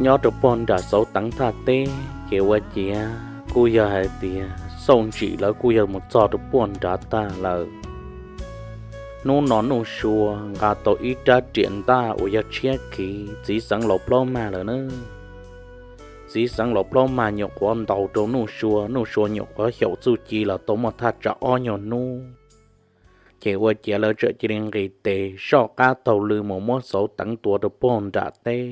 Nyob rau puag nram Xauv Teev thaj teb ces ua ciav kuj yog hais tias Xauj Ntsim lawv kuj yog mus txog rau puag nrad tag lawm. Hnub no Nuj Sua nqa tau ib rab riam ntaj uas yog tshiab khiv txiv xeev laus plaub mag lawm na. Txiv xeev laus plaub mag nyuam qhuav ntaus rau Nuj Sua, Nuj Sua nyuam qhuav xyaum txuj ci los tau muaj thaj tsam ob nyuag hnub, ces ua ciav lawv txawm cia li nqis tes soj qab taug lw mus muab Xauv Teev tua rau puag nram teb.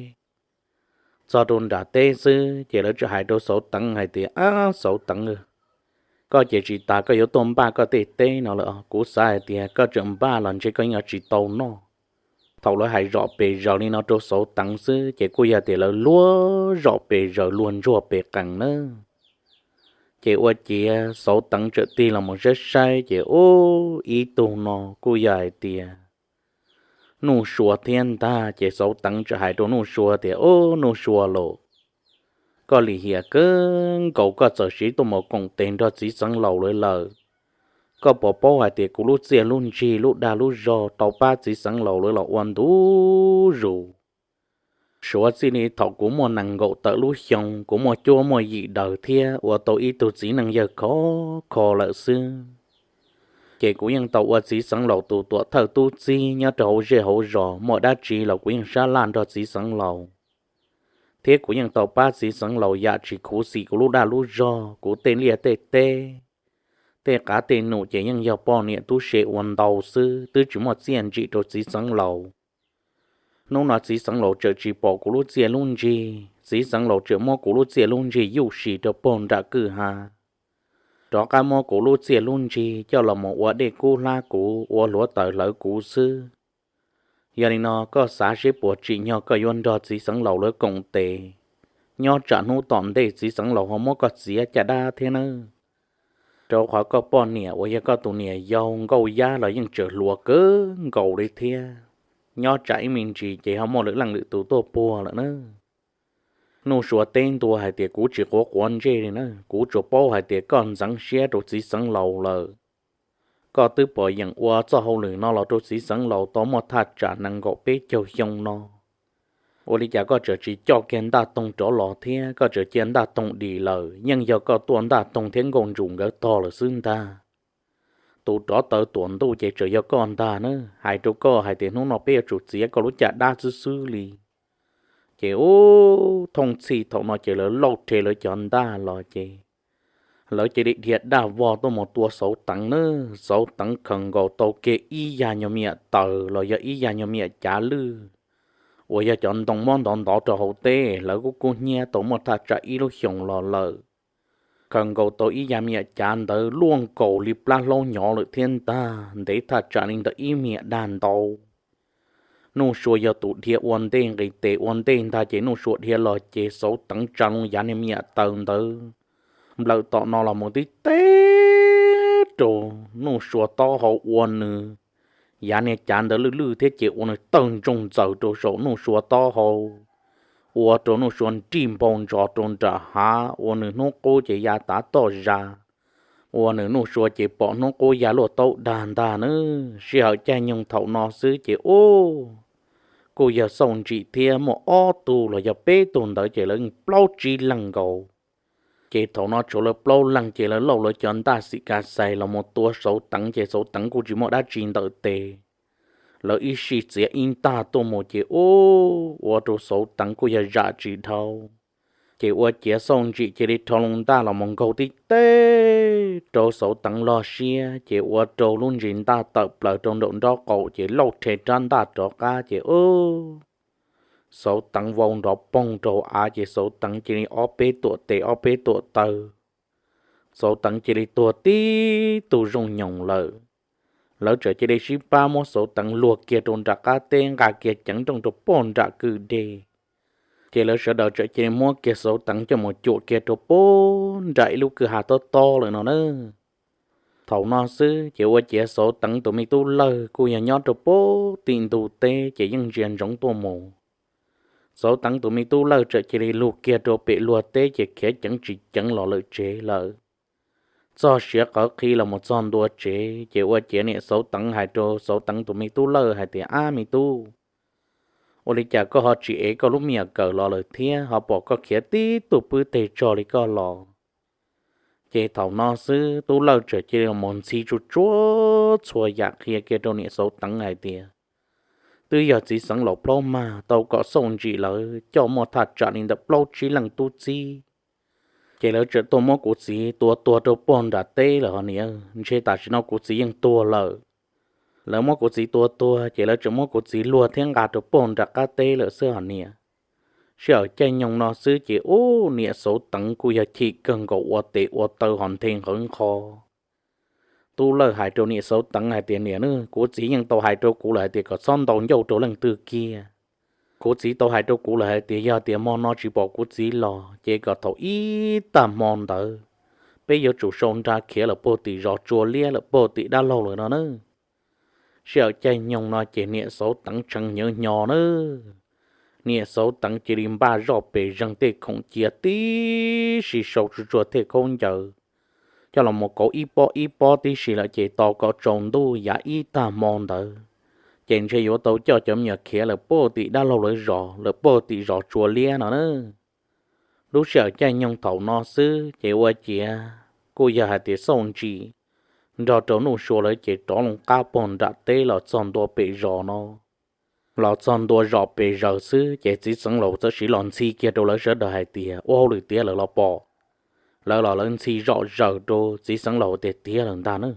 Txog rau nram teb xwb ces lawv txawm hais rau Xauv Teev hais tias, Ab Xauv Teev, koj ces tsis tas koj yuav tuaj npaj koj tej teb no lawm. Kuv xav hais tias koj tseem npaj los ntshe koj yeej yuav tsis tau noj. Thaum lawv hais zom pes zaws li no rau Xauv Teev xwb ces kuj yog tias lawv luag zom pes zaws luag ntsuag pes qees na. Ces ua ciav Xauv Teev txawm tig los mus saib saib ces ub, ib tug no kuj yog hais tias Nuj Sua thiab ntag. Ces Xauv Teev txawm hais rau Nuj Sua tias, Ub Nuj Sua los, koj lim hiam kawg nkaus koj txawm siv tuaj mus koom tes nrog txiv xeev laus lawv lawm. Koj puas paub hais tias kuv lub txiaj lub ntsig lub dag lub zog tau pab txiv xeev laus lawv los ua ntu zus? Suav txij li thaum kuv muaj nees nkaum tawm lub xyoo, kuv muaj cuab muaj yim daws thiab ua tau ib tug txiv neej yawg khov kho lawm xwb, ces kuv yeej tau ua txiv xeev laus tus tuam thawj tub txib nyob rau hauv zej hauv zos, muaj dab tsi los kuv yeej sab laj nrog txiv xeev laus, thiab kuv yeej tau pab txiv xeev laus yam tsis khuv xim kuv lub dag lub zog. Kuv tej liaj tej teb, tej qav tej num ces yeej yog poj niam tub se ua ntau xwb, twb tsis muaj txiaj ntsim rau txiv xeev laus. Hnub no txiv xeev laus txawm tsis pom kuv lub txiaj lub ntsig, txiv xeev laus txawm muab kuv lub txiaj lub ntsig yuj sim rau puag nram kwj ha, rov qab muab kuv lub txiaj lub ntsig coj los mus ua dej kub hlab kuv, ua hluav taws hlawv kuv xwb. Yog li no koj xav seb puas tsim nyog koj yuav nrog txiv xeev laus lawv koom tes, nyob tsam hnub tom ntej txiv xeev laus ho muab koj txiav caj dab thiab nawb. Rau qhov koj poj niam uas yog koj tus niam yau Nkauj Yab los yeej tseem hluas kawg nkaus li thiab, nyob tsam ib me ntsis ces ho muaj lwm leej lwm tus tuaj puag lawm na. Nuj Sua teb ntua hais tias, Kuv tsis quav quav ntsej li na, kuv tsuas paub hais tias koj ntxeev siab rau txiv xeev laus lawm. Koj twb pom yeem ua txoj hauj lwm no los rau txiv xeev laus tau muaj thaj tsam nees nkaum peb caug xyoo no, ua li cas koj tseem tsis coj kiag Ntaj Toog rov los thiab? Koj tseem cia Ntaj Toog dim lawm, yeej yog koj tuaj Ntaj Toog thiab Nkauj Ntsum nkawd tog lawm xwb ntag. Tus rov taw tuam ntuj ces tseem yog koj ntag na. Hais rau koj hais tias hnub no peb yuav tsum txiav koj lub caj dab xwb xwb li. Ces ub, thooj txhij thaum no ces lawv lauj rhe lawv cov ntaj los ces lawv cia li dhia daj vog tuaj mus tua Xauv Teev na. Xauv Teev khaws nkaus tau kiag ib yag nyuag me nyuam taws los yog ib yag nyuag me nyuam cav lwj uas yog cov ntoo muab ntov ntov rau hauv teb, lawv kub kub hnyiab tau muaj thaj tsam ib lub xyoos los lawm. Khaws nkaus tau ib yag me nyuam cav ntawd luaj nkaus li plab hlaub nyov lawm thiab ntag, ntev thaj tsam li ntawm ib me nyuam dag ntau. Nuj Sua yog tus dhia ua ntej nqis tes ua ntej ntag ces Nuj Sua dhia los ces Xauv Teev tsa loo yav niag me nyuam taws ntawd nplawm tom no los mus tib teb rau Nuj Sua taub hau ua nws, yav niag cav ntawd lwj lwj thiab ces ua nws tawg ntsoog ntxaws rau saum Nuj Sua taub hau, ua rau Nuj Sua nrij npau ntsos rau nram hav, ua nws hnub qub ces ya tav toj zas, ua nws Nuj Sua ces pom hnub qub ya luaj taub dag ntag na. Sij hawm caij nyoog thaum no xwb ces ub, kuj yog Xauj Ntsim thiab muaj ob tug los yog peb tug ntawd ces lawv plaub tsib leeg nkaus. Ces thaum no tshuav lawv plaub leeg ces lawv lauj lawv cov ntaj xim kas xais los mus tua Xauv Teev ces Xauv Teev kuj tsis muaj dab tsi ntawm tes. Lawv ib sij txiav ib ntaj tuaj mus ces ub, ua rau Xauv Teev kuj yog zam tsis dhau. Ces ua ciav Xauj Ntsim cia li rho loo ntaj los mus nkaug tib teb rau Xauv Teev log siab ces ua rau lub ntsis ntaj tawm plaws rau nraum nraub qaum ces lauj rhe rab ntaj rov qab ces ub, Xauv Teev vau nrov poog rau av ces Xauv Teev cia li ob peb tuam tes ob peb tuam taw. Xauv Teev cia li tuag tib tug zoo nyoos lawm. Lawv txawm cia li sib pab muab Xauv Teev luag kiag rau nram qab teb nqa kiag ceev nrooj rau puag nram kwj deg. Ces lawv sawv daws txawm cia li muab kiag Xauv Teev coj mus cuam kiag rau puag nram ib lub kwj ha tob tob lawm no na. Thaum no xwb ces ua ciav Xauv Teev tus me tub Lawj kuj yog nyob rau puag tim ntug teb ces yeej ntsia ntsoov tuaj mus. Xauv Teev tus me tub Lawj txawm cia li lug kiag rau pem luag teb ces khiav ceev tsis ceev los lawm tsev lawm. Txog siav qawv qhi los mus txog ntua tsev ces ua ciav niam Xauv Teev hais rau Xauv Teev tus me tub Lawj hais tias, Ab me tub, Ua li cas koj ho tsis ev koj lub me nyuam kawm los lawm thiab ho pom koj khiav tib tug pw teg tsog li koj los? Ces thaum no xwb Tub Lawj txawm cia li mus ntxhi tsuj tsuav txhua yam qhia kiag rau niam Xauv Teev hais tias twb yog txiv xeev laus plaub mag tau kom Xauj Ntsim lawv coj muaj thaj tsam li ntawm plaub tsib leej tub txib, ces lawv txawm tuaj muab kuv txiv tua tuag rau puag nram teb lawm hos niam. Ntshe tam sim no kuv txiv yeej tuag lawm. Lawv muab kuv txiv tua tuag ces lawv txawm muab kuv txiv luag thiab nqa rau puag nram qab teb lawm xwb hos niam. Sij hawm caij nyoog no xwb ces ub niam Xauv Teev kuj yog chim kawg nkaus ua tes ua taw hos nthe nqhawv nqho. Tub Lawj hais rau niam Xauv Teev hais tias niam, kuv txiv yeej tau hais rau kuv lawm hais tias kom txhob ntaus ncauj rau leej twg kiag. Kuv txiv tau hais rau kuv lawm hais tias yog tias hmo no tsis pom kuv txiv los ces kom thaum ib tag hmo ntawd peb yuav tsum sau nra khiav lawm puag tim zos Tsua Liab lawm puag tim dab laug lawm no na. Sij hawm caij nyoog no ces niam Xauv Teev tshee nyob nyo na. Niam Xauv Teev cia li npaj zoj pes zeeg tej khoom cia tib si sau tsuj tsuag tej khaub ncaws coj los mus kauv ib pob ib pob tib si lawm ces tos kom tsaus ntuj yav ib tag hmo ntawd ces ntshe yuav tau coj cov me nyuam khiav lawm puag tim dab laug lawv zos lawm puag tim zos Tsua Liab no na. Lub sij hawm caij nyoog thaum no xwb ces ua ciav kuj yog hais tias Xauj Ntsim nrog rau Nuj Sua lawv ces rov loo qab puag nram teb los txog ntua pem zos no. Los txog ntua zos pes zaws xwb ces txiv xeev laus txawm siv los ntxhi kiag rau lawv sawv daws hais tias ua hauj lwm tiav lawm los pom. Lawv los lawv ntxhi zom zaws rau txiv xeev laus tias tiav lawm ntag na.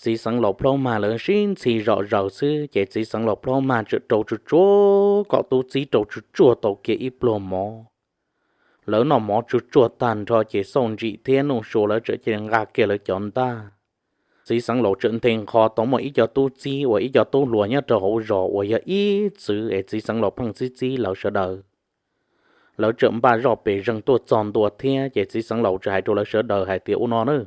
Txiv xeev laus plaub mag lawv sib ntxhi zom zaws xwb ces txiv xeev laus plaub mag txawm rau tsuj tsuav kom tub txib rau tsuj tsuav tau kiag ib pluag mov. Lawv noj mov tsuj tsuav tag nrho ces Xauj Ntsim thiab Nuj Sua lawv txawm cia li nqa kiag lawv cov ntaj. Txiv xeev laus txawm nthe nqho tau muaj ib co tub txib uas ib co tub hluas nyob rau hauv zos uas yog ib txwv es txiv xeev laus pheej txib txib lawv sawv daws. Lawv txawm npaj zoj pes zeeg tuaj txog ntua thiab ces txiv xeev laus txawm hais rau lawv sawv daws hais tias ua no na,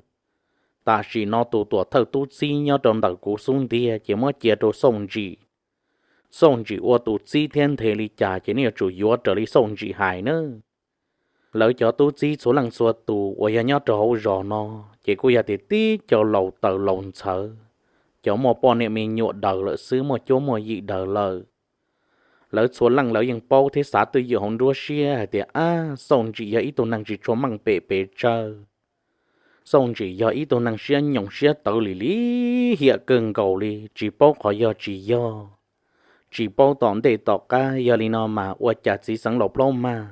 tam sim no tus tuam thawj tub txib nyob rau ntawm kuv xub ntiag ces muab cia rau Xauj Ntsim. Xauj Ntsim ua tus txib thiab nthe li cas ces nej yuav tsum yuav raws li Xauj Ntsim hais na. Lawv cov tub txib txhua leej txhua tus uas yog nyob rau hauv zos no ces kuj yog tias tib co laus taws laus ntxhawv, cov muaj poj niam me nyuam daws lawm xwb, muaj cuab muaj yig daws lawm. Lawv txhua leej lawv yeej paub thiab xav twj ywm hauv nruab siab hais tias ab, Xauj Ntsim yog ib tug neeg tsis tshua meej pem pes tsawg. Xauj Ntsim yog ib tug neeg siab nyoos siab tawv li li hiam kawg nkaus li, tsis paub qhov yog tsis yog, tsis paub tom ntej tom qab. Yog li no mas ua cas txiv xeev laus plaub mag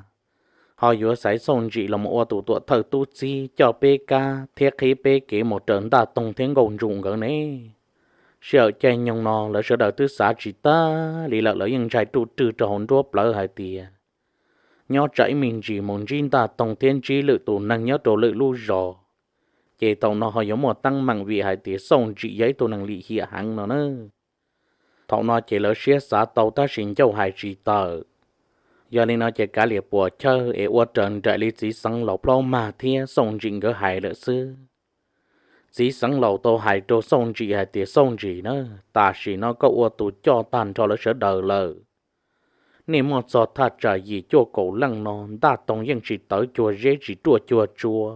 ho yuav xaiv Xauj Ntsim los mus ua tus tuam thawj tub txib coj peb kab thiab qhib peb kev mus raws Ntaj Toog thiab Nkauj Ntsum nkawd ne? Sij hawm caij nyoog no lawv sawv daws twb xav tsis tag li lawm, lawv yeej ntshai ruj rwg rau hauv nruab plawv hais tias nyob tsam ib me ntsis mus ntsib Ntaj Toog thiab ntsib lwm tus neeg nyob rau lwm lub zos, ces thaum no ho yuav muaj teeb meem vim hais tias Xauj Ntsim yog ib tug neeg lim hiam heev no na. Thaum no ces lawv siab xav tau tab sis ncauj hais tsis tawm. Yog li no ces kav liam puam chawj es ua raws nraim li txiv xeev laus plaub mag thiab Xauj Ntsim nkawd hais lawm xwb. Txiv xeev laus tau hais rau Xauj Ntsim hais tias Xauj Ntsim na, tam sim no koj ua tus coj tag nrho lawv sawv daws lawm. Nej muaj txog thaj tsam yim cuaj kaum leej no Ntaj Toog yeej tsis tawv cuag zeb tsis ruaj cuag tsua.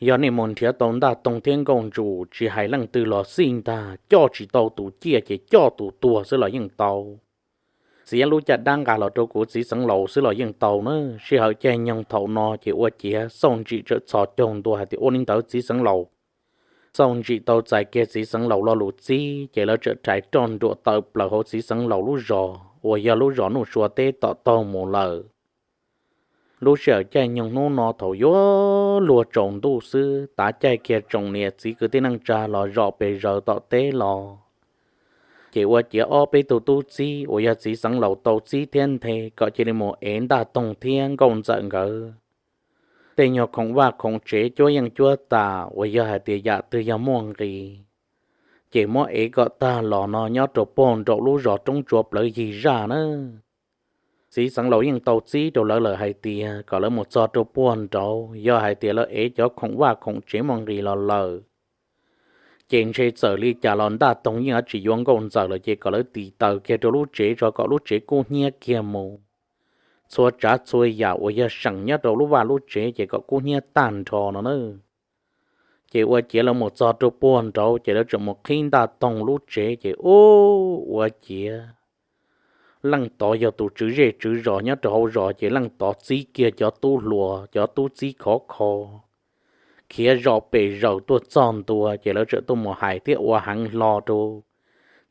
Yog nej mus nrhiav tau Ntaj Toog thiab Nkauj Ntsum tsis hais leej twg los xij ntag, coj tsis tau tus ciaj ces coj tus tuag xwb los yeej tau. Txiav lub caj dab nqa los rau kuv txiv xeev laus xwb los yeej tau na. Sij hawm caij nyoog thaum no ces ua ciav Xauj Ntsim txawm txhos caug ntua hais tias ua li ntawd txiv xeev laus. Xauj Ntsim tau txais kiag txiv xeev laus lo lus txib ces lawv txawm rhais roj nruam tawm plaws hauv txiv xeev laus lub zos uas yog lub zos Nuj Sua teb tom taug mus lawm. Lub sij hawm caij nyoog hnub no thaum yuav luag tsaus ntuj xwb, tav caij kiag tsoom niam txiv kwv tij neej tsa los zom pes zaws tom teb los, ces ua ciav ob peb tug tub txib uas yog txiv xeev laus tau txib thiab nthe kom cia li mus ev Ntaj Toog thiab Nkauj Ntxawm nkawd tej nyuag khoom vaj khoom tsev cuab yeej cuab tam uas yog hais tias yam twg yog muaj nqis, ces muab ev kom tag los no nyob rau puag nraum lub zos roob tsua plawv yig zaj na. Txiv xeev laus yeej tau txib rau lawv lawm hais tias kom lawv mus txog rau puag nraud, yog hais tias lawv ev cov khoom vaj khoom tsev muaj nqis los lawm, ces ntshe txawm li cas los Ntaj Toog yeej yuav tsis yuav Nkauj Ntxawm lawm, ces kom lawv tiv taws kiag rau lub tsev tso kom lub tsev kub hnyiab kiag mus. Txhua tsav txhua yam uas yog seem nyob rau lub vaj lub tsev ces kom kub hnyiab tag nrho no na. Ces ua ciav lawv mus txog rau puag nraud ces lawv tseem mus qhib Ntaj Toog lub tsev ces ub, ua ciav Leej tod yog tus tswv zej tswv zos nyob rau hauv zos, ces leej tod txib kiag cov tub hluas cov tub txib khov kho khiav zom pes zaws tuaj txog ntua, ces lawv txawm tuaj mus hais thiab ua heev hlo rau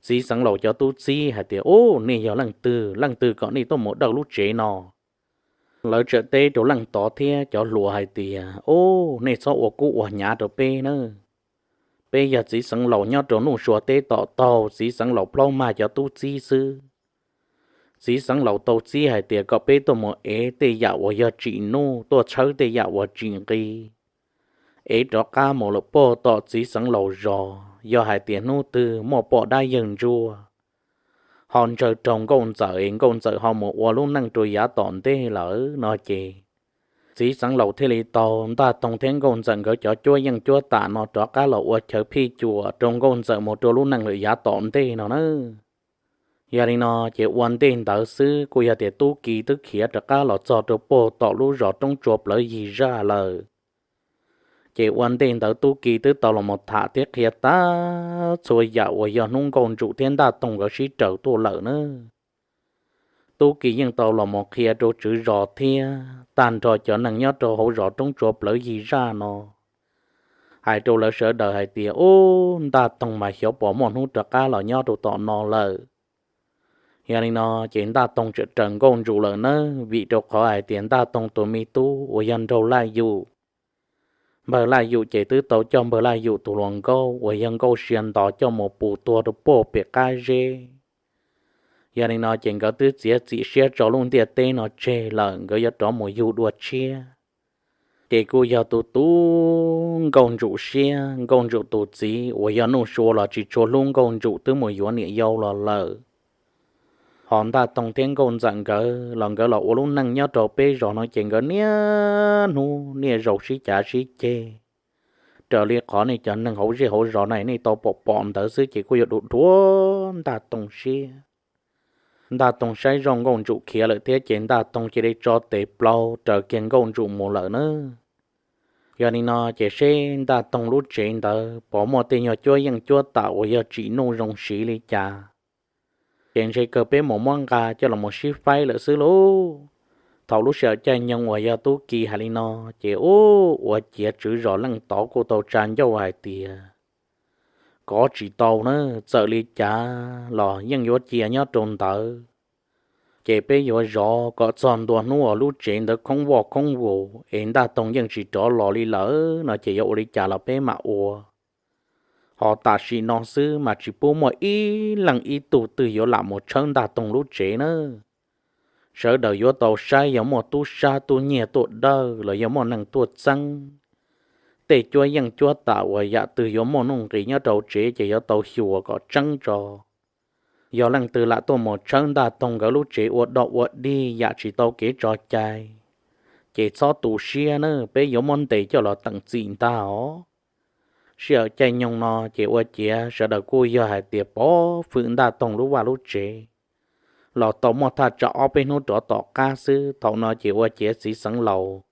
txiv xeev laus cov tub txib hais tias, Ub, nej yog leej twg, leej twg kom nej tuaj mus dawj lub tsev no? Lawv txawm teb rau leej tod thiab cov hluas hais tias, Ub, nej txhob ua kub ua hnyav rau peb na. Peb yog txiv xeev laus nyob rau nuj sua teb tom taug, txiv xeev laus plaub mag cov tub txib xwb. Txiv xeev laus tau txib hais tias kom peb tuaj mus ev tej yam uas yog tsim nuj, tuaj tshawb tej yam uas tsim nqi, ev rov qab mus lawm puag tom txiv xeev laus zos. Yog hais tias hnub twg muaj poj dab yawg ntsuag ho ntsawg raug nkauj ntxawm es nkauj ntxawm ho mus ua lub neej rau yav tom ntej lawm no ces, txiv xeev laus thiaj li tau Ntaj Toog thiab nkauj ntxawm nkawd cov cuab yeej cuab tam no rov qab los ua chaw phij cuam rau nkauj ntxawm mus rau lub neej lawm yav tom ntej no na. Yog li no ces ua ntej ntawd xwb kuj yog tias Tub Ki twb khiav rov qab los txog rau puag tom lub zos roob tsua plawv yig zaj lawm. Ces ua ntej ntawd Tub Ki twb tau los mus tham thiab qhia tag txhua yam uas yog hnub Nkauj Ntsum thiab Ntaj Toog nkawd sib raws tuaj lawm na. Tub Ki yeej tau los mus qhia rau tswv zos thiab tag nrho cov neeg nyob rau hauv zos roob tsua plawv yig zaj no, hais rau lawv sawv daws hais tias, Ub, Ntaj Toog mas xyov puas muaj hnub rov qab los nyob rau tom no lawm. Yog li no ces Ntaj Toog txawm raws Nkauj Ntsum lawm nawb, vim rau qhov hais tias Ntaj Toog tus me tub uas yog nraug Laj Yum, npawg Laj Yum ces twb tau coj npawg Laj Yum tus hluas nkauj uas yog Nkauj Sia Ntos coj mus pus tuag rau puag pem qab zeb. Yog li no ces nkawd twb txiav txim siab tso lub ntiaj teb no tseg lawm, nkawd yuav rov mus yug dua tshiab. Ces kuj yog tus tu Nkauj Ntsum siab, Nkauj Ntsum tus txiv uas yog Nuj Sua los tsis tshua hlub Nkauj Ntsum twb mus yuav niam yau los lawm. Ho Ntaj Toog thiab Nkauj Ntxawm nkawd los nkawd los ua lub neej nyob rau peb zos no ces nkawd niaj hnub niaj zaus sib cav sib ceg. Raws li qhov nej cov neeg hauv zej hauv zos no nej tau pom pom ntawd xwb ces kuj yuav dhuav dhuav Ntaj Toog siab. Ntaj Toog saib zoj Nkauj Ntsum khiav lawm thiab ces Ntaj Toog cia li tso tes plaub raws kiag Nkauj Ntsum mus lawm na. Yog li no ces seb Ntaj Toog lub tsev ntawd puas muaj tej nyuag cuab yeej cuab tam uas yog tsim nuj zoo siv li cas. Ces ntshe kawg peb mus muab nqa coj los mus sib faib lawm xwb lauj. Thaum lub sij hawm caij nyoog uas yog Tub Ki hais li no, ces ub, ua ciav tswv zos leej tod kuj tau tsa ncauj hais tias, Kov tsis tau na, txawm li cas los yeej yuav cia nyob rau ntawd. Ces peb yuav zov kom txog ntua hnub uas lub tsev ntawd khoob voj khoob vus es Ntaj Toog yeej tsis rov los li lawm no ces yuav ua li cas los peb mam ua. Ho tam sim no xwb mas tsis pub muaj ib leej ib tug twg yuav lam mus tshawb Ntaj Toog lub tsev na. Sawv daws yuav tau saib yog muaj tub sab tub nyiag tuaj dawj los yog muaj neeg tuaj txeeb tej cuab yeej cuab tam uas yam twg yuav muaj nuj nqis nyob rau tsev ces yuav tau xyuas kom tseeb tso. Yog leej twg lam tuaj mus tshawb Ntaj Toog nkawd lub tsev ua dog ua dig yam tsis tau kev tso cai, ces txhob tu siab na, peb yuav muab ntes coj los teem txim ntag os. Sij hawm caij nyoog no ces ua ciav sawv daws kuj yog hais tias pov fwm Ntaj Toog lub vaj lub tsev los tau muaj thaj tsam ob peb hnub rov tom qab xwb. Thaum no ces ua ciav txiv xeev laus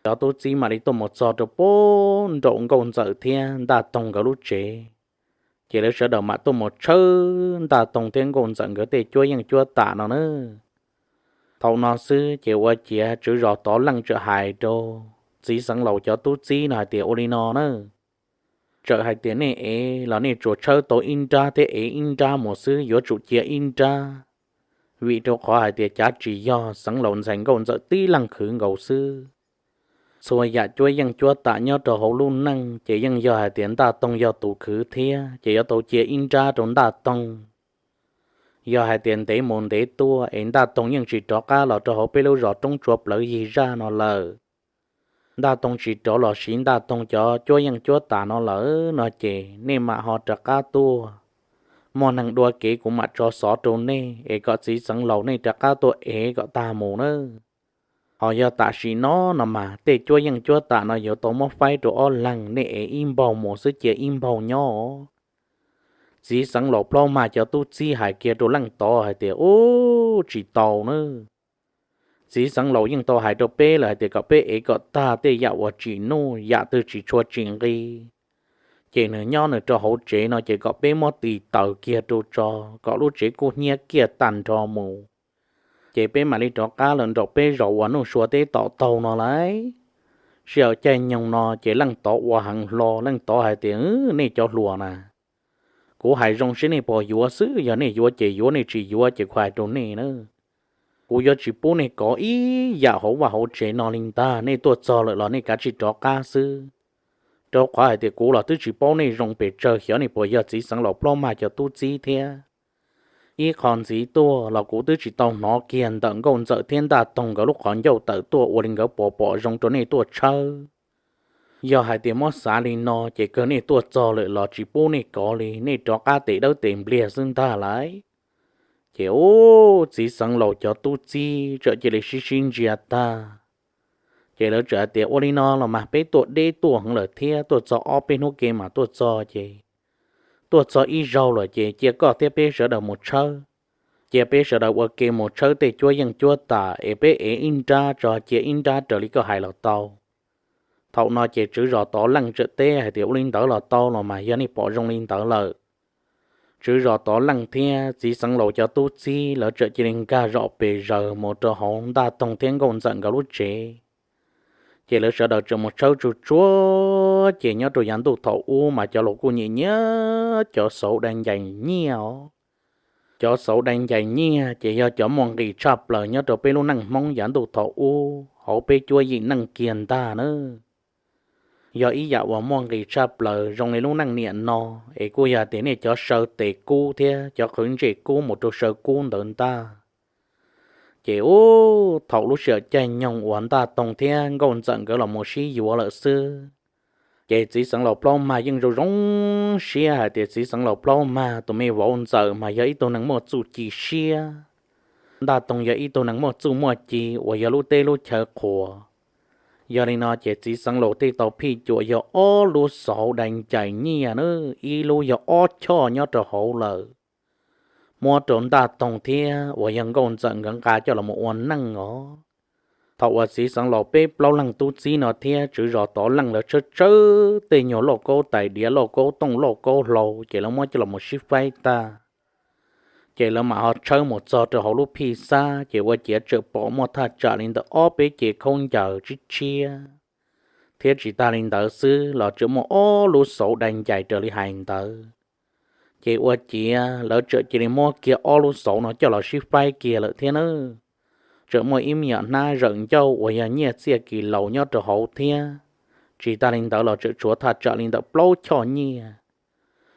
cov tub txib mam li tuaj mus txog rau puag nraum Nkauj Ntxawm thiab Ntaj Toog nkawd lub tsev, ces lawv sawv daws mam tuaj mus tshawb Ntaj Toog thiab Nkauj Ntxawm nkawd tej cuab yeej cuab tam no na. Thaum no xwb ces ua ciav tswv zos tod leej txawm hais rau txiv xeev laus cov tub txib no hais tias, Ua li no na, txawm hais tias nej ev los nej tsuas tshawb tau ib nrab thiab ev ib nrab mus xwb, yuav tsum cia ib nrab, vim rau qhov hais tias cav tsis yog xeev laus ntxhais Nkauj Ntxawm tib leeg khwv nkaus xwb. Txhua yam cuab yeej cuab tam nyob rau hauv lub neej ces yeej yog hais tias Ntaj Toog yog tus khwv thiab, ces yuav tau cia ib nrab rau Ntaj Toog. Yog hais tias ntev mus ntev tuaj es Ntaj Toog yeej tsis rov qab los rau hauv peb lub zos roob tsua plawv yig zaj no lawm, Ntaj Toog tsis rov los siv Ntaj Toog cov cuab yeej cuab tam no lawm no ces nej mam ho rov qab tuaj. Muaj neeg dua kev kuv mam tso xov rau nej es kom txiv xeev laus nej rov qab tuaj ev kom tag mus na. Ho yog tam sim no no mas tej cuab yeej cuab tam no yuav tau muab faib rau ob leeg, nej ev ib npaug mus xwb, cia ib npaug nyob. Txiv xeev laus plaub mag cov tub txib hais kiag rau leej tod hais tias, Ub, tsis tau na. Txiv xeev laus yeej tau hais rau peb lawm hais tias kom peb ev kom tag tej yam uas tsim nuj, yam twg tsis tshua tsim nqi, ces nws nyob nws rau hauv tsev no ces kom peb muab tis taws kiag rau tso, kom lub tsev kub hnyiab kiag tag nrho mus. Ces peb mam li rov qab los nraum peb zos uas Nuj Sua teb tom taug no lauj. Sij hawm caij nyoog no ces leej tov ua heev hlo, leej tov hais tias, Nej cov hluas na, kuv hais zoo seb nej puas yuav xwb, yog nej yuav ces yuav, nej tsis yuav ces kuv hais rau nej na, kuv yuav tsis pub nej kov ib yam hauv vaj hauv tsev no li ntag. Nej tuaj txog lawm los nej kav tsij rov qab xwb, rau qhov hais tias kuv los twb tsis paub nej zoo pes tsawg, xyov nej puas yog txiv xeev laus plaub mag cov tub txib thiab. Ib qho ntxiv tuaj los kuv twb tsis tau hnov kiag ntawm Nkauj Ntxawm thiab Ntaj Toog nkawd lub qhov ncauj tawm tuaj ua li nkawd puas pom zoo rau nej tuaj tshawb. Yog hais tias muab xav li no ces kawg nej tuaj txog lawm los tsis pub nej kov li, nej rov qab tes dawb tes npliag xwb ntag lauj. Ces ub, txiv xeev laus cov tub txib txawm cia li sib sib ntsia tag. Ces lawv txawm hais tias, Ua li no los mas peb tuaj deb tuaj heev lawm thiab, tuaj txog ob peb hnub ke mas tuaj txog ces, tuaj txog ib zaug lawm ces cia koj thiab peb sawv daws mus tshawb. Cia peb sawv daws ua ke mus tshawb tej cuab yeej cuab tam es peb ev ib nrab tso, cia ib nrab raws li koj hais los tau. Thaum no ces tswv zos Tov Leej txawm teb hais tias, Ua li ntawd los tau los mas, yog nej pom zoo li ntawd lawm. Tswv zos Tov Leej thiab txiv xeev laus cov tub txib lawv txawm cia li nkag zom pes zaws mus rau hauv Ntaj Toog thiab Nkauj Ntxawm nkawd lub tsev. Ces lawv sawv daws txawm mus tshawb tsuj tsuag, ces nyob rau yav ntuj thaum ub mas cov laus kuj nyiam nyiam cov xauv dai ncais nyiaj os. Cov xauv dai ncais nyiaj ces yog cov muaj nqis tshaj plaws nyob rau peb lub neej Hmoob yav ntuj thaum ub hauv peb cuab yim neej kiag ntag na. Yog ib yam uas muaj nqis tshaj plaws zoo li lub neej niam no, es kuj yog tias nej cov saw tes kub thiab cov qhwv ntsej kub mus rau saw kub ntawd ntag. Ces ub, thaum lub sij hawm caij nyoog uas Ntaj Toog thiab Nkauj Ntxawm nkawd los mus sib yuav lawm xwb, ces txiv xeev laus plaub mag yeej zoo zoo siab hais tias txiv xeev laus plaub mag tus me vauv Ntxawm mas yog ib tug neeg muaj txuj ci siab. Ntaj Toog yog ib tug neeg muaj txuj muaj ci uas yog lub teb lub chaw qhuas. Yog li no ces txiv xeev laus thiaj tau phij cuam yog ob lub xauv dai ncais nyiaj na, ib lub yog ob choj nyob rau hauv lawm, muab rau Ntaj Toog thiab uas yog Nkauj Ntxawm nkawd nqa coj los mus ua neej os. Thaum uas txiv xeev laus peb plaub leeg tub txib no thiab tswv zos Tov Leej lawv tshawb tshawb tej nyuag lauj kaub tais diav, lauj kaub tooj, lauj kaub hlau, ces lawv muab coj los mus sib faib tag. Ces lawv mam ho tshawb mus txog rau hauv lub phij xab, ces ua ciav txawm pom muaj thaj tsam li ntawm ob peb ce khaub ncaws tshiab tshiab, thiab tsis tag li ntawd xwb los tseem muaj ob lub xauv dai ncais raws li hais ntawd. Ces ua ciav lawv txawm cia li muab kiag ob lub xauv no coj los sib faib kiag lawm thiab na. Tseem muaj ib me nyuam hnab zawm ncauj uas yog nyiaj txiaj kis laus nyob rau hauv thiab, tsis tag li ntawd los tseem tshuav thaj tsam li ntawm plaub choj nyiaj.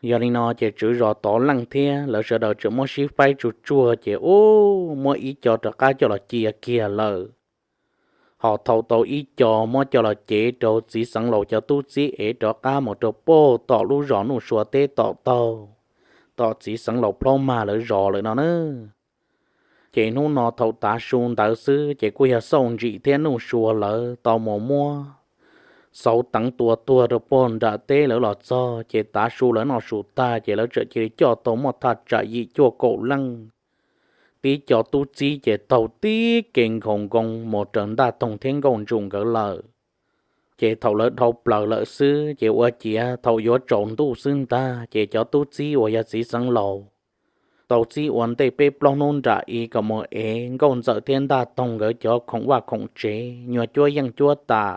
Yog li no ces tswv zos Tov Leej thiab lawv sawv daws tseem muab sib faib tsuj tsuag, ces ub, muab ib co rov qab coj los cia kiag lawm. Ho thau tau ib co muab coj los cev rau txiv xeev laus cov tub txib ev rov qab mus rau puag tom lub zos Nuj Sua teb tom taug, tom txiv xeev laus plaub mag lawv zos lawm no na. Ces hnub no thaum tav su ntawd xwb ces kuj yog Xauj Ntsim thiab Nuj Sua lawv tau mus muab xauv teev tua tuag rau puag nram teb lawv los txog, ces tav su lawv noj su tag ces lawv txawm cia li coj tau muaj thaj tsam yim cuaj kaum leej. Tib co tub txib ces taug tib ke nkhaus nkoos mus raws Ntaj Toog thiab Nkauj Ntsum nkawd lawm. Ces thaum lawv dhau plaws lawm xwb ces ua ciav thaum yuav tsaus ntuj xwb ntag ces cov tub txib uas yog txiv xeev laus tau txib ua ntej peb plaub hnub nram i kom mus ev Nkauj Ntxawm thiab Ntaj Toog nkawd cov khoom vaj khoom tsev, nyuag cuab yeej cuab tam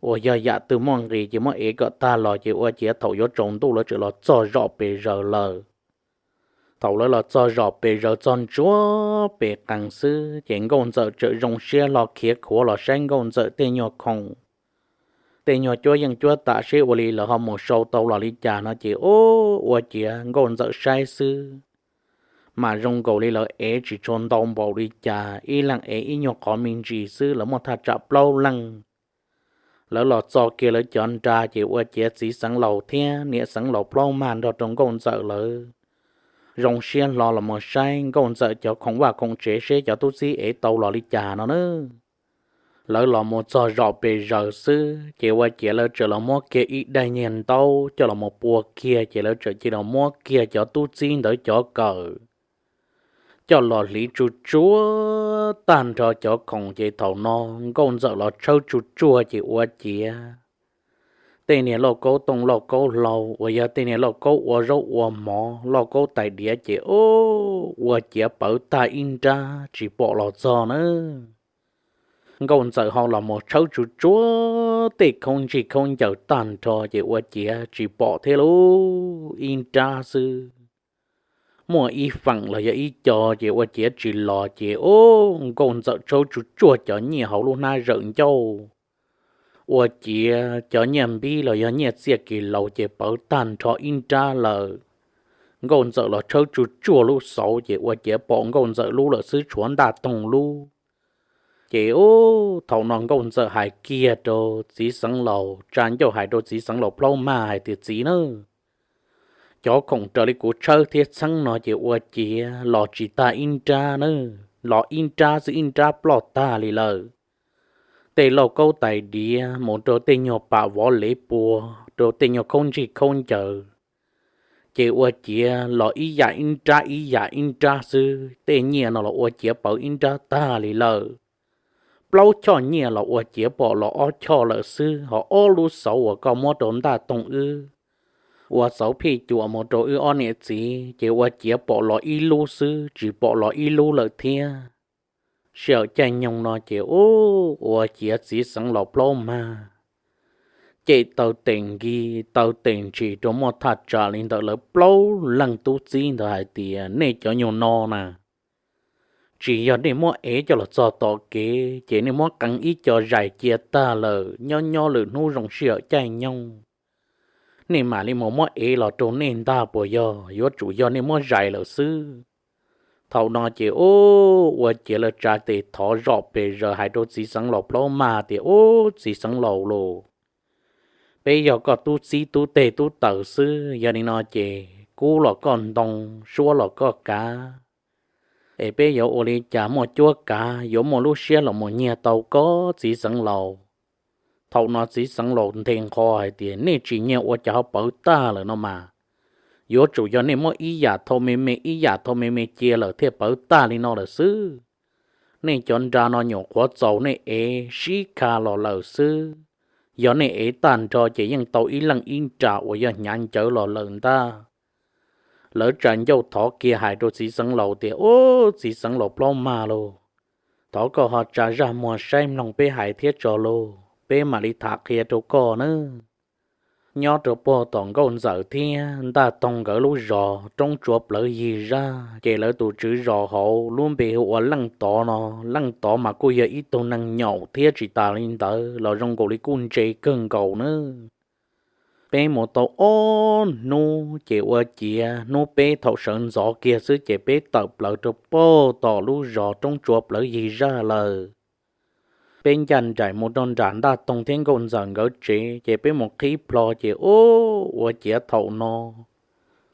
uas yog yam twg muaj nqis ces muab ev kom tag los, ces ua ciav thaum yuav tsaus ntuj lawv txawm los txog zos pes zaws lawm. Thaum lawv los txog zos pes zaws txog ntsuav pes qees xwb ces Nkauj Ntxawm txawm zoo siab hlo khiav khuav los saib Nkauj Ntxawm tej nyuag khoom, tej nyuag cuab yeej cuab tam seb ua li lawv ho mus sau tau los li cas no ces ub, ua ciav Nkauj Ntxawm saib xwb mas zoo nkaus li lawv ev tsis tshua ntau npaum li cas, ib leeg ev ib nyuag qhov me ntsis xwb, lawv muaj thaj tsam plaub leej. Lawv los txo kiag lawv cov nra ces ua ciav txiv xeev laus thiab niam xeev laus plaub mag nrog rau Nkauj Ntxawm lawv zoo siab hlo los mus saib Nkauj Ntxawm cov khoom vaj khoom tsev seb cov tub txib ev tau los li cas no na. Lawv los mus txog zos pes zaws xwb ces ua ciav lawv txawm los muab kiag ib daim nyiag ntaub coj los mus pua kiag, ces lawv txawm cia los muab kiag cov tub txib ntawd cov kawm coj los hliv tsuj tsuag tag nrho cov khoom, ces thaum no Nkauj Ntxawm los tshawb tsuj tsuag ces ua ciav tej niag lauj kaub tooj lauj kaub hlau uas yog tej niag lauj kaub ua zaub ua mov lauj kaub tais diav ces ua ciav pawv tag ib nrab tsis pom los txog na. Nkauj Ntxawm ho los mus tshawb tsuj tsuav tej khaub ntsig khaub ncaws tag nrho ces ua ciav tsis pom thiab lauj, ib nrab xwb. Muaj ib feem los yog ib co ces ua ciav tsis los ces ub, Nkauj Ntxawm tshawb tsuj tsuav cov nyiaj hauv lub hnab zawm ncauj, ua ciav cov nyiaj npib los yog nyiaj txiaj kis laus ces pawv tag nrho ib nrab lawm. Nkauj Ntxawm los tshawb tsuj tsuav lub xauv ces ua ciav pom Nkauj Ntxawm lub lawm xwb tshuav Ntaj Toog lub. Ces ub, thaum no Nkauj Ntxawm hais kiag rau txiv xeev laus, tsa ncauj hais rau txiv xeev laus plaub mag hais tias, Txiv na, cov khoom raws li kuv tshawb thiab txheeb no ces ua ciav los tsis tag ib nrab na, los ib nrab xwb ib nrab ploj tag li lawm. Tej lauj kaub tais diav mus rau tej nyuag pam vov lev pua, rau tej nyuag khaub ntsig khaub ncaws, ces ua ciav los ib yam ib nrab ib yam ib nrab xwb, tej nyiaj no los ua ciav pawv ib nrab tag li lawm. Plaub choj nyiaj los ua ciav pom los ob choj lawm xwb, ho ob lub xauv uas koj muab rau Ntaj Toog wb ua xauv phij cuam mus rau wb ob niam txiv ces ua ciav pom los ib lub xwb tsis pom los ib lub lawm thiab. Sij hawm caij nyoog no ces ub, ua ciav txiv xeev laus plaub mag cem taw tes nkig taw tes ntshis rau muaj thaj tsam li ntawm lawv plaub leeg tub txib ntawd hais tias, Nej cov nyuag no na, tsis yog nej muab ev coj los txog tom kev ces nej muab qee ib co zais cia tag lawm, nyob nyob lwm hnub zoo sij hawm caij nyoog nej mam li mus muab ev los rau nej ntag puas yog? Yuav tsum yog nej muab zais lawm xwb. Thaum no ces ub, ua ciav lawv tsa tes thov zom pes zaws hais rau txiv xeev laus plaub mag tias, Ub, txiv xeev laus lauj, peb yog koj tub txib tub teg tub taws xwb, yog li no ces kub los koj ntoo, suab los koj kav, es peb yuav ua li cas muaj cuab kav yuav muaj lub siab los mus nyiag tau koj txiv xeev laus? Thaum no txiv xeev laus nthe nqho hais tias, Nej tsis nyiag ua cas ho pawv tag lawm no mas? Yuav tsum yog nej muab ib yam thau me me ib yam thau me me cia lawm thiaj pawv tag li no lawm xwb. Nej cov nra no nyuam qhuav txaus nej ev sib kha los lawm xwb. Yog nej ev tag nrho ces yeej tau ib leej ib nra uas yog hnyav ncawv los lawm ntag. Lawv tsa ncauj thov kiag hais rau txiv xeev laus tias, Ub, txiv xeev laus plaub mag lauj, thov koj ho tsa zaj muag saib mloog peb hais thiab tso lauj, peb mam li tham qhia rau koj nawb. Nyob rau puag tom Nkauj Ntxawm thiab Ntaj Toog nkawd lub zos Roob Tsuav Plawv Yig Zaj ces lawv tus tswv zos hauv lub npe hu ua Leej Tov no, Leej Tov mas kuj yog ib tug neeg nyaum thiab tsis tas li ntawd los zoo nkaus li kuj ntse kawg nkaus nawb. Peb mus tau ob hnub ces ua ciav hnub peb thaum sawv ntxov kiag xwb ces peb tawm plaws rau puag tom lub zos Roob Tsuav Plawv Yig Zaj lawm. Peb ncaj nraim mus rau nram Ntaj Toog thiab Nkauj Ntxawm nkawd tsev ces peb mus qhib plho ces ub, ua ciav thaum no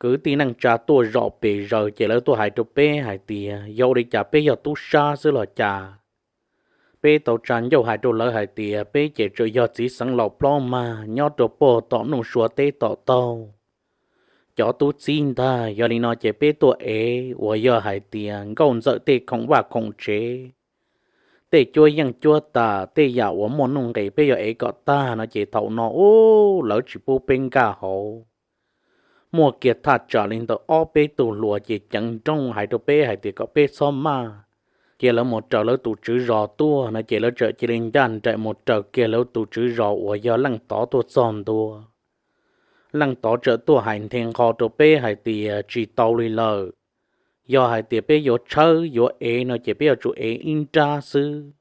kwv tij neej tsa tuaj zom pes zaws ces lawv tuaj hais rau peb hais tias, Yog ua li cas peb yog tub sab xwb los cas? Peb tau tsa ncauj hais rau lawv hais tias, Peb ces tsuas yog txiv xeev laus plaub mag nyob rau puag tom Nuj Sua teb tom taug cov tub txib ntag. Yog li no ces peb tuaj ev uas yog hais tias Nkauj Ntxawm tej khoom vaj khoom tsev, tej cuab yeej cuab tam, tej yam uas muaj nuj nqis peb yuav ev kom tag no ces thaum no ub, lawv tsis pub peb nkag hauv. Muaj kiag thaj tsam li ntawm ob peb tug hluas ces ceev nrooj hais rau peb hais tias kom peb txhob maj, cia lawv mus raws lawv tus tswv zos tuaj no ces lawv txawm cia li ncaj nraim mus raws kiag lawv tus tswv zos uas yog Leej Tov tuaj txog ntua. Leej Tov txawm tuaj hais nthe nqho rau peb hais tias tsis tau li lawm. Yog hais tias peb yuav tshawb yuav ev no ces peb yuav tsum ev ib nrab xwb.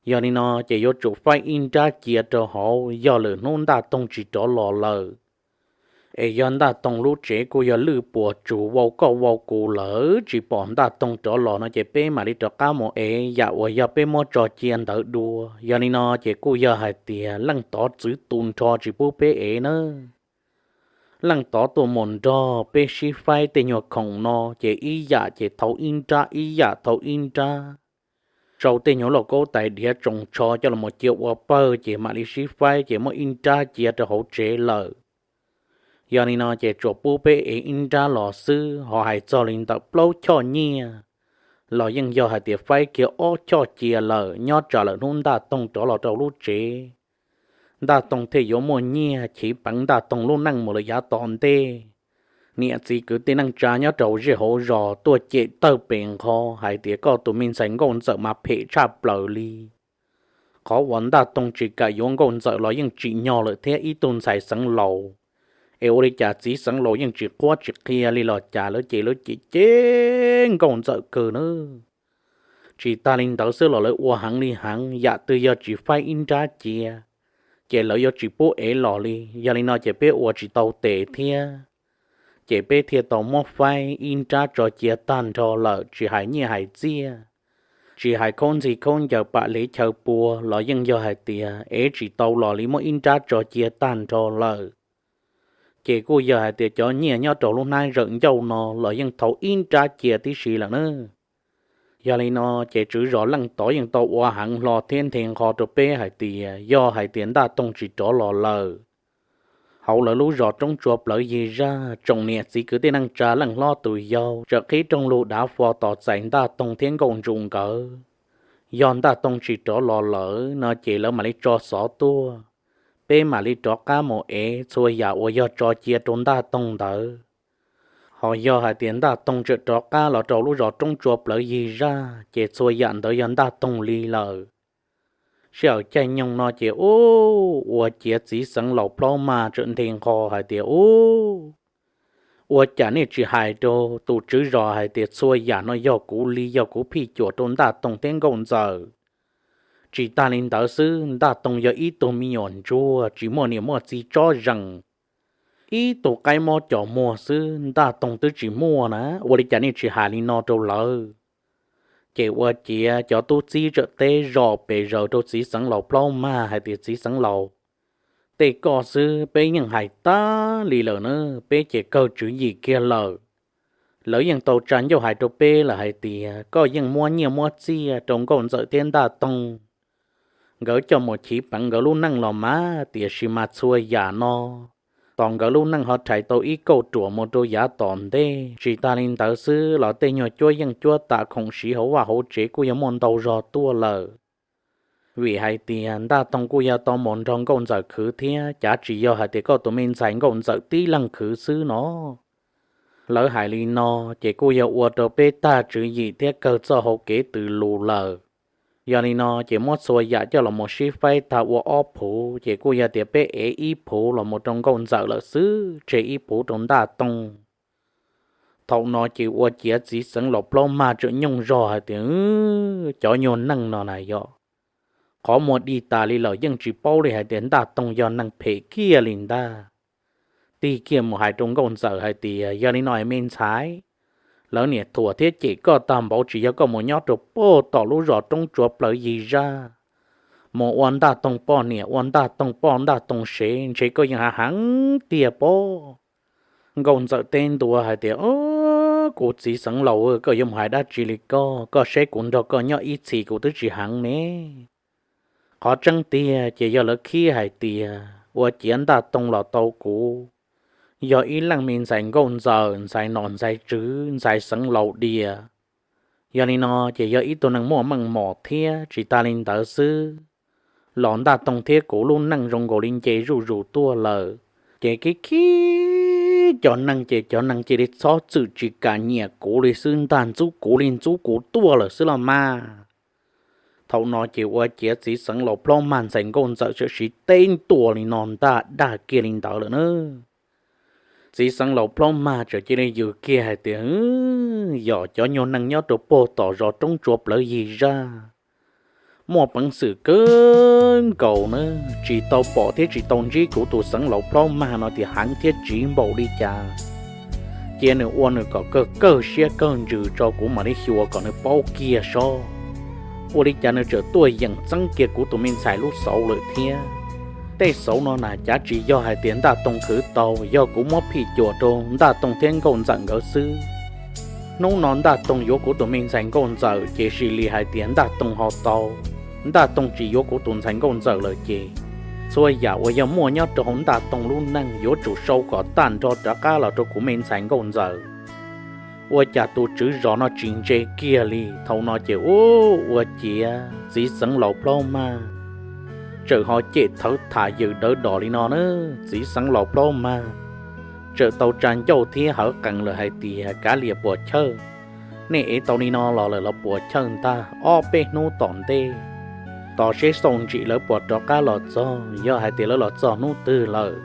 Yog li no ces yuav tsum faib ib nrab cia rau hauv, yog lwm hnub Ntaj Toog tsis rov los lawm, es yog Ntaj Toog lub tsev kuj yog lwj puas tsuas vau koj vau kuv lawm tsis pom Ntaj Toog rov los no ces peb mam li rov qab mus ev yam uas yog peb muab tso cia ntawd dua. Yog li no ces kuj yog hais tias Leej Tov txwv tu nrho tsis pub peb ev nawb. Leej Tov tuaj mus nrog peb sib faib tej nyuag khoom no ces ib yam ces thau ib nrab ib yam thau ib nrab. Sau tej nyuag lauj kaub tais diav tsoos tsho coj los cia ua pawg ces mam li sib faib ces muab ib nrab cia rau hauv tsev lawm. Yog li no ces tsuas pub peb ev ib nrab los xwb, ho hais txog li ntawm plaub choj nyiaj los yeej yog hais tias faib kiag ob choj cia lawm, nyob tsam lawm hnub Ntaj Toog rov los rau lub tsev Ntaj Toog thiaj yuav muaj nyiaj chiv peev Ntaj Toog lub neej mus lawm yav tom ntej. Niam txiv kwv tij neej tsa nyob rau zej hauv zos tuaj cem tawg pes nqho hais tias koj tus me ntxhais Nkauj Ntxawm mas phem tshaj plaws li. Qhov uas Ntaj Toog tsis kam yuav Nkauj Ntxawm los yeej tsim nyog lawm thiab ib tug ntxhais xeev laus, es ua li cas txiv xeev laus yeej tsis qhuab tsis qhia li los cas lawv ces lawv cem cem Nkauj Ntxawm kawg na. Tsis tas li ntawd xwb los lawv ua heev li heev, yam twg yog tsis faib ib nrab cia, ces lawv yuav tsis pub ev los li. Yog li no ces peb ua tsis tau tes thiab, ces peb thiaj tau muab faib ib nrab tso cia tag nrho lawm, tsis hais nyiaj hais txiaj, tsis hais khaub ntxig khaub ncaws pam hliv chaw pua los yeej yog hais tias ev tsis tau los li, muab ib nrab tso cia tag nrho lawm. Ces kuj yog hais tias cov nyiaj nyob rau lub hnab zawm ncauj no los yeej thau ib nrab cia tib si lawm na. Yog li no ces tswv zos leej tod yeej tau ua heev hlo thiab nthe nqho rau peb hais tias yog hais tias Ntaj Toog tsis rov los lawm, hauv lawv lub zos roob tsua plawv yig zaj tsoom niam txiv kwv tij neej tsa leej hlob tus yau tseem qhib rooj lug dav fo tos txais Ntaj Toog thiab Nkauj Ntsu nkawd. Yog Ntaj Toog tsis rov los lawm no ces lawv mam li tso xov tuaj, peb mam li rov qab mus ev txhua yam uas yog tso cia rau Ntaj Toog ntawd. Ho yog hais tias Ntaj Toog tseem rov qab los rau lub zos roob tsua plawv yig zaj ces txhua yam ntawd yog Ntaj Toog li lawm. Sij hawm caij nyoog no ces ub, ua ciav txiv xeev laus Plaub Maj tseem nthe nqho hais tias ub, ua cas nej tsis hais rau tus tswv zos hais tias txhua yam no yog kuv li, yog kuv phij cuam rau Ntaj Toog thiab Nkauj Ntxawm. Tsis tas li ntawd xwb, Ntaj Toog yog ib tug me nyuam ntsuag tsis muaj niam muaj txiv tsob zees, ib tug qaib mob cos muag xwb Ntaj Toog twb tsis muaj na, ua li cas nej tsis hais li no rau lawv? Ces ua ciav cov tub txib tseem teb zom pes zaws rau txiv xeev laus Plaub Maj hais tias txiv xeev laus, tej koj xwb peb yeej hais tag li lawm na, peb ces kawg tswv yim kiag lawm. Lawv yeej tau tsa ncauj hais rau peb lawm hais tias koj yeej muab nyiaj muab txiaj rau Nkauj Ntxawm thiab Ntaj Toog nkawd coj mus chiv peev nkawd lub neej los mas, tiam sis mas txhua yam no tos nkawd lub neej ho rhais tau ib kauj ruam mus rau yav tom ntej. Tsis tas li ntawd xwb los tej nyuag cuab yeej cuab tam khoom siv hauv vaj hauv tsev kuj yog muaj ntau zog tuaj lawm. Vim hais tias Ntaj Toog kuj yog tau mus nrog Nkauj Ntxawm khwv thiab, cav tsis yog hais tias koj tus me ntxhais Nkauj Ntxawm tib leeg khwv xwb no. Lawv hais li no ces kuj yog ua rau peb tag tswv yim thiab kawg txoj hau kev tws lus lawm. Yog li no ces muab txhua yam coj los mus sib faib tag ua ob phuv, ces kuj yog tias peb ev ib phuv los mus rau Nkauj Ntxawm lawm xwb, tseg ib phuv rau Ntaj Toog. Thaum no ces ua ciav txiv xeev laus Plaub Maj tseem nyooj zog hais tias, cov nyuag neeg no na yog, qhov muag dig tas li lawm yeej tsis paub li hais tias Ntaj Toog yog neeg phem kiag li ntag. Tig kiag mus hais rau Nkauj Ntxawm hais tias, yog li no es me ntxhais, lawv niam thuam thiab cem koj tag npaum, tsis yog koj mus nyob rau puag tom lub zos roob tsua plawv yig zaj, mus ua Ntaj Toog poj niam, ua Ntaj Toog poj Ntaj Toog sev, ntshe koj yeej hav heev tiag pob. Nkauj Ntxawm teb ntua hais tias, o, kuv txiv xeev laus, koj yuav mus hais dab tsi li koj, koj saib kuv nrog koj nyob ib txhis kuv twb tsis heev ne. Qhov tseeb tiag ces yog lawv khib hais tias ua ciav Ntaj Toog los tau kuv, yog ib leej me ntxhais Nkauj Ntxawm, ntxhais nom ntxhais tswv, ntxhais xeev laus diam. Yog li no ces yog ib tug neeg muaj meej mom thiab. Tsis tas li ntawd xwb, los Ntaj Toog thiab kuv lub neej zoo nkaus li nce zuj zus tuaj lawm. Ces khib khib cov neeg ces cov neeg cia li txhob txwm tsis kam nyiam kuv li xwb ntag, ntxub kuv li ntxub kuv tuaj lawm xwb los mas. Thaum no ces ua ciav txiv xeev laus Plaub Maj ntxhais Nkauj Ntxawm txawm siv teb ntua li no ntag, dag kiag li ntawd lawm na. Txiv xeev laus Plaub Maj txawm cia li yws kiag hais tias, yog cov nyuag neeg nyob rau puag tom zos roob tsua plawv yig zaj, muaj peev xwm kawg nkaus na, tsis tau pom thiab tsis tau ntsib kuv tus xeev laus Plaub Maj no tias heev thiab tsiv npaum li cas. Cia nws ua nws kom kawg kawg siab kawg ntsws tso kuv mam li xyuas kom nws paub kiag sob. Ua li cas nws txawm tuaj yeem txeeb kiag kuv tus me ntxhais lub xauv lawm thiab. Tej xauv no na cav tsis yog hais tias Ntaj Toog khwv tau, yog kuv muab phim cuam rau Ntaj Toog thiab Nkauj Ntxawm nkawd xwb. Hnub no Ntaj Toog yuav kuv tus me ntxhais Nkauj Ntxawm ces sim li hais tias Ntaj Toog ho tau. Ntaj Toog tsis yuav kuv tus ntxhais Nkauj Ntxawm lawm ces txhua yam uas yog muaj nyob rau hauv Ntaj Toog lub neej yuav tsum sau kom tag nrho rov qab los rau kuv me ntxhais Nkauj Ntxawm. Ua cas tus tswv zos no tsis ntse kiag li. Thaum no ces ub, ua ciav txiv xeev laus Plaub Maj txawm ho cem thawv tham yws dawv dos li no na. Txiv xeev laus plaub mag txawm tau tsa ncauj thiab hawv qees lawm hais tias, Kav liam puas chawj, nej ev tau li no los lawm los puas chawj ntag. Ob peb hnub tom ntej tos seb Xauj Ntsim lawv puas rov qab los txog, yog hais tias lawv los txog hnub twg lawm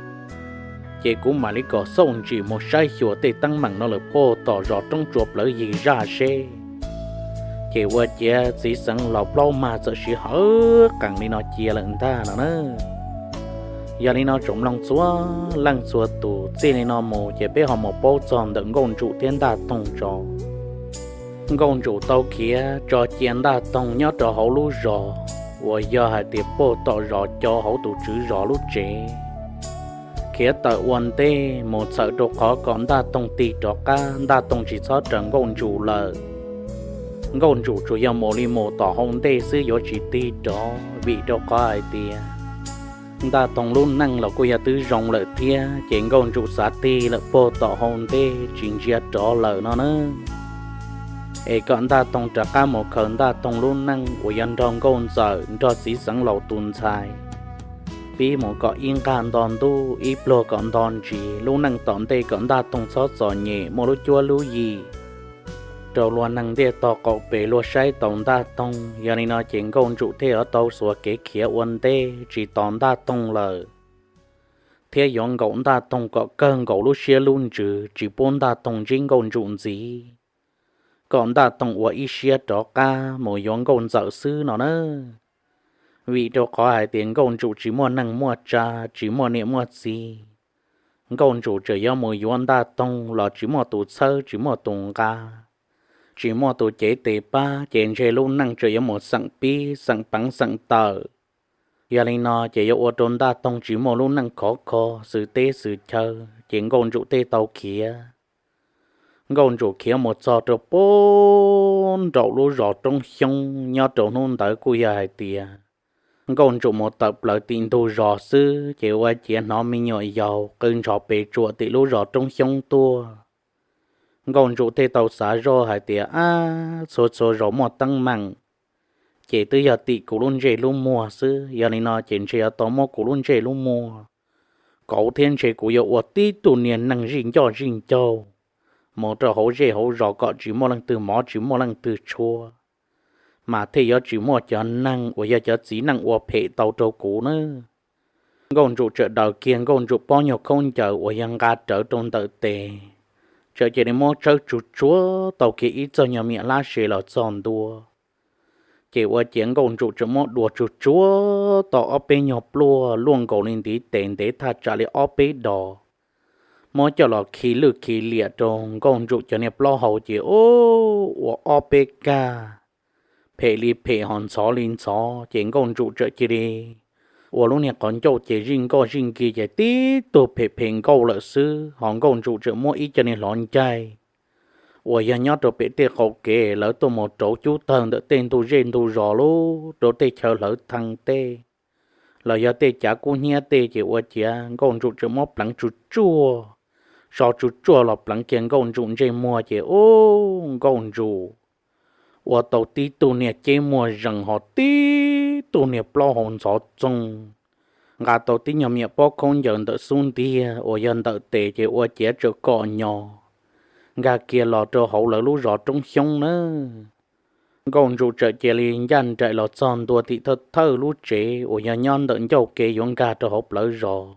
ces kuv mam li kom Xauj Ntsim mus saib xyuas tej teeb meem no lawm puag tom zos roob tsua plawv yig zaj seb. Ces ua ciav txiv xeev laus plaub mag txawm siv hawv qees li no cia lawm ntag no na. Yog li no tsoom mloog txhua leej txhua tus, txij li no mus ces peb ho mus paub txog ntawm Nkauj Ntsum thiab Ntaj Toog tso. Nkauj Ntsum tau khiav tso cia Ntaj Toog nyob rau hauv lub zos uas yog hais tias puag tom zos co hauv tus tswv zos lub tsev, khiav tawm ua ntej mus txhawm rau qhov kom Ntaj Toog tig rov qab, Ntaj Toog tsis txhob raws Nkauj Ntsum lawm. Nkauj Ntsum tsuas yog mus li mus tom hauv ntej xwb, yuav tsis tig rov, vim rau qhov hais tias Ntaj Toog lub neej los kuj yog twb zoo lawm thiab, ces Nkauj Ntsum xav tig lawm puag tom hauv ntej tsis ntsia rov lawm no na. Es kom Ntaj Toog rov qab mus khaws Ntaj Toog lub neej uas yog nrog Nkauj Ntxawm nrog txiv xeev laus tus ntxhais pib mus kom ib nqag nto ntuj ib pluag kom nto ntsis, lub neej tom ntej kom Ntaj Toog txhob txom nyem, muaj lub cuab lub yig rau luag neeg ntiaj tog qaum pes luag saib taus Ntaj Toog. Yog li no ces Nkauj Ntsum thiaj yuav tau xuas kev khiav ua ntej tsis tos Ntaj Toog lawm, thiab yuav nkaum Ntaj Toog kom kawg nkaus lub siab lub ntsws tsis pub Ntaj Toog ntsib Nkauj Ntsum ntxiv, kom Ntaj Toog ua ib siab rov qab mus yuav Nkauj Ntxawm xwb no na. Vim rau qhov hais tias Nkauj Ntsum tsis muaj neej muaj tsa, tsis muaj niam muaj txiv, Nkauj Ntsum tseem yuav mus yuav Ntaj Toog los tsis muaj tus txhawb tsis muaj tus nqa, tsis muaj tus cev tes pab, ces ntshe lub neej tseem yuav mus xeem pib xeem peev xeem tawm. Yog li no ces yuav ua rau Ntaj Toog tsis muaj lub neej khov kho xwm teb xwm chaw, ces Nkauj Ntsum thiaj tau khiav. Nkauj Ntsum khiav mus txog rau puag nraum lub zos Roob Xyoob, nyob rau hnub ntawd kuj yog hais tias Nkauj Ntsum mus tawm plaws tim ntug zos xwb, ces ua ciav hnov me nyuam yaus qw ntshov pes tsuam tim lub zos Roob Xyoob tuaj. Nkauj Ntsum thiaj tau xav zoj hais tias, Ab, txhua txhua zaus muaj teeb meem ces twb yog tim kuv lub ntsej lub muag xwb, yog li no ces ntshe yuav tau muab kuv lub ntsej lub muag kauv thiab ntshe kuv yuav ua tib tug niag neeg zij ncoj zij ncaug mus rau hauv zej hauv zos kom tsis muaj leej twg mov tsis muaj leej twg tshua, mas thiaj yuav tsis muaj cov neeg uas yog cov txiv neej ua phem tau rau kuv na. Nkauj Ntsum txawm daws kiag Nkauj Ntsum pob nyuag khaub ncaws uas yog nqa rawv rau ntawm tes, txawm cia li muab tshawb tsuag tsuag tau kiag ib txoj nyuag me nyuam hlab se los txog ntua. Ces ua ciav Nkauj Ntsum txawm muab dua tsuag tsuag tau ob peb nyuag pluaj luaj nkaus li ntiv tes ntev thaj tsam li ob peb dos, muab coj los khi lwj khi liam rau Nkauj Ntsum cov niag plaub hau ces ua ob peb kag, phem li phem ho ntxhov li ntxhov, ces Nkauj Ntsum txawm cia li ua lub niag qhov ncauj ces zij nkoj zij nkig ces tib tug phem phem nkauj lawm xwb, ho Nkauj Ntsum txawm muab ib co niag hlov ncaig uas yog nyob rau pem tej qaum kev lawv tuaj mus rauv cub tawg ntawm tej ntug zej ntug zos lub rau tej chaw hlawv thee tej, los yog tej cav kub hnyiab tej, ces ua ciav Nkauj Ntsum txawm muab pleev tsuag tsuag, so tsuag tsuag los pleev kiag Nkauj Ntsum ntsej muag ces ua Nkauj Ntsum ua tau tib tug niag ceb muag zees ho tib tug niag plaub hau ntxhov txoog, nqa tau tib nyuag me nyuam pob khaub ncaws ntawm xub ntiag uas yog ntawm tes ces ua ciav txawm kom nyo nkag kiag los rau hauv lawv lub zos Roob Xyoob na. Nkauj Ntsum txawm cia li ncaj nraim los txog ntua tim thawj thawj lub tsev uas yog nyob ntawm ncauj kev yuav nkag rau hauv plawv zos.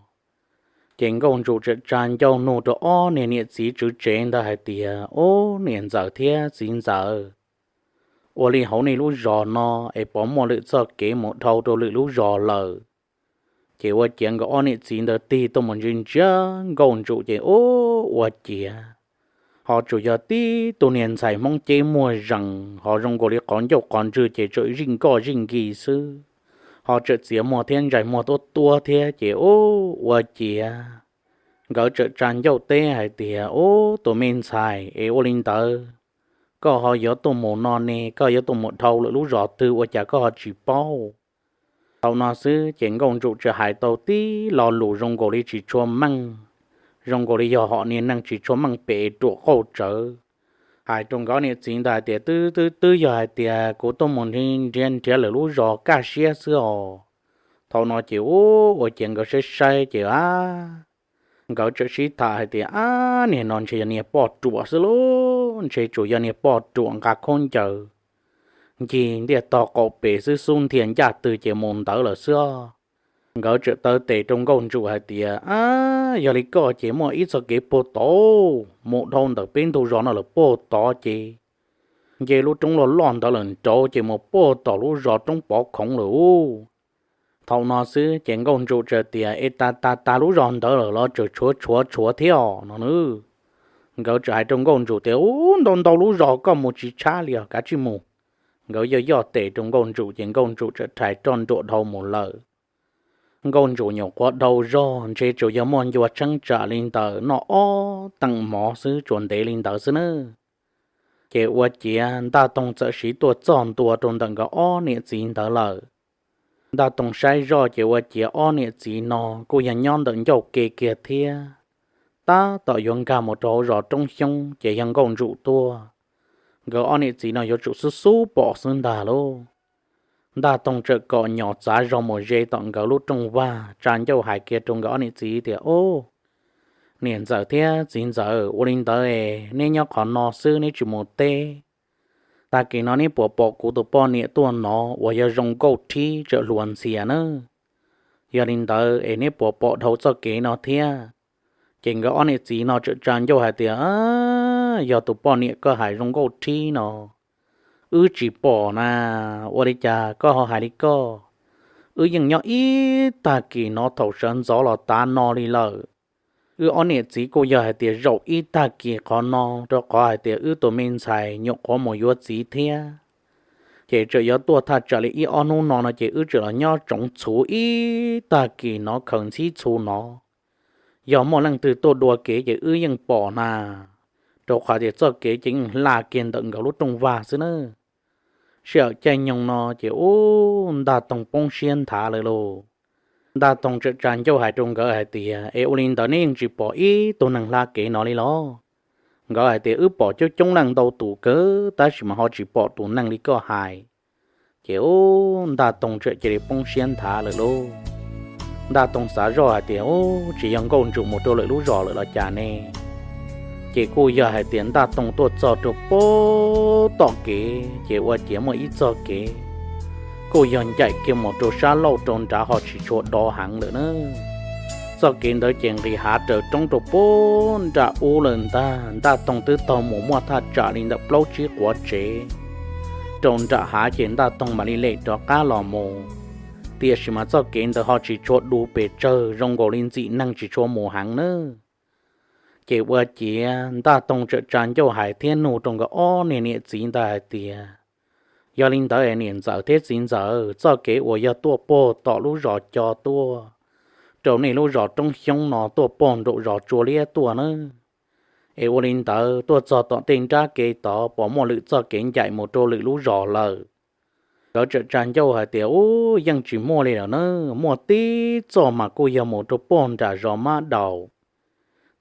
Ces Nkauj Ntsum txawm tsa ncauj nug rau ob niag niam txiv tswv tsev ntawd hais tias, Ub, niam ntxawm thiab txiv ntxawm, ua li hauv nej lub zos no es puas muaj lwm txoj kev mus dhau rau lwm lub zos lawm? Ces ua ciav nkawd ob niam txiv ntawd tig tuaj mus ntsia ntsia Nkauj Ntsum ces ub, ua ciav ho tsuas yog tib tug niag ntxhais Hmoob ceb muag zees ho zoo nkaus li qhov ncauj qhov ntswg ces txawm zij nkoj zij nkig xwb, ho txawm txiav muag thiab ntsais muag tuab tuab thiab ces ub, ua ciav nkawd txawm tsa ncauj teb hais tias, Ub, tus me ntxhais, es ua li ntawd koj ho yuav tuaj mus no ne, koj yuav tuaj mus dhau lwm lub zos twg ua cas koj ho tsis paub? Thaum no xwb ces Nkauj Ntsum txawm hais tau tib lo lus zoo nkaus li tsis tshua meej, zoo nkaus li yog hom niag neeg tsis tshua meej pem ruam qauj tsawv, hais rau nkawd niam txiv ntawd hais tias, Twb twb twb yog hais tias kuv tuaj mus nrhiav nrhiav lwm lub zos kaj siab xwb os. Thaum no ces ub ua ciav nkawd saib saib ces a, nkawd txawm sib tham hais tias, Ab, niag no ntshe yog niag poj ruam xwb lauj, ntshe tsuas yog niag poj ruam nqa khaub ncaws ncig ntiaj tog qaum pem xwb, xub ntiag ncaj twg ces mus ntawd lawm xwb. Nkawd txawm taw tes rau Nkauj Ntsum hais tias, Ab, yog li koj ces muaj ib txoj kev puag tod, mus dhau ntawm peb ntug zos no lawm puag tod ces nce lub roob loj loj ntawd lawm nraud ces mus puag tom lub zos roob pov khoov lawm ub. Thaum no xwb ces Nkauj Ntsum txawm tias, Es tas tas tas lub zos ntawd lawm los tseem tshuav tshuav tshuav thiab os no nws. Nkawd txawm hais rau Nkauj Ntsum tias, Ub, ntau ntau lub zos koj mus tsis tshab li os, kav tsij mus. Nkawd yoj yoj tes rau Nkauj Ntsum ces Nkauj Ntsum txawm rhais roj nruam dhau mus lawm. Nkauj Ntsum nyuam qhuav dhau zog ntshe tsuas yog muaj ncua tsheeb tsam li ntawm noj ob teem mov xwb, tsuas ntev li ntawd xwb nab. Ces ua ciav Ntaj Toog txawm siv tuaj txog ntua rau ntawm nkawd ob niam txiv ntawd lawm. Ntaj Toog saib zoj ces ua ciav ob niam txiv no kuj yog nyob ntawm ncauj ke kiag thiab. Tab tom yuav nkag mus rau hauv zos Roob Xyoob ces yog Nkauj Ntsum tuaj, nkawd ob niam txiv no yuav tsum xub xub pom xwb ntag lauj. Ntaj Toog txawm kom nyom txav zog mus ze tom nkawd lub rooj vag, tsa ncauj hais kiag rau nkawd ob niam txiv tias, Ub, niam ntxawm thiab txiv ntxawm, ua li ntawd es neb nyob qhov no xwb neb tsis mus teb, tag kis no neb puas pom kuv tus poj niam tuaj no uas yog zoo nkauj rhib txawm hluas ntxhias nab? Yog li ntawd es neb puas pom dhau txoj kev no thiab? Ces nkawd ob niam txiv no txawm tsa ncauj hais tias, Yog tus poj niam koj hais zoo nkauj rhib no, wb tsis pom na. Ua li cas koj ho hais li koj? Wb yeej nyob ib tag kis no thaum sawv ntxov los tav no li lawm. Wb ob niam txiv kuj yog hais tias zaum ib tag kis qhov no, rau qhov hais tias wb tus me ntxhais nyuam qhuav mus yuav txiv thiab, ces txawm yuav tuaj thaj tsam li ib ob hnub no no ces wb txawm los nyob tsoov txhuv ib tag kis no khaws ntxhib txhu no. Yog muaj leej twg tuaj dua kev ces wb yeej pom na, rau qhov tias txoj kev ces yeej hla kiag ntawm nkawd lub rooj vag xwb nab. Sij hawm caij nyoog no ces ub, Ntaj Toog poob siab nthav lawm lauj. Ntaj Toog txawm tsa ncauj hais rau nkawd hais tias, Es ua li ntawd neb yeej tsis pom ib tug neeg hla kev no li los? Nkawd hais tias, Wb pom coob coob leej ntau tus kawg tab sis mas ho tsis pom tus neeg li koj hais. Ces ub, Ntaj Toog txawm cia li poob siab nthav lawm lauj. Ntaj Toog xav zoj hais tias, Ub, tsis yog Nkauj Ntsum mus rau lwm lub zos lawm los cas ne? Ces kuj yog hais tias Ntaj Toog tuaj txog rau puag tom kev ces ua ciav muaj ib txoj kev kuj yog ncaim kiag mus rau sab laug rau nrad ho tsis tshua do heev lawm na. Txoj kev ntawd ces nqis hav raws roob rau puag nram ub lawm ntag. Ntaj Toog twb taug mus muaj thaj tsam li ntawm plaub tsib quav tsev rau nram hav ces Ntaj Toog mam li lem rov qab los mus. Tiam sis mas txoj kev ntawd ho tsis tshua du pes tsawg, zoo nkaus li ntxim neeg tsis tshua mus heev nawb. Ces ua ciav Ntaj Toog txawm tsa ncauj hais thiab nug rau nkawd ob niag niam txiv ntawd hais tias, Yog li ntawd es niam ntxawm thiab txiv ntxawm, txoj kev uas yog tuaj puag tom lub zos Co tuaj rau nej lub zos Roob Xyoob no tuaj puag nraum zos Tsua Liab tuaj na, es ua li ntawd tuaj txog tom tej nrab ke tod puas muaj lwm txoj kev ncaim mus rau lwm lub zos lawm? Nkawd txawm tsa ncauj hais tias, Ub, yeej tsis muaj li lawm na, muaj tib txoj mas kuj yog mus rau puag nram zos Mab Daus.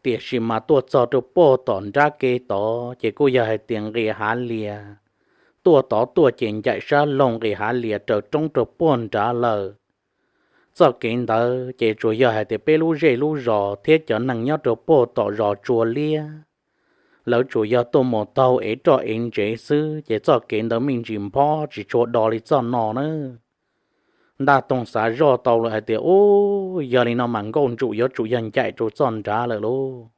Tiam sis mas tuaj txog rau puag tom nrab ke tod ces kuj yog hais tias nqis hav lias, tuaj tod tuaj ces ncaim sab laug nqis hav lias raws roob rau puag nrad lawm. Txoj kev ntawd ces tsuas yog hais tias peb lub zej lub zos thiab cov neeg nyob rau puag tom zos Tsua Liab, lawv tsuas yog tuaj mus taug ev roj ev ntsev xwb ces txoj kev ntawd me ntsis nphob tsis tshua do li txoj no na. Ntaj Toog xav zoj tau lawm hais tias, Ub, yog li no mas Nkauj Ntsum yuav tsum yog ncaim rau txoj nrad lawm lauj.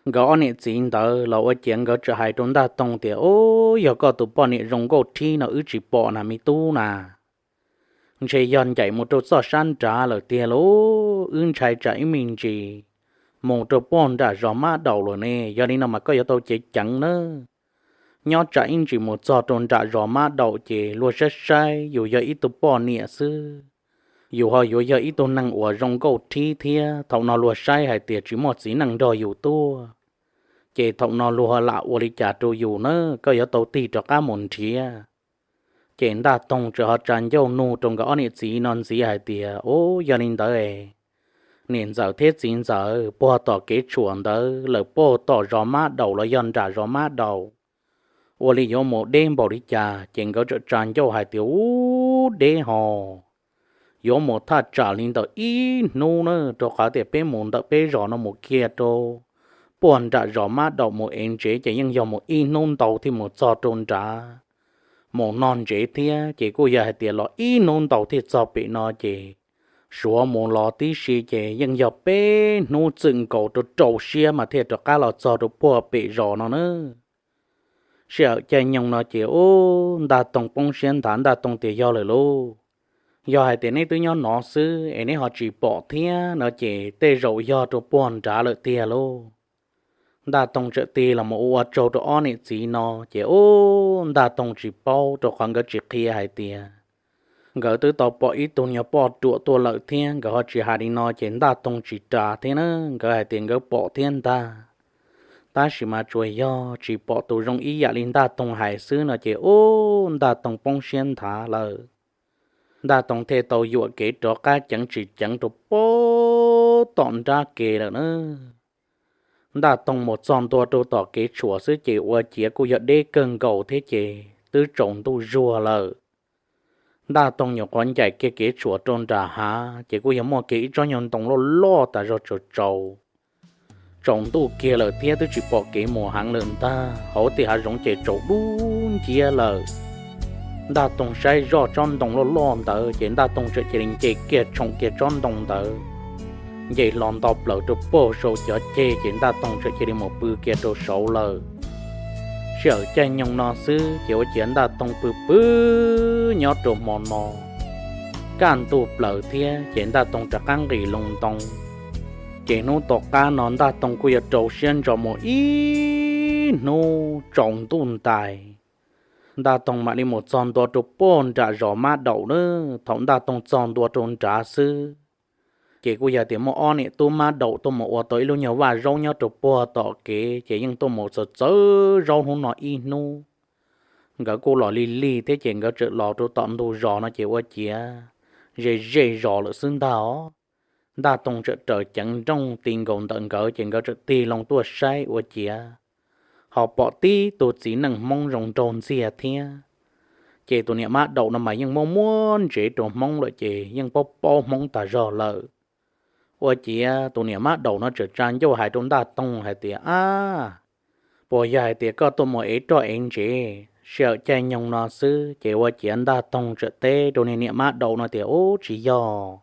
Nkawd ob niam txiv ntawd los ua ciav nkawd txawm hais rau Ntaj Toog tias, Ub, yog koj tus poj niam zoo nkauj rhib no wb tsis pom na me tub na. Ntshe yog ncaim mus rau txoj sab nrad lawm tiag lauj, wb ntshai tsam ib me ntsis mus rau puag nram zos Mab Daus lawm ne. Yog li no mas koj yuav tau ceev ceev nawb. Nyob tsam ib ntsis mus txog rau nram zos Mab Daus ces luag saib saib yus yog ib tug poj niam xwb, yus ho yuav yog ib tug neeg uas zoo nkauj rhib thiab thaum no luag saib hais tias tsis muaj txiv neej nrog yus tuaj, ces thaum no luag lam ua li cas rau yus na, koj yuav tau tig rov qab mus nrhiav. Ces Ntaj Toog txawm ho tsa ncauj nug rau nkawd ob niam txiv no ntxiv hais tias, Ub, yog li ntawd, niam ntxawm thiab txiv ntxawm, puag tom kev tshuam ntawd lawm puag tom zos Mab Daus los yog nram zos Mab Daus, ua li yuav mus deb npaum li cas? Ces nkawd txawm tsa ncauj hais tias, Ub, deb hos, yuav mus thaj tsam li ntawm ib hnub na, rau qhov tias peb mus ntawm peb zos no mus kiag rau puag nram zos Mab Daum mus ev ntsev ces yeej yog mus ib hnub ntau thiaj mus txog rau nrad. Mus noj ntsev thiab ces kuj yog hais tias los ib hnub ntau thiaj txog pem no ces suav mus los tib si ces yeej yog peb hnub txwm nkaus rau rau siab mas thiaj rov qab los txog rau puag pem zos no na. Sij hawm caij nyoog no ces ub, Ntaj Toog poob siab nthav, Ntaj Toog tias yog lawm lauj, yog hais tias neb twb nyob no xwb es neb ho tsis pom thiab no ces tej zaum yog rau puag nrad lawm tiag lauj. Ntaj Toog txawm tig los mus ua ua tsaug rau ob niam txiv no ces ub, Ntaj Toog tsis paub rau qhov nkawd tsis qhia hais tias nkawd twb tau pom ib tug nyuag poj ruam tuaj lawm thiab, nkawd ho tsis hais li no ces Ntaj Toog tsis ras thiab na. Nkawd hais tias nkawd pom thiab ntag, tab sis mas tsuas yog tsis pom tus zoo ib yam li Ntaj Toog hais xwb no ces ub, Ntaj Toog poob siab nthav lawm. Ntaj Toog thiaj tau yuam kev rov qab ceev tsis ceev rau puag tom nrab ke lawm na. Ntaj Toog mus txog ntua rau tom kev tshuam xwb ces ua ciav kuj yog deb kawg nkaus thiab ces twb tsaus ntuj zuag lawm. Ntaj Toog nyuam qhuav ncaim kiag kev tshuam rau nram hav ces kuj yog muaj kiag ib tsob nyuag ntoo loj loj tas zog tsaus tsaus. Tsaus ntuj kiag lawm thiab twb tsis pom kev mus heev lawm ntag, hauv tej hav zoov ces tsaus dub nciab lawm. Ntaj Toog saib zoj tsob ntoo loj loj ntawd ces Ntaj Toog txawm cia li nce kiag tshoom kiag tsob ntoo ntawd, nce hlo nto plaws rau puag saum cov ceg ces Ntaj Toog txawm cia li mus pw kiag rau saud lawm. Sij hawm caij nyoog no xwb ces ua ciav Ntaj Toog pw pw nyob rau hmo no, kaj ntug plaws thiab ces Ntaj Toog rov qab nqis loo ntoo. Ces hnub tom qab no Ntaj Toog kuj yog rau siab ntso mus ib hnub tsaus ntuj ntais, Ntaj Toog mam li mus txog ntua rau puag nram zos Mab Daum na. Thaum Ntaj Toog txog ntua rau nrad xwb, ces kuj yog tias muaj ob niam tub Mab Daum tuaj mus ua tau ib lub nyuag vaj zaub nyob rau puag tom kev ces yeej tuaj mus txawv txawv zaub hnub no ib hnub. Nkawd kuj los lig lig thiab ces nkawd txawm los rau tom ntug zos no ces ua ciav ze ze zos lawm xwb ntag os. Ntaj Toog txawm raws ceev nrooj ti nkaus ntawm nkawd ces nkawd txawm tig loo tuaj saib ua ciav ho pom tib tug txiv neej Hmoob zoo nraug ntxiag thiab. Ces tus niam Mab Daum no mas yeej muaj muab ntsev rau Hmoob lawm ces yeej paub paub Hmoob tas zog lawm. Ua ciav tus niam Mab Daum no txawm tsa ncauj hais rau Ntaj Toog hais tias, Ab, puas yog hais tias koj tuaj mus ev roj ev ntsev sij hawm caij nyoog no xwb? Ces ua ciav Ntaj Toog txawm teb rau niag niam Mab Daum no tias, Ub, tsis yog.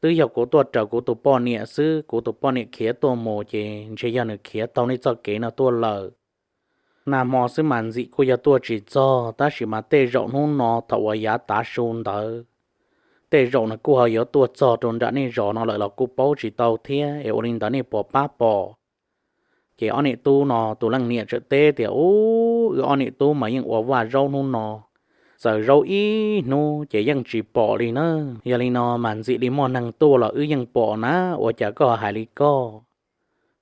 Twb yog kuv tuaj raws kuv tus poj niam xwb, kuv tus poj niam khiav tuaj mus ces ntshe yog nws khiav taug nej txoj kev no tuaj lawm. Nag hmo xwb mas ntxim kuj yog tuaj tsis txog, tab sis mas tej zaum hnub no thaum uas yav tav su ntawd, tej zaum nws kuj ho yuav tuaj txog rau nram nej zos no lawm los kuj paub tsis tau thiab, es ua li ntawd nej puas pab pom? Ces ob niam tub no tus leej niam txawm teb tias, Ub, wb ob niam tub mas yeej ua vaj zaub hnub no, txaws zaub ib hnub ces yeej tsis pom li na. Yog li no mas ntxim li muaj neeg tuaj los wb yeej pom na, ua cas koj hais li koj?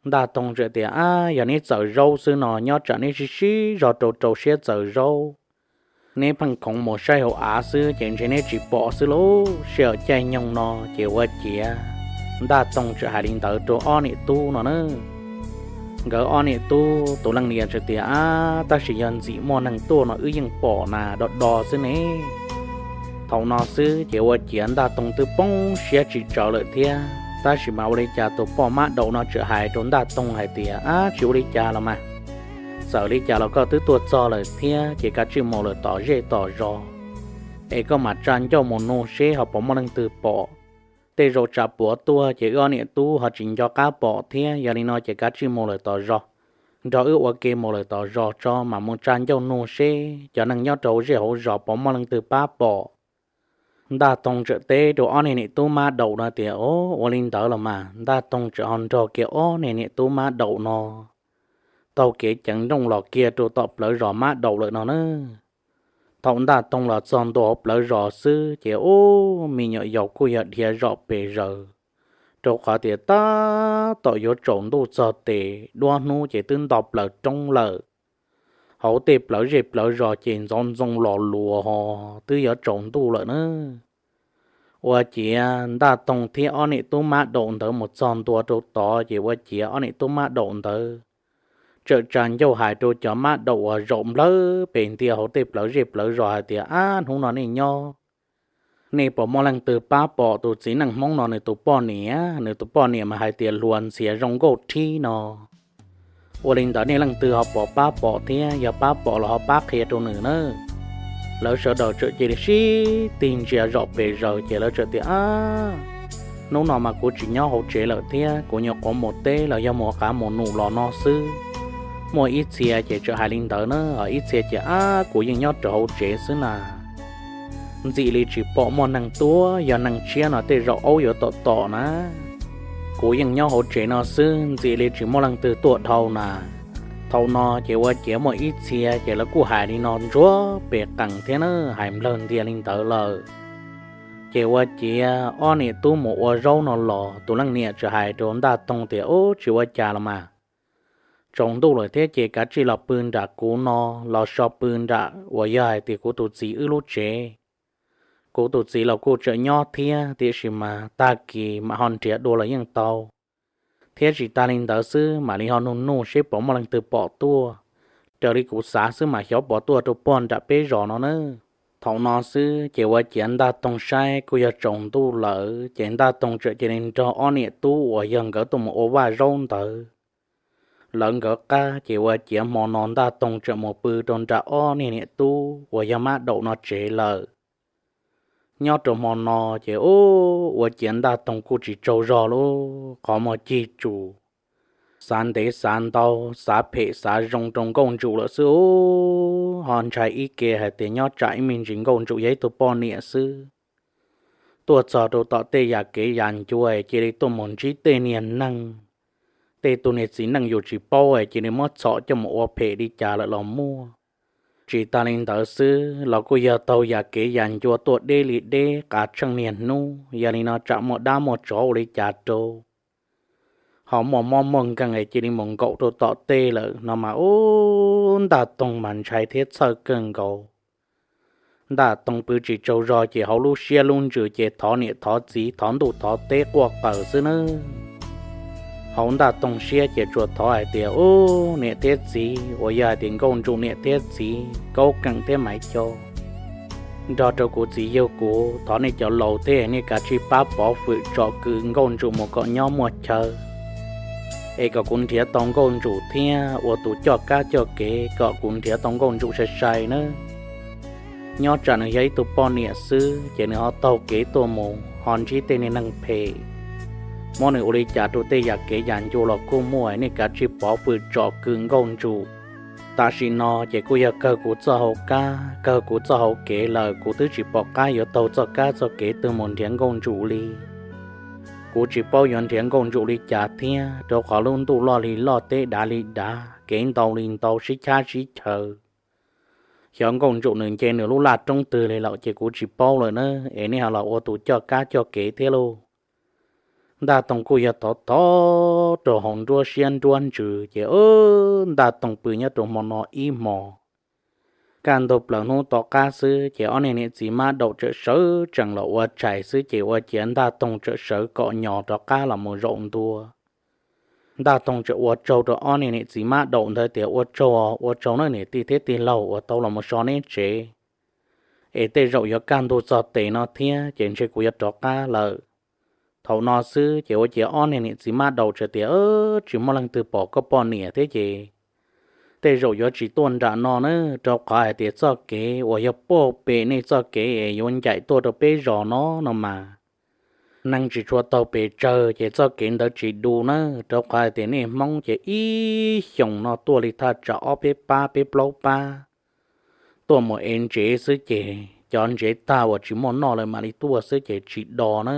Ntaj Toog txawm tias, Ab, yog neb txaws zaub xwb no nyob tsam neb sib sib zog rau rau siab txaws zaub, neb pheej khoov mus saib hauv av xwb ces ntshe neb tsis pom xwb lauj. Sij hawm caij nyoog no ces ua ciav Ntaj Toog txawm hais li ntawd rau ob niam tub no na. Nkawd ob niam tub tus leej niam txawm tias, Ab, tab sis yog ntxim muaj neeg tuaj no wb yeej pom na, do do xwb ne. Thaum no xwb ces ua ciav Ntaj Toog twb poob siab tsis tsawv lawm thiab, tab sis mas ua li cas tus poj Mab Daum no txawm hais rau Ntaj Toog hais tias, Ab, tsis ua li cas los mas, txawm li cas los koj twb tuaj txog lawm thiab ces kav tsij mus lawm tom zej tom zos, es koj mam tsa ncauj mus nug seb ho puas muaj leej twg pom. Tej zaum tsam puav tuaj ces wb ob niam tub ho tsis nco qab pom thiab. Yog li no ces kav tsij mus lawm tom zos, nrog wb ua ke mus lawm tom zos tso, mam mus tsa ncauj nug seb cov neeg nyob rau hauv zej hauv zos puas muaj leej twg pab pom. Ntaj Toog txawm teb rau ob niag niam tub Mab Daum no tias, Ub, ua li ntawd los mas. Ntaj Toog txawm ho nrog kiag ob niag niam tub Mab Daum no taug kev ceev nrooj los kiag rau tom plawv zos Mab Daum lawm no na. Thaum Ntaj Toog los txog ntua hauv plawv zos xwb ces ub, me nyuam yaus kuj yog dhia zom pes zaws, rau qhov tias tab tom yuav tsaus ntuj txog tes, duab hnub ces twb nto plaws roob lawm. Hauv tej plawv zej plawv zos ces ntxoov ntxoo los luas ho twb yuav tsaus ntuj lawm na. Ua ciav Ntaj Toog thiab ob niam tub Mab Daum ntawd mus txog ntua rau tod ces ua ciav ob niam tub Mab Daum ntawd txawm tsa ncauj hais rau cov Mab Daum uas zaum nplawg pes ntia hauv tej plawv zej plawv zos hais tias, Ab, hnub no nej nyob Nej puas muaj leej twg pab pom tus txiv neej Hmoob no nws tus poj niam? Nws tus poj niam mas hais tias hluas ntxhias zoo nkauj rhib no. Ua li ntawd nej leej twg ho puas pab pom thiab? Yog pab pom los ho pab qhia rau nws nawb. Lawv sawv daws txawm cia li sib tig ntsia zom pes zaws ces lawv txawm tias, Ab, hnub no mas kuv tsis nyob hauv tsev lawm thiab, kuv nyuam qhuav mus teb los yog mus qav mus num los no xwb. Muaj ib txhia ces txawm hais li ntawd na, ho ib txhia ces, Ab, kuv yeej nyob rau hauv tsev xwb na. Ntxim li tsis pom muaj neeg tuaj, yog neeg tshiab no tej zaum aub yuav tom tom na. Kuv yeej nyob hauv tsev no xwb, ntxim li tsis muaj leej twg tuaj dhau na. Thaum no ces ua ciav muaj ib txhia ces lawv kuj hais li no ntsuag pes qees thiab na, hais nplawg ntias li ntawd lawm. Ces ua ciav ob niam tub mus ua zaub no los tus leej niam txawm hais rau Ntaj Toog tias, Ub, tsis ua cas los mas, tsaus ntuj lawm thiab ces kav tsij los pw nram kuv no, los so pw nram uas yog hais tias kuv tus txiv wb lub tsev. Kuv tus txiv los kuj tseem nyob thiab, tiam sis mas tag kis mam ho nrhiav dua los yeej tau. Thiab tsis tas li ntawd xwb, mam li ho nug nug seb puas muaj leej twg pom tuaj. Raws li kuv xav xwb mas xyov puas tuaj rau puag nram peb zos no na. Thaum no xwb ces ua ciav Ntaj Toog saib kuj yog tsaus ntuj lawm, ces Ntaj Toog txawm cia li nrog ob niam tub uas yog nkawd tuaj mus ua vaj zaub ntawd. Lawv nkawd qab ces ua ciav hmo no Ntaj Toog txawm mus pw rau nram ob niag niam tub uas yog Mab Daum no tsev lawm. Nyob rau hmo no ces ub, ua ciav Ntaj Toog kuj tsis tsaug zog lub qhov muag cig tsum, xav ntev xav ntau, xav phem xav zoo rau Nkauj Ntsum lawm xwb ub. Ho ntshai ib ke hais tias nyob tsam ib me ntsis Nkauj Ntsum yog ib tug poj niam xwb, tuaj txog rau tom tej yam kev yam ncua cia li tuaj mus ntsib tej niag neeg, tej tug niag txiv neej yus tsis paub cia li muab txhom coj mus ua phem li cas lawm los muaj. Tsis tas li ntawd xwb los kuj yog taug yam kev yam ncua tuaj deb li deb, qav tsheej niag hnub, yog li no tsam muaj dab muaj tsov ua li cas rau, ho muaj mob muaj nkeeg cia li mus nkaum rau tom tej lawm no mas ub, Ntaj Toog mas ntshai thiab txhawj kawg nkaus. Ntaj Toog pw tsis tsaug zog ces hauv lub siab lub ntsws ces thov niam thov txiv thov ntuj thov teb quaj qawm xwb nawb. Hauv Ntaj Toog siab ces tsuas thov hais tias, Ub, niam thiab txiv, uas yog hais tias Nkauj Ntsum niam thiab txiv, Kaub Keem thiab Maiv Cau, nrog rau kuv txiv yug kuv, thov nej cov laus thiab nej kav tsij pab pov fwm tsom kwm Nkauj Ntsum mus kom nyob muaj chaw, es kom kuv nrhiav tau Nkauj Ntsum thiab ua tus coj kab coj kev kom kuv nrhiav tau Nkauj Ntsum sai sai nawb. Nyob tsam nws yog ib tug poj niam xwb ces nws ho taug kev tuaj mus ho ntsib tej niag neeg phem, muab nws ua li cas rau tej yam kev yam ncua los kuj muaj, nej kav tsij pov fwm tsom kwm Nkauj Ntsum. Tam sim no ces kuj yog kawg kuv txoj hau kab kawg kuv txoj hau kev lawm, kuv twb tsis pom qab yuav taug txoj kab txoj kev twg mus nrhiav Nkauj Ntsum li. Kuv tsis paub yuav nrhiav Nkauj Ntsum li cas thiab, rau qhov lub ntuj loj li loj, teb dav li dav, kev ntau li ntau, sib chab sib chaw. Xyov Nkauj Ntsum nws nce nws lub laj roob twg li lawm ces kuv tsis paub lawm na, es nej ho los ua tus coj kab coj kev thiab lauj. Ntaj Toog kuj yog thov thov rau hauv nruab siab nruab ntsws ces Ntaj Toog pw nyob rau hmo no ib hmos. Kaj ntug plaws hnub tom qab xwb ces ob niag niam txiv Mab Daum txawm sawv tsees los ua tshais xwb ces ua ciav Ntaj Toog txawm sawv kom nyos rov qab los mus zaum ntua. Ntaj Toog txawm ua tsaug rau ob niag niam txiv Mab Daum ntawd tias, Ua tsaug, ua tsaug nawb niam tij thiab tij laug uas tau los mus so neb tsev, es tej zaum yuav kaj ntug txog tes no thiab ces ntshe kuv yuav rov qab lawm. Thaum no xwb ces ua ciav ob niag niam txiv Mab Daum txawm tias, Tsis muaj leej twg pom koj poj niam thiab ces tej zaum yuav tsis tuaj nram no na, rau qhov hais tias txoj kev uas yog puag pem nej txoj kev es yuav ncaim tuaj rau peb zos no no mas, neeg tsis tshua taug pes tsawg ces txoj kev ntawd tsis du na, rau qhov hais tias nej Hmoob ces ib xyoos no tuaj li thaj tsam ob peb pab peb plaub pab, tuaj mus ev ntsev xwb ces cov ntsev tag uas tsis muaj noj lawm mam li tuaj xwb ces tsis do na.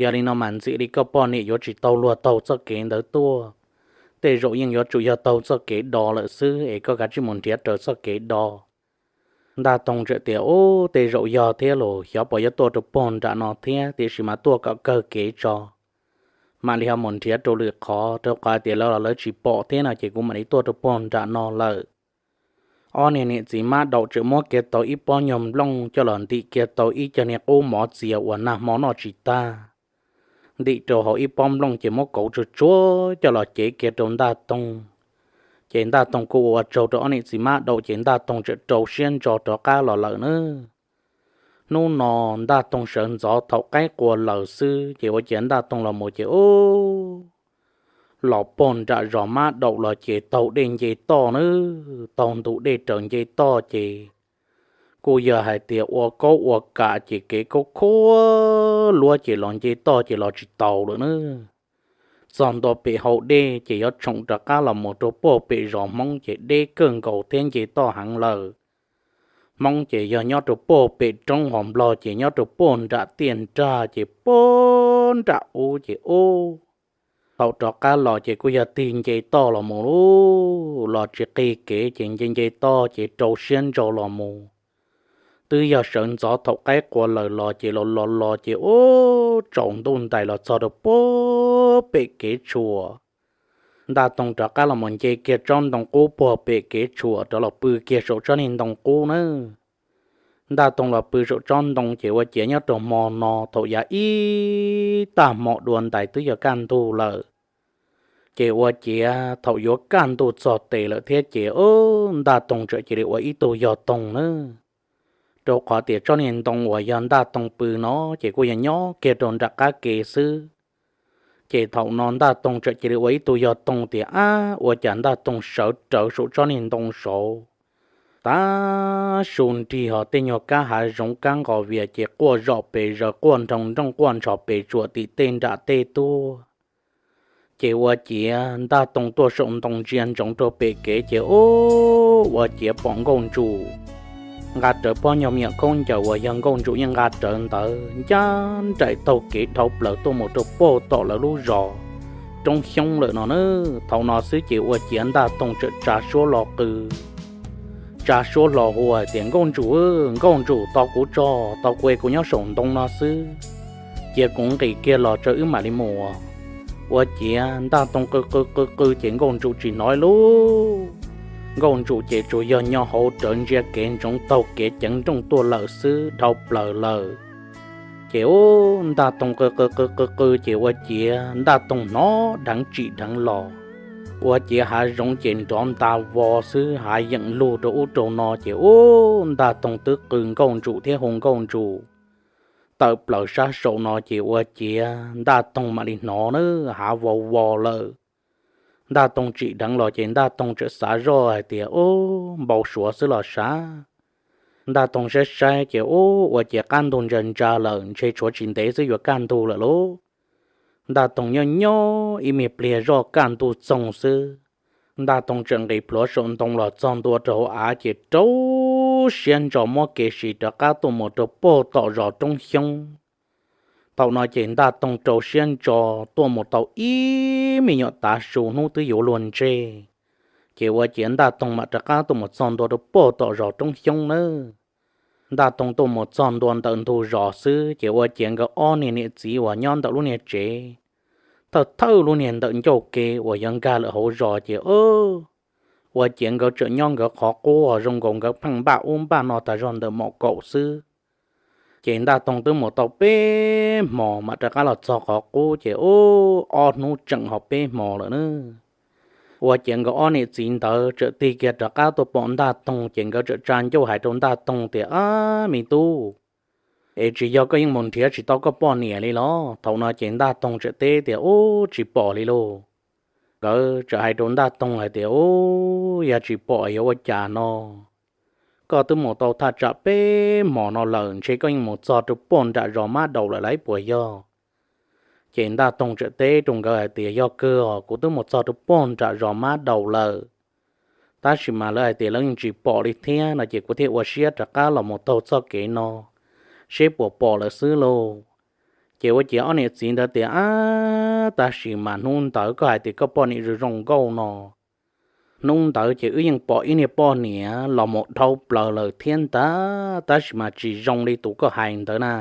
Yog li no mas ntxim li koj poj niam yuav tsis tau luag taug txoj kev ntawd tuaj, tej zaum yeej yuav tsum yog taug txoj kev do lawm xwb es koj kav tsij mus nrhiav raws txoj kev do. Ntaj Toog txawm tias, Ub, tej zaum yog thiab los xyov puas yuav tuaj rau puag nram no thiab, tiam sis mas tuaj kom kawg kev tso, mam li ho mus nrhiav rau lwm qhov, rau qhov hais tias lawv los lawv tsis pom thiab no ces kuv mam li tuaj rau puag nram no lawm. Ob niag niam txiv Mab Daum txawm muab kiag tau ib pob nyuag nplooj coj los ntim kiag tau ib co niag qub mov txias uas nag hmo noj tsis tag, ntim rau hauv ib pob nplooj ces muab kauv tsuag tsuag coj los cev kiag rau Ntaj Toog. Ces Ntaj Toog kuj ua tsaug rau ob niam txiv Mab Daum ces Ntaj Toog txawm rau siab ntso rov qab los lawm na. Hnub no Ntaj Toog sawv ntxov thaum qaib qua lawm xwb ces ua ciav Ntaj Toog los mus ces ub, los pog nram zos Mab Daum los ces taug dej nce toj nawb, taug ntug dej raws nce toj ces kuj yog hais tias ua kaub ua kam ces kev kaub khuab luab ces los nce toj ces los tsis taus lawm nawb. Txog ntua pem hau dej ces yuav tshoom rov qab los mus rau puag pem zos Hmoob ces deb kawg nkaus thiab nce toj heev lawm. Hmoob ces yog nyob rau puag pem roob, ho Nplog ces nyob rau puag nram tiaj nrag ces puag nram ub ces ub. Thaum rov qab los ces kuj yog tig nce toj los mus lub los tsis qig kev ces nce nce toj ces rau siab ntso los mus. Twb yog sawv ntxov thaum qaib qua lawm los ces los los los ces ub, tsaus ntuj ntais los txog rau puag pem kev tshuam. Ntaj Toog rov qab los mus nce kiag tsob ntoo qub puag pem kev tshuam rov los pw kiag saum tsob niag ntoo qub nawb. Ntaj Toog los pw saum tsob ntoo ces ua ciav nyob rau hmo no thaum yav ib tag hmo dua ntais twb yog kaj ntug lawm. Ces ua ciav thaum yuav kaj ntug txog tes lawm thiab ces ub, Ntaj Toog txawm cia li ua ib tug yog toog nawb. Rau qhov tias tsob niag ntoo uas yog Ntaj Toog pw no ces kuj yog nyob kiag rau nram qab ke xwb. Ces thaum no Ntaj Toog txawm cia li ua ib tug yog toog tias ab, ua cas Ntaj Toog sawv rawv saum tsob niag ntoo saud, tav su nrig ho tej nyuag kab hav zoov kab nqos vias ces quaj zom pes zaws, quaj nroo nrooj quaj ntsho pes tsuam tim tej nram tej tuaj. Ces ua ciav Ntaj Toog tuaj saum ntoo ntsia ntsoov rau pem kev ces ub, ua ciav pom Nkauj Ntsum nqa rawv pob nyuag me nyuam khaub ncaws uas yog Nkauj Ntsum yeej nqa rawv ntawd ncaj nraim taug kev dhau plaws tuaj mus rau puag tom lawv lub zos Roob Xyoob lawm no na. Thaum no xwb ces ua ciav Ntaj Toog txawm tsa suab hlo qw, tsa suab hlo hu hais tias, Nkauj Ntsum, Nkauj Ntsum, tos kuv tso, tos kuv es kuv nyob saum ntoo no xwb, cia kuv nqis kiag los tso wb mam li mus. Ua ciav Ntaj Toog qw qw qw qw ces Nkauj Ntsum tsis hnov lub. Nkauj Ntsum ces tsuas yog nyo hauv rawv ntsia kev ntsoov taug kev ceev nrooj tuaj lawm xwb, dhau plaws lawm. Ces ub, Ntaj Toog qw qw qw qw qw ces ua ciav Ntaj Toog hnov dheev tsim dheev los. Ua ciav hav zoov ces nrov nta vos xwb, hav yeem lug rau ub rau no ces ub, Ntaj Toog twb qw Nkauj Ntsum thiab hu Nkauj Ntsum tawm plaws sab saum no ces ua ciav Ntaj Toog mam li hnov na, hav vos vos lawm. Ntaj Toog tsim dheev los ces Ntaj Toog txawm xav zoj hais tias, Ub, npau suav xwb los sav. Ntaj Toog saib saib ces ub, ua ciav qab ntug ntsa ntsa lawm, ntshe tshuav tsis ntev xwb yuav kaj ntug lawm lauj. Ntaj Toog nyob nyob ib me pliag zoj kaj ntug txoog xwb, Ntaj Toog txawm nqis plhuav saum ntoo los txog ntua rau hauv av ces rau siab ntso muab kev siv rov qab tuaj mus rau puag tom zos Roob Xyoob. Thaum no ces Ntaj Toog rau siab ntso tuaj mus tau ib me nyuam tav su hnub twb yuav luag ntseg, ces ua ciav Ntaj Toog mam rov qab tuaj mus txog ntua rau puag tom zos Roob Xyoob nawb. Ntaj Toog tuaj mus txog ntua ntawm ntug zos xwb ces ua ciav nkawd ob niag niam txiv uas nyob ntawm lub niag tsev thawj thawj lub niag ntawm ncauj ke uas yuav nkag lawm hauv zos ces ua ciav nkawd tseem nyob nkawd qhov qub ho zoo nkaus nkawd pheej npaj ub npaj no tas zog ntawm mom kaum xwb. Ces Ntaj Toog twb mus tau peb hmos mam rov qab los txog qhov qub ces ub, ob hnub tseem ho peb hmos lawm na. Ua ciav nkawd ob niam txiv ntawd txawm tig kiag rov qab tuaj pom Ntaj Toog ces nkawd txawm tsa ncauj hais rau Ntaj Toog tias, Ab, me tub, es tsis yog koj yeej mus nrhiav tsis tau koj poj niam li los? Thaum no ces Ntaj Toog txawm teb tias, Ub, tsis pom li lauj. Nkawd txawm hais rau Ntaj Toog hais tias, Ub, yog tsis pom yuav ua cas no? Koj twb mus tau thaj tsam peb hmos no lawm, ntshe koj yeej mus txog rau puag nram zos Mab Daus lawm lauj puas yog? Ces Ntaj Toog txawm teb rau nkawd hais tias, Yog kawg os, kuv twb mus txog rau puag nram zos Mab Daus lawm, tab sis mas lawv hais tias lawv yeej tsis pom li thiab no ces kuv thiaj ua siab rov qab los mus taug txoj kev no seb puas pom lawm xwb lauj. Ces ua ciav ob niam txiv ntawd tias, Ab, tab sis mas hnub ntawd koj hais tias koj poj niam zoo zoo nkauj no, hnub ntawd ces wb yeej pom ib niag poj niam los mus dhau plaws lawm thiab ntag, tab sis mas tsis zoo li tus koj hais ntawd na.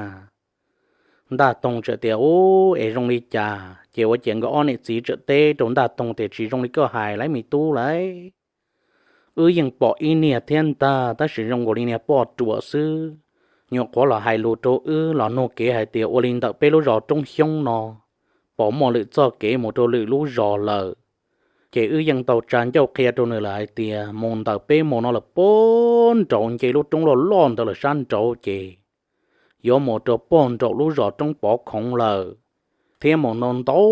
Ntaj Toog txawm tias, Ub, es zoo li cas? Ces ua ciav nkawd ob niam txiv txawm teb rau Ntaj Toog tias, Tsis zoo li koj hais lauj me tub lauj. Wb yeej pom ib niag thiab ntag, tab sis zoo nkaus li niag poj ruam xwb, nyuam qhuav los hais lus rau wb los nug kev hais tias ua li ntawm peb lub zos Roob Xyoob no puas muaj lwm txoj kev mus rau lwm lub zos lawm. Ces wb yeej tau tsa ncauj qhia rau nws lawm hais tias mus ntawm peb mus no lawm puag nraud nce lub roob loj loj ntawd lawm sab nraud ces yuav mus rau puag nraum lub zos Roob Pov Khoov lawm, thiab mus ntau ntau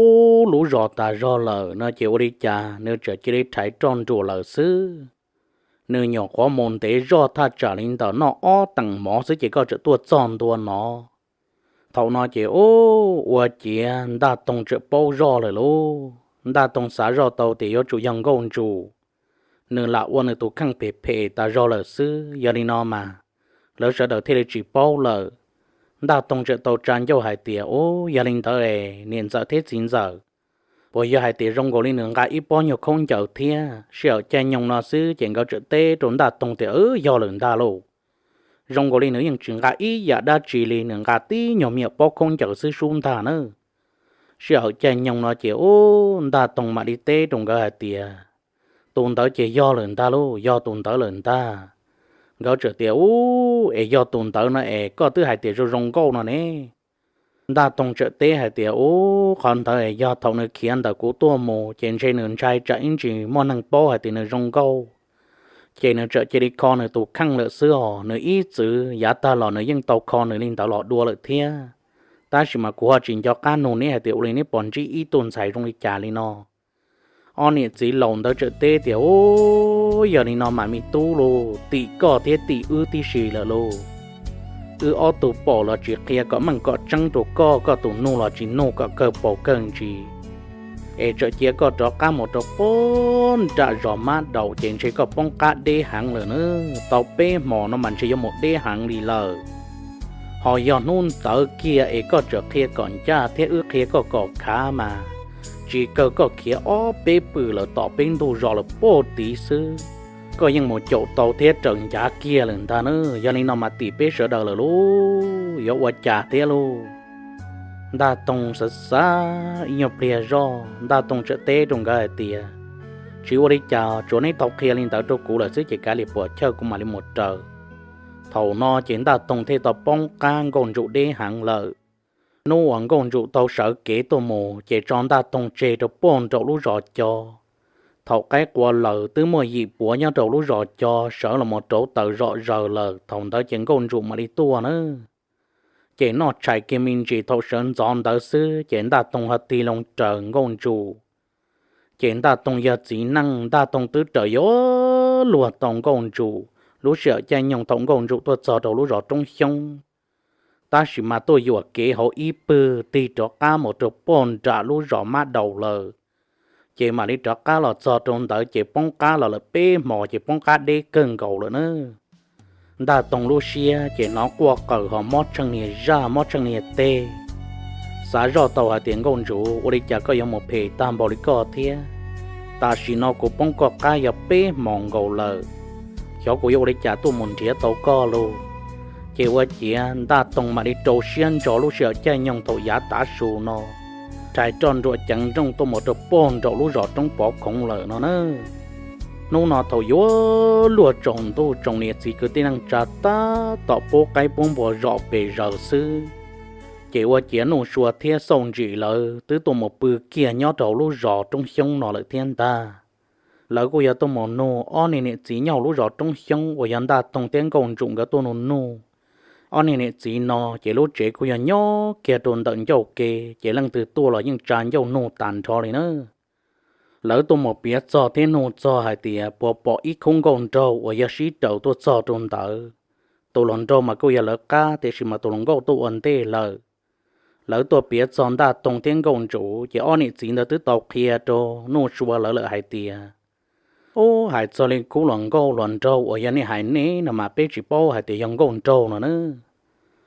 lub zos tas zog lawm no ces ua li cas nws txawm cia li rhais roj nruas lawm xwb. Nws nyuam qhuav mus ntev zoj thaj tsam li ntawm noj ob teem mov xwb ces koj txawm tuaj txog ntua no. Thaum no ces ub, ua ciav Ntaj Toog txawm paub zoj lawm lauj. Ntaj Toog xav zoj tau tias yuav tsum yog Nkauj Ntsum, nws lam ua nws tus kheej phem phem tas zog lawm xwb. Yog li no mas lawv sawv daws thiaj li tsis paub lawm. Ntaj Toog txawm tau tsa ncauj hais tias, Ub, yog li ntawd es niam ntxawm thiab txiv ntxawm, puas yog hais tias zoo nkaus li nws nqa ib pob nyuag khaub ncaws thiab? Sij hawm caij nyoog no xwb ces nkawd txawm teb rau Ntaj Toog tias, Yog lawm ntag lauj. Zoo nkaus li nws yeej tsis nqa ib yam dab tsi li, nws nqa tib nyuag me nyuam pob khaub ncaws xwb sub ntag na. Sij hawm caij nyoog no ces ub, Ntaj Toog mam li teb rau nkawd hais tias, Tus ntawd ces yog lawm ntag lauj, yog tus ntawd lawm ntag. Nkawd txawm tias, Ub, es yog tus ntawd no es koj twb hais tias zoo zoo nkauj no ne? Ntaj Toog txawm teb hais tias, Ub, qhov ntawd es yog thaum nws khiav ntawm kuv tuaj mus ces ntshe nws ntshai tsam ib ntsis muaj neeg paub hais tias nws zoo nkauj, ces nws txawm cia li kho nws tus kheej lawm xwb os. Nws ib txwm yav tag los nws yeej tau kho nws li ntawd los dua lawm thiab. Tab sis mas kuv ho tsis nco qab nug neb hais tias ua li neb pom ntsib ib tug ntxhais zoo li cas li no. Ob niam txiv laus ntawd txawm teb tias, Ub, yog li no mas me tub lauj, tim koj thiab tim wb tib si lawm lauj. Wb ob tug pom los tsis qhia kom meej kom tseeb rau koj, koj tus nug los tsis nug kom kawg paus kawg ntsis, es txawm cia koj rov qab mus rau puag nram zos Mab Daus ces ntshe koj poob qab deb heev lawm na. Tau peb hmos no mas ntshe yuav mus deb heev li lawm. Ho yog hnub ntawd kiag es koj txawm qhia kom ncaj thiab wb qhia koj kom khav mas tsis kawg koj khiav ob peb pwm lawm tom peb ntug zos lawm puag tid xwb, koj yeej mus caum tau thiab raws ncav kiag lawm ntag na. Yog li no mas tim peb sawv daws lawm lauj, yuav ua cas thiab lauj? Ntaj Toog xav xav ib nyuag pliag zoj, Ntaj Toog txawm teb rau nkawd hais tias, Tsis ua li cas, tsuav neb tau qhia li ntawd rau kuv lawm xwb ces kav liam puam chawj kuv mam li mus raws. Thaum no ces Ntaj Toog thiaj tau poob qab Nkauj Ntsum deb heev lawm. Hnub uas Nkauj Ntsum tau sawv kev tuaj mus ces tso Ntaj Toog tseg rau puag nraum lub zos Co. Thaum qaib qua laws twb muaj yim puav nyob rau lub zos Co sawv los mus rauv taws zom zaws lawm, thaum ntawd ces Nkauj Ntsum mam li tuaj na. Ces noj tshais kiag me ntsis thaum sawv ntxov ntawd xwb ces Ntaj Toog ho tig loo raws Nkauj Ntsum. Ces Ntaj Toog yog txiv neej, Ntaj Toog twb raws yuav luag tau Nkauj Ntsum lub sij hawm caij nyoog thaum Nkauj Ntsum tuaj txog rau lub zos Roob Xyoob. Tab sis mas tuaj yuam kev hauv ib pwg tig rov qab mus rau puag nram lub zos Mab Daus lawm. Ces mam li rov qab los txog rau ntawd ces poob qab los lawm peb hmos ces poob qab deb kawg nkaus lawm na. Ntaj Toog lub siab ces hnov quaj qawm ho mob tsheej niag zaj mob tsheej niag teg. Xav zoj tau hais tias Nkauj Ntsum, ua li cas koj yuav mus phem tag npaum li koj thiab? Tam sim no kuv poob koj qab yog peb hmos nkaus lawm, xyov kuv yuav ua li cas tuaj mus nrhiav tau koj lauj. Ces ua ciav Ntaj Toog mam li rau siab ntso lub sij hawm caij nyoog thaum yav tav su no, rhais roj nruas ceev nrooj tuaj mus rau puag nraum lub zos Roob Pov Khoov lawm no na. Hnub no thaum yuav luag tsaus ntuj tsoom niam txiv kwv tij neej tsa tab tom pub qaib pub npua zom pes zaws xwb, ces ua ciav Nuj Sua thiab Xauj Ntsim lawv twb tuaj mus pw kiag nyob rau hauv lub zos Roob Xyoob no lawm thiab ntag. Lawv kuj yog tuaj mus nug ob niag niam txiv nyob hauv lub zos Roob Xyoob uas yog Ntaj Toog thiab Nkauj Ntsum nkawd tuaj nug nug. Ob niag niam txiv no ces lub tsev kuj yog nyob kiag rau ntawm ncauj ke, ces leej twg tuaj los yeej tsa ncauj nug tas nrho li na. Lawv tuaj mus piav txog thiab nug txog hais tias puas pom ib khub nkauj nraug uas yog sib raws tuaj txog rau ntawd. Tus hluas nraug mas kuj yog lawv qab, tiam sis mas tus hluas nkauj tuaj ua ntej lawm. Lawv tuaj piav txog Ntaj Toog thiab Nkauj Ntsum, ces ob niam txiv ntawd twb tau qhia rau Nuj Sua lawv lawm hais tias, Ub, hais txog li khub hluas nkauj hluas nraug uas yog nej hais nej no mas peb tsis paub hais tias yog nkauj nraug no na.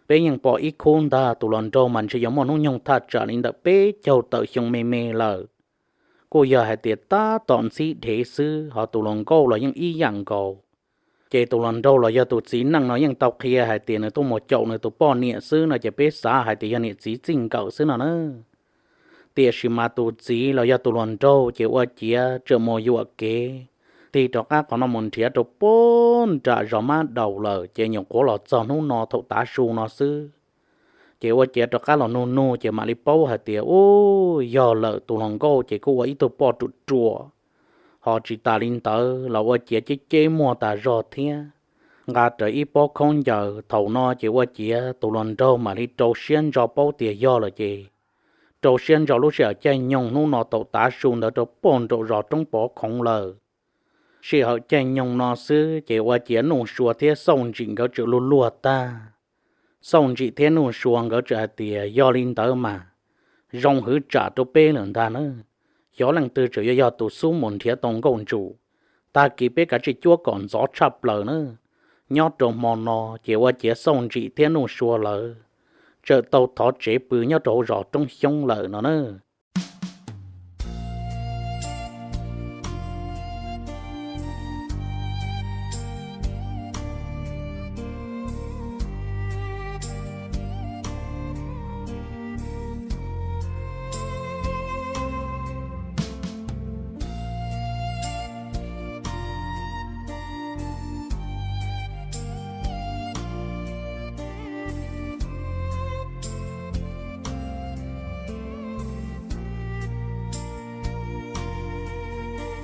Peb yeej pom ib khub ntag, tus hluas nraug mas ntshe yuav muaj hnub nyoog thaj tsam li ntawm peb caug tawm xyoo me me lawm. Kuj yog hais tias tab tom ntxhib dhev xwb, ho tus hluas nkauj los yeej ib yam nkaus. Ces tus hluas nraug los yog tus txiv neej no yeej tau qhia hais tias nws tuaj mus caum nws tus poj niam xwb no ces peb xav hais tias yog niam txiv txij nkawm xwb no na. Tiam sis mas tus txiv los yog tus hluas nraug ces ua ciav tseem mus yuam kev, tig rov qab qhov no mus nrhiav rau puag nram zos Mab Daus lawm, ces nyuam qhuav los txog hnub no thaum tav su no xwb. Ces ua ciav rov qab los nug nug ces mam li paub hais tias, Ub, yog lawm, tus hluas nkauj ces kuj ua ib tug poj ruam ruam, ho tsis tas li ntawd los ua ciav ceb ceb muag tas zog thiab. nqa rawv ib pob khaub ncaws. Thaum no ces ua ciav tus hluas nraug mam li rau siab ntso paub tias yog lawm ces rau siab ntso lub sij hawm caij nyoog hnub no thaum tav su ntawd rau pem nraum zos roob pov khoov lawm. Sij hawm caij nyoog no xwb ces ua ciav Nuj Sua thiab Xauj Ntsim nkawd txawm luag luag tag. Xauj Ntsim thiab Nuj Sua nkawd txawm hais tias yog li ntawd mas zoo hwv tsam rau peb lawm ntag na. Xyov leej twg tseem yuav yog tus xub mus nrhiav tau nkauj ntsum, tag kis peb kav tsij cuab kom ntxov tshaj plaws na. Nyob rau hmo no ces ua ciav Xauj Ntsim thiab Nuj Sua lawv txawm tau thov tsev pw nyob rau hauv zos Roob Xyoob lawm no na.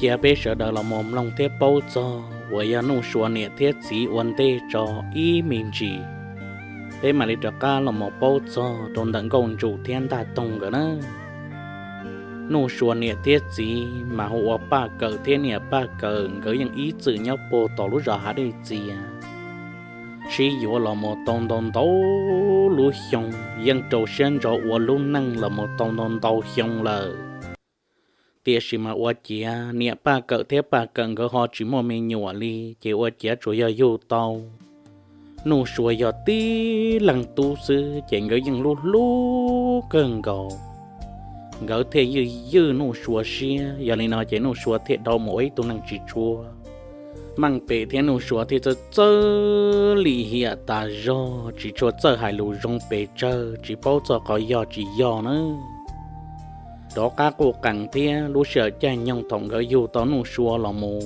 Cia peb sawv daws los mus mloog thiab paub txog uas yog Nuj Sua niam thiab txiv ua ntej tso ib me ntsis, peb mam li rov qab los mus paub txog rau ntawm Nkauj Ntsum thiab Ntaj Toog nkawd na. Nuj Sua niam thiab txiv mas hu ua Paj Kawm thiab niam Paj Kawm, nkawd yeej ib txwm nyob puag tom lub zos Hav Dej Txias. Sib yuav los mus tau ntau ntau lub xyoo, yeej rau siab ntso ua lub neej los mus tau ntau ntau xyoo lawm. Tiam sis mas ua ciav niam Paj Kawm thiab Paj Kawm nkawd ho tsis muaj me nyuam li, ces ua ciav tsuas yog yug tau Nuj Sua yog tib leeg tub xwb, ces nkawd yeej hlub hlub kawg nkaus. Nkawd thiaj ywj ywj Nuj Sua siab, yog li no ces Nuj Sua thiaj dhau mus ua ib tug neeg tsis tshua meej pem thiab Nuj Sua thiaj txawj txawj lim hiam tas zog, tsis tshua txawj hais lus zoo pes tsawg, tsis paub txog qhov yog tsis yog na. Rov qab quj qees thiab lub sij hawm caij nyoog thaum nkawd yug tau Nuj Sua los mus,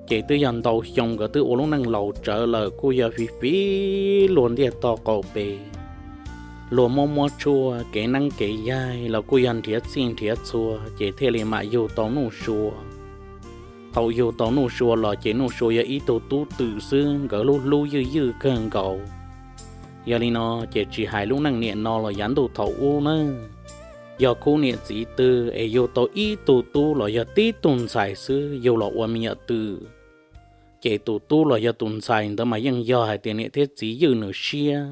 ces twb yog ntau xyoo nkawd twb ua lub neej laus tsawv lawm, kuj yog fiv fiv luag ntiaj tog qaum pes. Luag muab muab tshuaj, kev neeb kev yaig los kuj yog nrhiav txhij nrhiav txhua, ces thiaj li mam yug tau Nuj Sua. Thaum yug tau Nuj Sua los ces Nuj Sua yog ib tug tub twm xwb, nkawd hlub hlub ywj ywj kawg nkaus. Yog li no ces tsis hais lub neej niam no los yav ntuj thaum ub na, yog khub niam txiv twg es yug tau ib tug tub los yog tib tug ntxhais xwb yug los ua me nyuam twm, ces tus tub los yog tus ntxhais ntawd mas yeej yog hais tias niam thiab txiv ywj nws siab.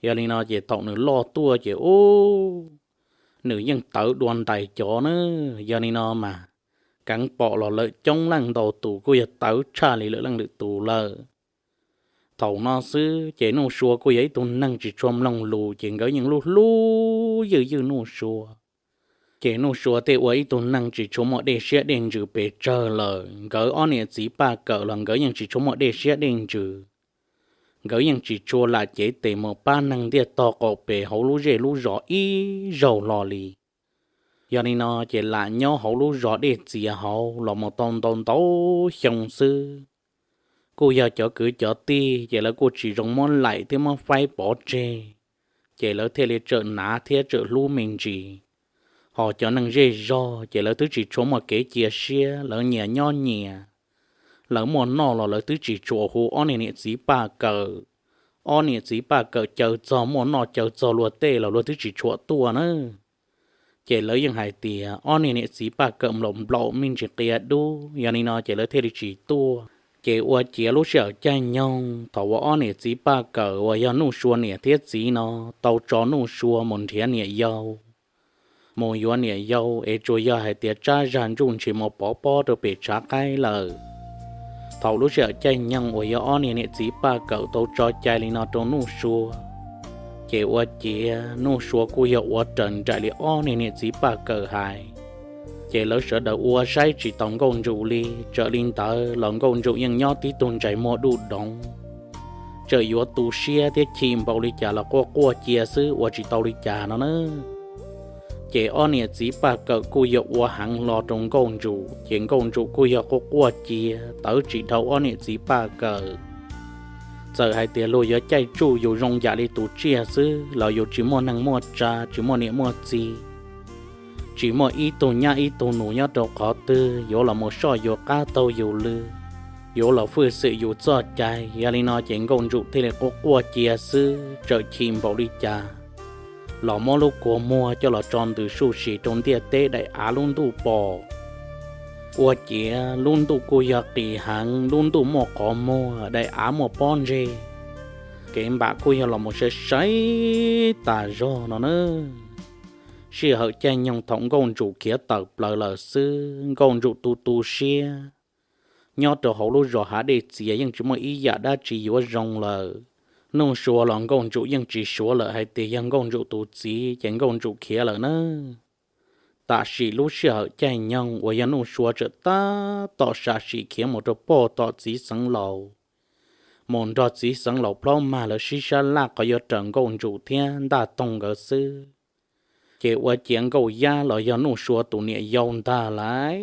Yog li no ces thaum nws loj tuaj ces ub, nws yeej tawv dua ntais cov na. Yog li no mas keev pom los lawm coob leej ntau tus kuj yog tawv tshaj li lawm leej lwm tus lawm. Thaum no xwb ces Nuj Sua kuj yog ib tug neeg tsis tshua mloog lus, ces nkawd yeej hlub hlub ywj ywj Nuj Sua. Ces Nuj Sua thiaj ua ib tug neeg tsis tshua muaj dej siab dej ntsws pes tsawg lawm. Nkawd ob niam txiv Paj Kawm los nkawd yeej tsis tshua muaj dej siab dej ntsws. Nkawd yeej tsis tshua lam cev tes mus pab neeg ntiaj tog qaum pes hauv lub zej lub zos ib zaug hlo li. Yog li no ces lam nyob hauv lub zos Dej Txias hauv los mus tau ntau ntau xyoo xwb. Kuj yog cov kwv cov tij ces lawv kuj tsis zoo muab laim thiab muab faib pov tseg, ces lawv thiaj li tsawm nav thiab tsawm hlub me ntsis. Ho cov neeg zej zog ces lawv twb tsis tshua muaj kev cia siab, lawv nyias nyob nyias. Lawv muaj noj los lawv twb tsis tshua hu ob niag niam txiv Paj Kawm. Ob niam txiv Paj Kawm caw txog muaj noj caw txog luag tej los luag twb tsis tshua tuaj na. Ces lawv yeej hais tias ob niag niam txiv Paj Kawm nplaum nplaum me ntsis qia dub, yog li no ces lawv thiaj li tsis tuaj. Ces ua ciav lub sij hawm caij nyoog thaum uas ob niam txiv Paj Kawm uas yog Nuj Sua niam thiab txiv no tau tso Nuj Sua mus nrhiav niam yau, mus yuav niam yau es tsuas yog hais tias tsab zag ntsuj ntsig mus pov pob rau pem tshav qaib lawm. Thaum lub sij hawm caij nyoog uas yog ob niag niam txiv Paj Kawm tau tso cai li no rau Nuj Sua, ces ua ciav Nuj Sua kuj yog ua raws nraim li ob niag niam txiv Paj Kawm hais. Ces lawv sawv daws ua saib tsis taus Nkauj Ntsum li, txawm li ntawd los Nkauj Ntsum yeej nyob tib tug ntsais muag duj doov, txawm yuav tu siab thiab chim npaum li cas los quaj quaj cia xwb ua tsis tau li cas no na. Ces ob niam txiv Paj Kawm kuj yog ua heev hlo rau Nkauj Ntsum, ces Nkauj Ntsum kuj yog quaj quaj cia tawv tsis dhau ob niam txiv Paj Kawm. Txawm hais tias luag yuav caij tsuj yus zoo yam li tus tsiaj xwb los yus tsis muaj neeg muaj tsa, tsis muaj niam muaj txiv, tsis muaj ib tug nyab ib tug nus nyob rau qhov twg yuav los mus soj yus qab taug yus lw. yuav los fwj xwm yus txoj cai. Yog li no ces Nkauj Ntsum thiaj li quaj quaj cia xwb, txawm chim npaum li cas los muab lub kua muag coj los tso ntws suj sis rau ntiaj teb, daim av lub ntuj pom. Ua ciav lub ntuj kuj yog qis heev, lub ntuj muaj qhov muag, daim av muaj pob ntseg, kev npam kuj yog los mus sai sai tas zog no na. Sij hawm caij nyoog thaum Nkauj Ntsum khiav tawm plaws lawm xwb, Nkauj Ntsum tu tu siab nyob rau hauv lub zos Hav Dej Txias yeej tsis muaj ib yam dab tsi yuav zoo lawm. Nuj Sua los Nkauj Ntsum yeej tsis suav lawm hais tias yog Nkauj Ntsum tus txiv ces Nkauj Ntsum khiav lawm na. Tam sim lub sij hawm caij nyoog uas yog Nuj Sua txawm tab tom sam sim khiav mus rau pem tom txiv xeev laus, mus nrog txiv xeev laus plaub mag lawv sib sab laj qhov yuav raws Nkauj Ntsum thiab Ntaj Toog nkawd xwb, ces ua ciav Nkauj Yab los yog Nuj Sua tus niam yau ntag lauj,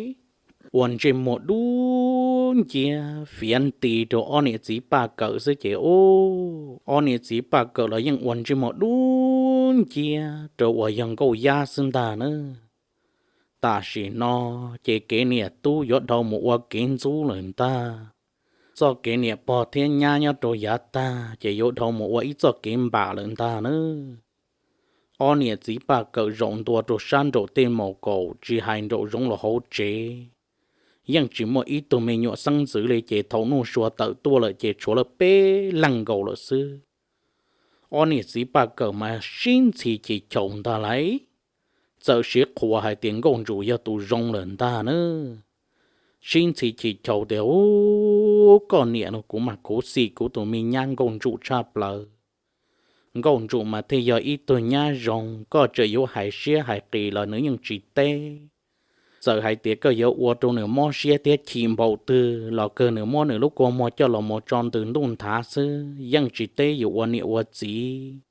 ua ntsej muag dub nciab fiav nti rau ob niam txiv Paj Kawm xwb ces ub, ob niam txiv Paj Kawm los yeej ua ntsej muag dub nciab rau uas yog Nkauj Yab xwb ntag na. Tam sim no ces kev niam tub yuav dhau mus ua kev ntxub lawm ntag. Txoj kev niam pog thiab nyab nyob rau yav tag ces yuav dhau mus ua ib txoj kev npam lawm ntag na. Ob niam txiv Paj Kawm zaum ntua rau sab nraum tej maus kaum tsis hais nraum zoov los hauv tsev, yeej tsis muaj ib tug me nyuam xeeb ntxwv li ces thaum Nuj Sua tawm tuaj lawm ces tshuav lawv peb leeg nkaus lawm xwb. Ob niam txiv Paj Kawm mas sib ntxhi chis chaus ntag lauj, txawm siv qhuas hais tias Nkauj Ntsum yog tus zoo lawm ntag na. Sib ntxhi chis chaus tias, Ub, koj niam no, kuv mas khuv xim kuv tus me nyab Nkauj Ntsum tshaj plaws. Nkauj Ntsum mas thiaj yog ib tug nyab zoo, koj tseem yuav hais siab hais qis los nws yeej tsis teb. Txawm hais tias koj yuav ua rau nws mob siab thiab chim npaum twg los kawg nws muab nws lub kua muag coj los mus tso ntws ntuj nthav xwb, yeej tsis teb yus ua niam ua txiv.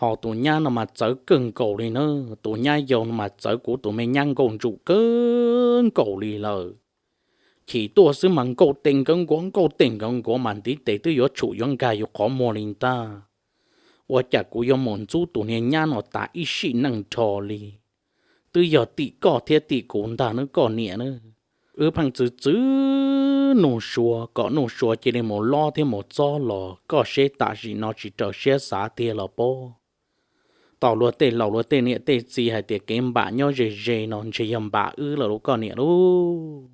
Ho tus nyab no mas txawv kawg nkaus li na, tus nyab yau no mas txawv kuv tus me nyab Nkauj Ntsum kawg nkaus li lawm. Chim tuaj xwb mas nkaug tes nkawv nkuav, nkaug tes nkawv nkuav mas ntiv tes twb yuav tshum yuav nkag yus qhov muag li ntag. Ua cas kuv yuav mus ntxub tus niag nyab no tas ib sim neej nrho li? Twb yog tim koj thiab tim kuv ntag nawb koj niam na. Wb pheej txwv txwv Nuj Sua kom Nuj Sua cia li mus lob thiab mus txob los koj seb tam sim no tsis raws siab xav tiag los pob. Tau luag tej laus luag tej niam tej txiv hais tias kev npam nyob ze ze no ntshe yog npam wb lawm lauj koj niam lauj.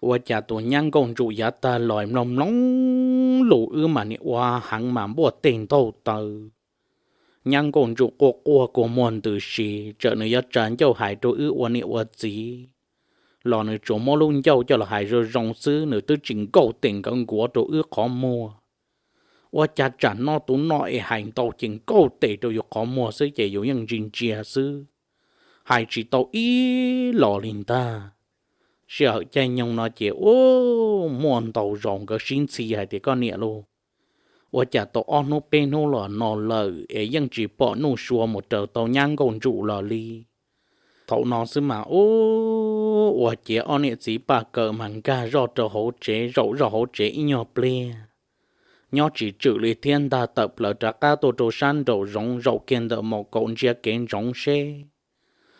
Ua cas tus nyab Nkauj Ntsum yav tag los mloog mloog lus wb mas niam ua heev mas npuaj teg ntaug taw. Nyab Nkauj Ntsum quaj quaj kua muag ntws si, txawm nws yuav tsa ncauj hais rau wb ua niam ua txiv los nws tsuas muab lub ncauj coj los hais zoo zoo xwb, nws twb tsis nkaug tes nkawv nkuav rau wb qhov muag. Ua cas tsam no tus no es hais ntau ces nkaug tes rau yus qhov muag xwb ces yus yeej ntsia ntsia xwb, hais tsis tau ib los li ntag. Sij hawm caij nyoog no ces ub, muaj ntau zaus nkawd sib ntxhi hais tias koj niam lauj, ua cas tau ob hnub peb hnub los no lawm es yeej tsis pom Nuj Sua mus raws tau nyab Nkauj Ntsum los li. Thaum no xwb mas ub, ua ciav ob niam txiv Paj Kawm mas nkag zoj rau hauv tsev, zaum zoj hauv tsev ib nyuag pliag, nyob tsis tswm li thiab ntag, tawm plaws rov qab tuaj rau sab nraum zoov, zaum kiag ntawm maum kaum ntsia kev ntsoov seb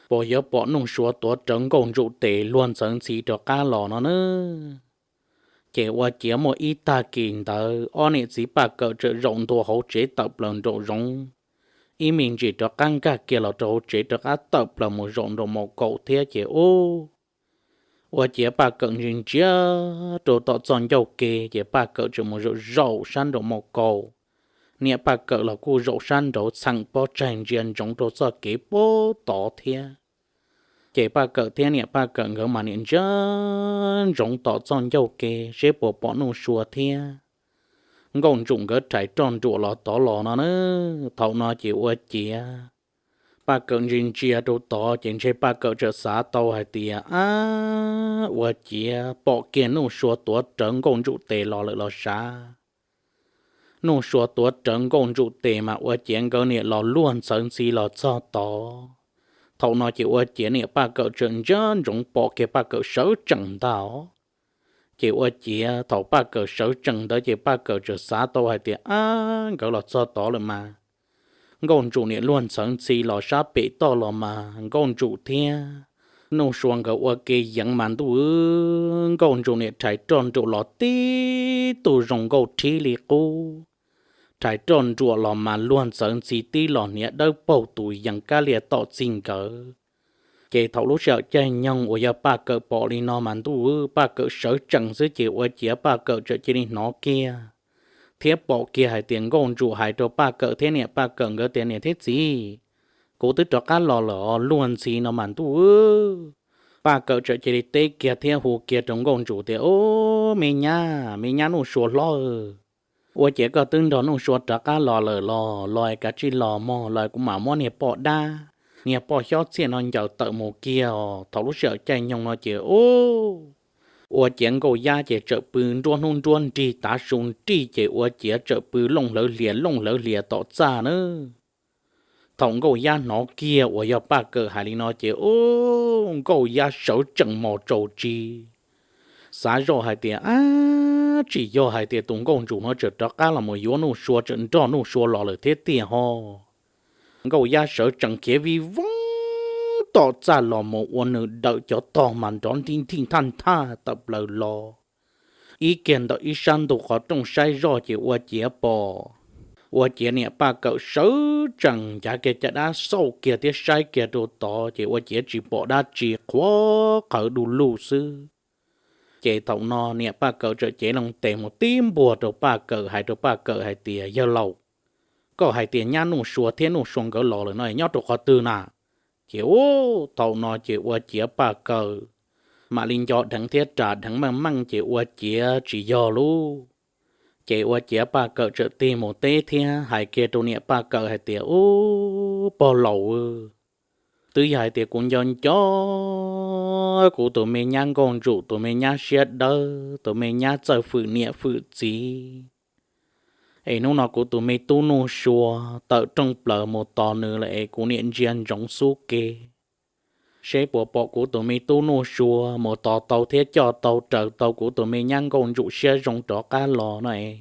puas yuav pom Nuj Sua tuav rawv Nkauj Ntsum tes luag ntxhawv ntxhi rov qab los no na. Ces ua ciav muaj ib tag kis ntawd ob niam txiv Paj Kawm txawm zaum ntua hauv tsev tawm plaws nraum zoov, ib me ntsis rov qab nkag kiag los rau hauv tsev rov qab tawm plaws mus zaum nraum maum kaum thiab ces ub, ua ciav Paj Kawm ntsia ntsia rau tom txoj ncauj ke ces Paj Kawm txawm mus zaum zaum sab nraum maum kaum. Niam Paj Kawm los kuj zaum sab nraud txheem pob tsaig ntsia ntsoov rau txoj kev puag tod thiab. Ces Paj Kawm thiab niam Paj Kawm nkawd mas niam ntsia ntsoov tom txoj ncauj ke seb puas pom Nuj Sua thiab Nkauj Ntsum nkawd rhais roj nruam los tod los no na. Thaum no ces ua ciav Paj Kawm ntsia ntsia rau tod ces ntshe Paj Kawm txawm xav tau hais tias, ab, ua ciav pom kiag Nuj Sua tuav rawv Nkauj Ntsum tes los lawm los sav. Nuj Sua tuav rawv Nkauj Ntsum tes mas ua ciav nkawd niam los luag ntxhawv ntxhi los txog tod. Thaum no ces ua ciav niam Paj Kawm txawm ntsia ntsoov pom kiag Paj Kawm sawv tsees ntag. Ces ua ciav thaum Paj Kawm sawv tsees ntawd ces Paj Kawm txawm xav tau hais tias, ab, nkawd los txog tod lawm mas. Nkauj Ntsum niam luag ntxhawv ntxhi los sab pem toj los mas Nkauj Ntsum thiab Nuj Sua nkawd ua ke yeev mas ntuj, Nkauj Ntsum niam rhais roj nruam los tib tug zoo nkauj rhib li qub. Rhais roj nruam los mas luag ntxawv ntxhi tib los hniav dawb paug tus yees kab lias tom txig nkawd. Ces thaum lub sij hawm caij nyoog uas yog Paj Kawm pom li no mas ntuj, Paj Kawm sawv tsees xwb ces ua ciav Paj Kawm txawm cia li hnov kiag thiab pom kiag hais tias Nkauj Ntsum hais rau Paj Kawm thiab niam Paj Kawm nkawd tias, Niam thiab txiv, kuv twb rov qab los lawm os. Luag ntxhi no mas ntuj, Paj Kawm txawm cia li teb kiag thiab hu kiag rau Nkauj Ntsum tias, Ub, me nyab, me nyab Nuj Sua hlob, ua ciav koj twb nrog Nuj Sua rov qab los lawm los? Los es kav tsij los mog, los es kuv mam muab niag poj dab, niag poj xyob txhiaj no ncaws tawm mus kiag os. Thaum lub sij hawm caij nyoog no ces ub, ua ciav Nkauj Yab ces txawm pw nruab hnub nruab nrig tav su nrig ces ua ciav txawm pw looj hlawv hlias looj hlawv hlias tom txaj na. Thaum Nkauj Yab hnov kiag uas yog Paj Kawm hais li no ces ub, Nkauj Yab sawv tsees mos tsaus tsi, xav zoj hais tias, Ab, tsis yog hais tias tus Nkauj Ntsum no txawm rov qab los mus yuav Nuj Sua, txawm nrog Nuj Sua los lawm thiab tiag ho. Nkauj Yab sawv tsees khiav vij voog tom txaj los mus ua nws dawm cov tog mas nrov nthij nthij nthaj nthaj tawm plaws los. Ib kiag ntawm ib sab ntug qhov rooj saib zoj ces ua ciav pom, ua ciav niam Paj Kawm sawv tsees ncav kiag caj dab xauj kiag thiab saib kiag rau tod ces ua ciav tsis pom dab tsi, qhuav qhawv du lug xwb. Ces thaum no niam Paj Kawm txawm cev loo tes mus tib npuag rau Paj Kawm, hais rau Paj Kawm hais tias, Yawg laus, koj hais tias nyab Nuj Sua thiab Nuj Sua nkawd los lawm no nyob rau qhov twg na? Ces ub, thaum no ces ua ciav Paj Kawm mam li nco dheev thiab ras dheev meej meej ces ua ciav tsis yog lub. Ces ua ciav Paj Kawm txawm tig mus teb thiab hais kiag rau niam Paj Kawm hais tias, Ub, pog laus, twb yog hais tias kuv nco nco kuv tus me nyab Nkauj Ntsum, tus me nyab siab dawb, tus me nyab txawj fwm niam fwm txiv, es hnub no kuv tus me tub Nuj Sua tawm rooj plaws mus tos nws lawm es kuv niam ntsia ntsoov xub ke seb puas pom kuv tus me tub Nuj Sua mus tos tau thiab coj tau raws tau kuv tus me nyab Nkauj Ntsum siab zoo rov qab los no es.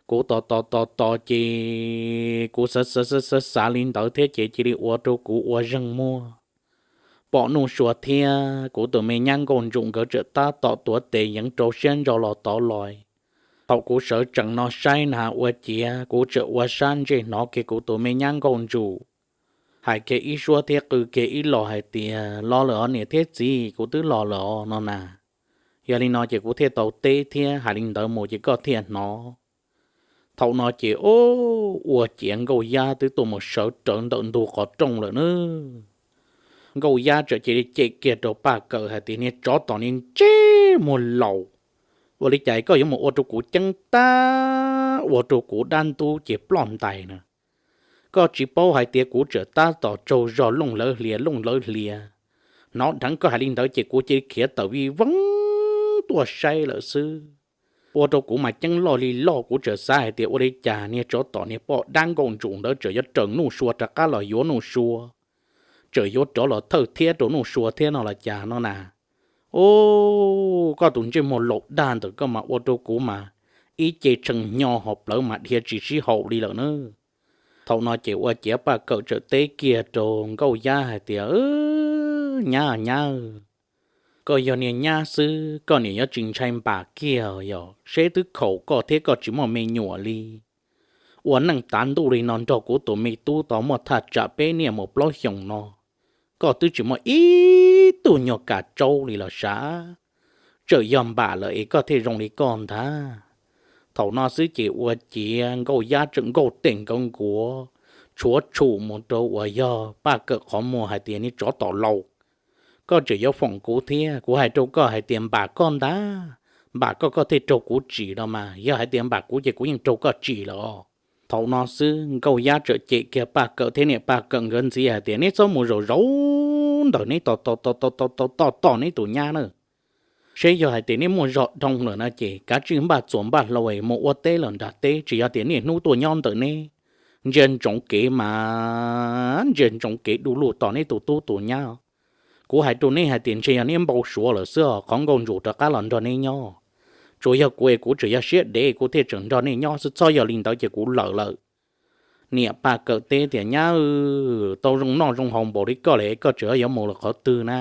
Kuv tos tos tos tos ces kuv xav xav xav xav li ntawd thiab ces cia li ua rau kuv ua zeeg muag. Pom Nuj Sua thiab kuv tus me nyab Nkauj Ntsum nkawd txawm tab tom tuav tes yeev rau siab ntso los tod los. Thaum kuv sawv tsees no saib na ua ciav kuv txawm ua sab ntsej hnov kiag kuv tus me nyab Nkauj Ntsum hais kiag ib suab thiab qw kiag ib los hais tias, Los lawm os niam thiab txiv, kuv twb los lawm os no na. Yog li no ces kuv thiaj tau teb thiab hais li ntawd mus ces koj thiaj hnov. Thaum no ces ub, ua ciav Nkauj Yab twb tuaj mus sawv rawv ntawm ntug qhov rooj lawm na. Nkauj Yab txawm cia li cem kiag rau Paj Kawm hais tias, Niag tsov tom niag ntsej muag laus, ua li cas koj yuav mus ua rau kuv ceeb tag, ua rau kuv dab ntub ces ploj ntais na. Koj tsis paub hais tias kuv tseem tab tom tsaug zog looj hlawv hlias looj hlawv hlias. Hnov dheev koj hais li ntawd ces kuv cia li khiav tawm vij voog tuaj saib lawm xwb. Ua rau kuv mas ceeb loj li loj, kuv tseem xav hais tias ua li cas niag tsov tom niag poj dab Nkauj Ntsum ntawd tseem yuav raws Nuj Sua rov qab los yuav Nuj Sua, tseem yuav rov los thawj thiab rau Nuj Sua thiab no los cas no na. Ub, koj tus ntsej muag laus dag ntawm koj mas ua rau kuv mas ib ce tshee hnyo ho plawv mas dhia tsis sib haum li lawm na. Thaum no ces ua ciav Paj Kawm txawm teb kiag rau Nkauj Yab hais tias, Nyab, nyab, koj yog niag nyab xwb koj niam yuav tsis ntshai npam kiag yog seb twb khaum koj thiab koj tsis muaj me nyuam li. Ua neej tav ntuj li no nrog kuv tus me tub tau muaj thaj tsam peb niaj mus plaub xyoos no, koj twb tsis muaj ib tug nyuag kam tsaub li los sav. Txawm yog npam lawm es koj thiaj zoo li koj ntag. Thaum no xwb ces ua ciav Nkauj Yab tseem nkaug tes nkaug nkuav, tshuav tshum mus rau uas yog Paj Kawm qhov muag hais tias, Niag tsov tom laus, koj tseem yuav foom kuv thiab. Kuv hais rau koj hais tias npam koj ntag, npam koj koj thiaj raug kuv tsim no mas, yog hais tias npam kuv ces kuv yeej raug koj tsim lawm os. Thaum no xwb Nkauj Yab txawm cem kiag Paj Kawm thiab niam Paj Kawm nkawd ntxiv hais tias, Neb txhob mus zaum zaum ntawm neb tos tos tos tos tos tos neb tus nyab na. Seb yog hais tias neb muaj zog dhau lawm no ces kav tsij npaj txuas npaj hlau es mus ua teb lawm nram teb, tsis yog tias niaj hnub tuaj nyob ntawm neb, ntsia ntsoov kev mas ntsia ntsoov kev du lug tos neb tus tub tus nyab. Kuv hais rau neb hais tias ntshe yog neb npau suav lawm xwb os, qhov Nkauj Ntsum rov qab los nrog neb nyob. Tsuas yog kuv es kuv tseem yog siab dev kuv thiaj tseem nrog nej nyob xwb, txhob yog li ntawd ces kuv lawm lawm. Niam Paj Kawm teb tias, Nyab, tau zoo noj zoo haus npaum li koj lawm koj tseem yuav mus lawm qhov twg na?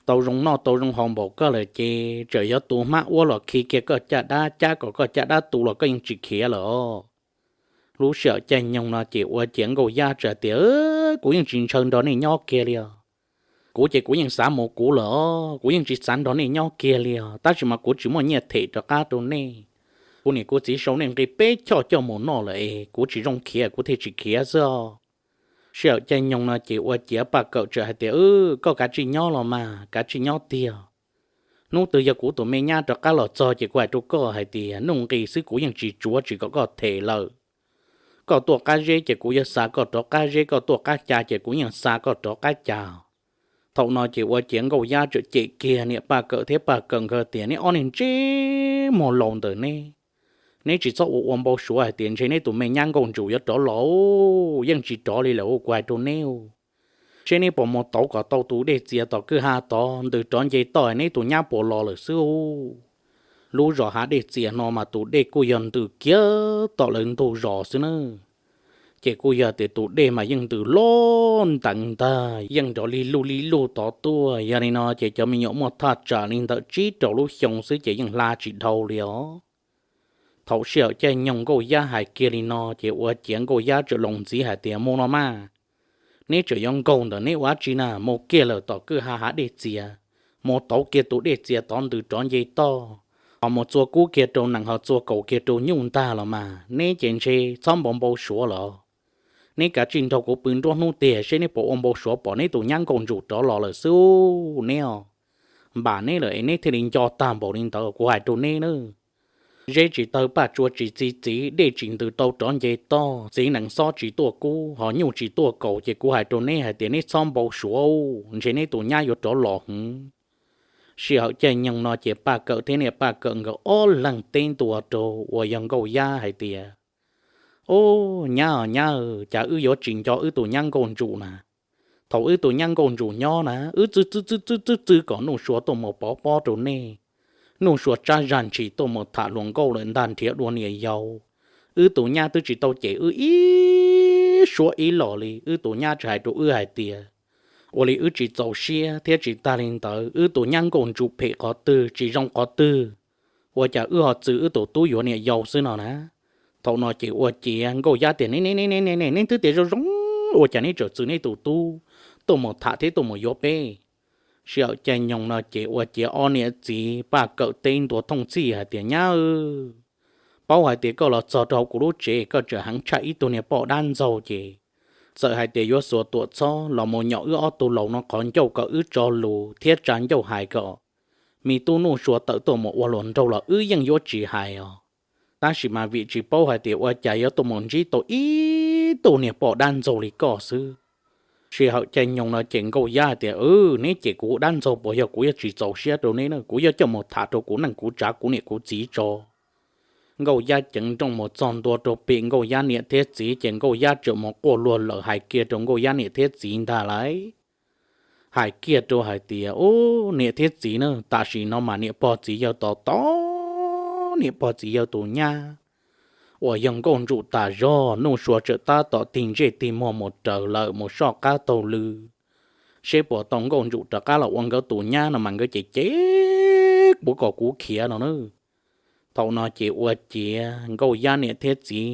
Tau zoo noj tau zoo haus npaum koj lawm ces tseem yuav tu hmab uab los khi kiag koj caj dab, cab kom koj caj dab tu los koj yeej tsis khiav lawm os. Lub sij hawm caij nyoog no ces ua ciav Nkauj Yab txawm tias, Kuv yeej tsis ntshaw nrog nej nyob kiag li os. Kuv ces kuv yeej xav mus kuv lawm os, kuv yeej tsis xav nrog nej nyob kiag li os, tab sis mas kuv tsis muaj nyiaj them rov qab rau nej. Kuv niam kuv txiv sau nej nqi peb choj coj mus noj lawm es kuv tsis zoo khiav kuv thiaj tsis khiav xwb os. Sij hawm caij nyoog no ces ua ciav Paj Kawm txawm hais tias, Koj kav tsij nyob los mas, kav tsij nyob tiag. Hnub twg yog kuv tus me nyab rov qab los txog ces kuv hais rau koj hais tias nuj nqis xwb kuv yeej tsis tsuav tsis kom koj them lawm. Koj tuaj qab zeb ces kuv yuav xa koj rov qab zeb, koj tuaj qab ca ces kuv yeej xa koj rov qab ca. Thaum no ces ua ciav Nkauj Yab txawm cem kiag niam Paj Kawm thiab Paj Kawm nkawd tias, Neb ob niag ntsej muag laus ntawm neb, neb tsis txhob ua ua npau suav hais tias ntshe neb tus me nyab Nkauj Ntsum yuav rov los, yeej tsis rov li lawm kuv hais rau neb. Seb neb puas mus tauv kom tau tus dej txias tom kwj ha tod ntws rov nce toj neb tus nyab puas los lawm xwb. Lub zos Hav Dej Txias no mas tus dej kuj yog ntws kiag tom lawv ntug zos xwb na. Ces kuj yog tias tus dej mas yeej ntws loj nteev ntag, yeej nrov li luj li luj tod tuaj. Yog li no ces cov me nyuam muaj thaj tsam li ntawm tsib rau lub xyoo xwb ces yeej hla tsis dhau li os. Thaum sij hawm caij nyoog Nkauj Yab hais kiag li no ces ua ciav Nkauj Yab txawm los ntxiv hais tias, Mus no mas, neb tseem yuav nkaug ntawm neb ua dab tsi na? Mus kiag lawm tom kwj ha Hav Dej Txias, mus tauv kiag tus dej txias tod ntws rov nce toj, ho mus txua kub kiag rau nees ho txua kaus kiag rau nyuj ntag los mas, neb ces ntshe txhob npau npau suav los. Neb kav tsij nrog kuv pw nruab hnub tiag seb neb puas ua npau suav pom neb tus nyab Nkauj Ntsum rov los lawm xwb neb os. Npam neb lawm es neb thiaj li nco tag npaum li ntawd kuv hais rau neb na. Zeb tsis tawg paj tsua tsis txi txiv, dej tsis ntws tau rov nce toj, txiv nees xob tsis tuaj kub ho nyuj tsis tuaj kaus ces kuv hais rau neb hais tias neb txhob npau suav, ntshe neb tus nyab yuav rov los heev. Sij hawm caij nyoog no ces Paj Kawm thiab niam Paj Kawm nkawd ob leeg teb ntua rau uas yog Nkauj Yab hais tias, Ub, nyab os nyab, cas wb yuav tsis nco wb tus nyab Nkauj Ntsum na? Thaum wb tus nyab Nkauj Ntsum nyob na, wb txwj txwj txwj txwj txwj kom Nuj Sua tuaj mus pov pob rau nej. Nuj Sua tsab zaj ntshis tuaj mus tham hluas nkauj lawm ntag nrhiav dua niam yau. Wb tus nyab twb tsis tau cem wb ib suab ib los li, wb tus nyab tsis hais rau wb hais tias, ua li wb tsis txaus siab thiab tsis tag li ntawd wb tus nyab Nkauj Ntsum phem qhov twg tsis zoo qhov twg, ua cas wb ho txwv wb tus tub yuav niam yau xwb no na. Thaum no ces ua ciav Nkauj Yab tias, Ne ne ne ne ne ne, neb twb tias zoo zoo, ua cas neb tseem txwv neb tus tub tuaj mus tham thiab tuaj mus yuav peb? Sij hawm caij nyoog no ces ua ciav ob niam txiv Paj Kawm teb ntua thooj txhij hais tias, Nyab, paub hais tias koj los txog rau hauv kuv lub tsev koj tseem heev tshaj ib tug niag poj dab ntxaug ces txawm hais tias yuav xuas tuam txhob los mus nyom wb ob tug laus no qhov ncauj kom wb tso lus thiab tsa ncauj hais kom me tub Nuj Sua tawm tuaj mus ua hluas nraug los wb yeej yuav tsis hais os. Tab sis mas vim tsis paub hais tias ua cas yuav tuaj mus ntsib tau ib tug niag poj dab ntxaug li koj xwb. Sij hawm caij nyoog no ces Nkauj Yab hais tias, Neb cem kuv dab ntxaug puas yog kuv yuav tsis txaus siab rau neb na, kuv yuav coj mus tham rau kuv neej kuv tsav kuv niam kuv txiv tso. Nkauj Yab ceev nrooj mus txog ntua rau pem Nkauj Yab niam thiab txiv ces Nkauj Yab tseem mus quaj luag lawm hais kiag rau Nkauj Yab niam thiab txiv ntag lauj. Hais kiag rau hais tias, Ub, niam thiab txiv na, tam sim no mas niam pog txiv yawg tos tos niam pog txiv yawg tus nyab uas yog Nkauj Ntsum tas zog, Nuj Sua tseem tab tom tig ntsej tig muag mus raws lawm mus soj qab taug lw seb puas tau Nkauj Ntsum rov qab los ua nkawd tus nyab no mas nkawd ces cem kuv kom kuv khiav no na. Thaum no ces ua ciav Nkauj Yab niam thiab txiv,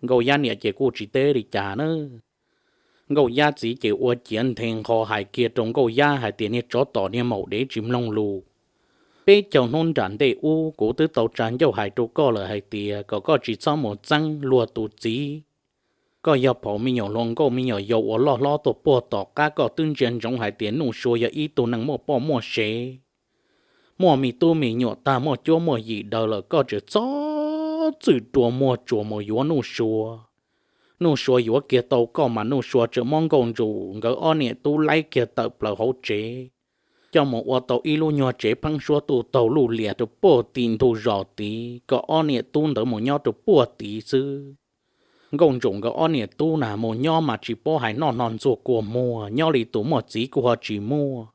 Nkauj Yab niam ces kuj tsis teb li cas na. Nkauj Yab txiv ces ua ciav nthe nqho hais kiag rau Nkauj Yab hais tias, Niag tsov tom niag maum dev tsis mloog lus, peb caug hnub nram ntej ub kuv twb tau tsa ncauj hais rau koj lawm hais tias kom koj tsis txhob mus txeeb luag tus txiv. Koj yog phaum me nyuam hluas nkauj me nyuam yaus uas loj hlob tuaj puag tom qab, koj twb ntsia ntsoov hais tias Nuj Sua yog ib tug neeg muaj poj muaj sev, muaj me tub me nyuam tag muaj cuab muaj yim daws lawm, koj tseem txhob txwm rua muag tsuas mus yuav Nuj Sua. Nuj Sua yuav kiag tau koj mas Nuj Sua tseem muab Nkauj Ntsum nkawd ob niam tub laib kiag tawm plaws hauv tsev, coj mus ua tau ib lub nyuag tsev pheeb suab tuj taug luj lias rau puag tim ntug zos tid, kom ob niam tub ntawd mus nyob rau puag tid xwb. Nkauj Ntsum nkawd ob niam tub na mus nyob mas tsis paub hais noj hno ntxuag kua muag, nyob li tus muaj txiv kuj ho tsis muaj.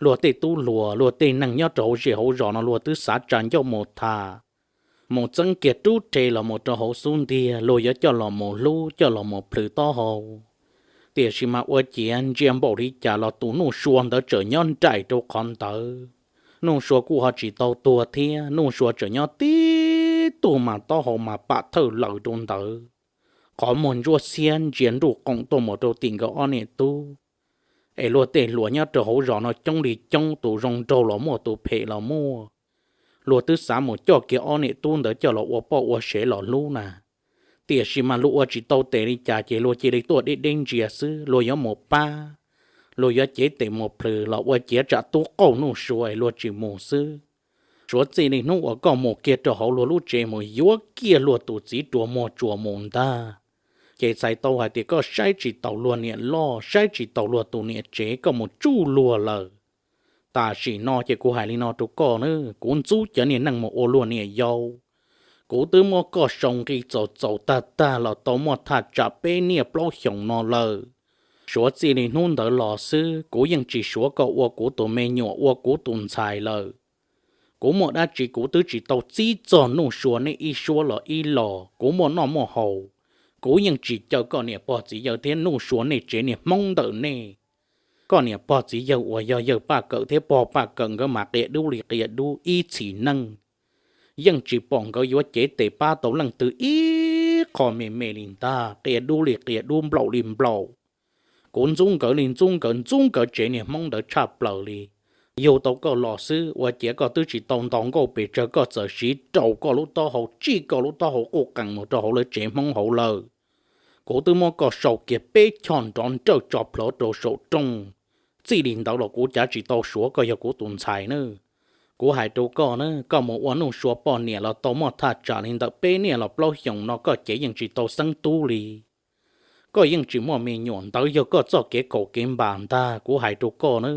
Luag tej tub hluas luag tej neeg nyob rau hauv zej hauv zos no luag twb xav tsa ncauj mus tham, mus txeeb kiag rub rhe los mus rau hauv xub ntiag, luag yuav coj los mus hlub coj los mus plhws taub hau. Tiam sis mas ua ciav ntsia npaum li cas los tus Nuj Sua ntawd tseem nyob nraim rau qhov ntawd. Nuj Sua kuj ho tsis tau tuag thiab, Nuj Sua tseem nyob tib tug mas taub hau mas pam thawj laws rau ntawd, qhov muag ntsuab xiab ntsia nruj qoom tuaj mus rau tim nkawd ob niam tub. Es luag tej hluas nyob rau hauv zos no coob li coob, tus zoo nraug los muaj tus phem los muaj. Luag twb xav mus coj kiag ob niam tub ntawd coj los ua poj ua sev los hlub na. Tiam sis mas luag ua tsis tau tes li cas ces luag cia li tuaj deb deb ntsia xwb, luag yuav mus pab, luag yuav cev tes mus plhws los ua ciav tsam tub qaug Nuj Sua es luag tsis mus xwb. Suav txij li hnub uas koj mus kiag rau hauv luag lub tsev mus yuav kiag luag tus txiv rua muag tsuas mus ntag, ces txhais tau hais tias koj saib tsis taus luag niam loj, saib tsis taus luag tus niam tsev, koj mus tsuj luag lawm. Tam sim no ces kuv hais li no rau koj na, kuv ntxub cov niag neeg mus ua luag niam yau. Kuv twb muab koj sau nqi txaus txaus tag tag los tau muaj thaj tsam peb niaj plaub xyoos no lawm. Suav txij li hnub ntawd los xwb, kuv yeej tsis suav koj ua kuv tus me nyuam ua kuv tus ntxhais lawm. Kuv muaj dab tsi kuv twb tsis tau txib txog Nuj Sua nej ib suab los ib los, kuv muaj noj muaj haus, kuv yeej tsis caw koj niam pog txiv yawg thiab Nuj Sua nej tsev niag Hmoob ntawm nej. Koj niam pog txiv yawg uas yog yawg Paj Kawm thiab pog Paj Kawm nkawd mas qia dub li qia dub ib txhis neej. Yeej tsis pom nkawd yuav cev tes pab tau leej twg ib qho me me li ntag, qia dub li qia dub, nplaum li nplaum. Kuv ntxub nkawd li ntxub nkawd, ntxub nkawd tsev niag Hmoob ntawd tshaj plaws li. Yug tau koj los xwb ua ciav koj twb tsis tau nto nkauj pes tsawg koj txawm siv rau koj lub taub hau, tsij koj lub taub hau quj qees mus rau hauv lawv tsev Hmoob hauv lawm. Kuv twb muab koj sau kiag peb choj nrov nrawj tso plhuav rau saum rooj. Txij li ntawd los kuv cav tsis tau suav koj yog kuv tus ntxhais na. Kuv hais rau koj na, koj mus ua Nuj Sua poj niam los tau muaj thaj tsam li ntawm peb niaj los plaub xyoos no koj cev yeej tsis tau xeeb tub li. Koj yeej tsis muaj me nyuam, ntawd yog koj txoj kev khaum kev npam ntag, kuv hais rau koj na.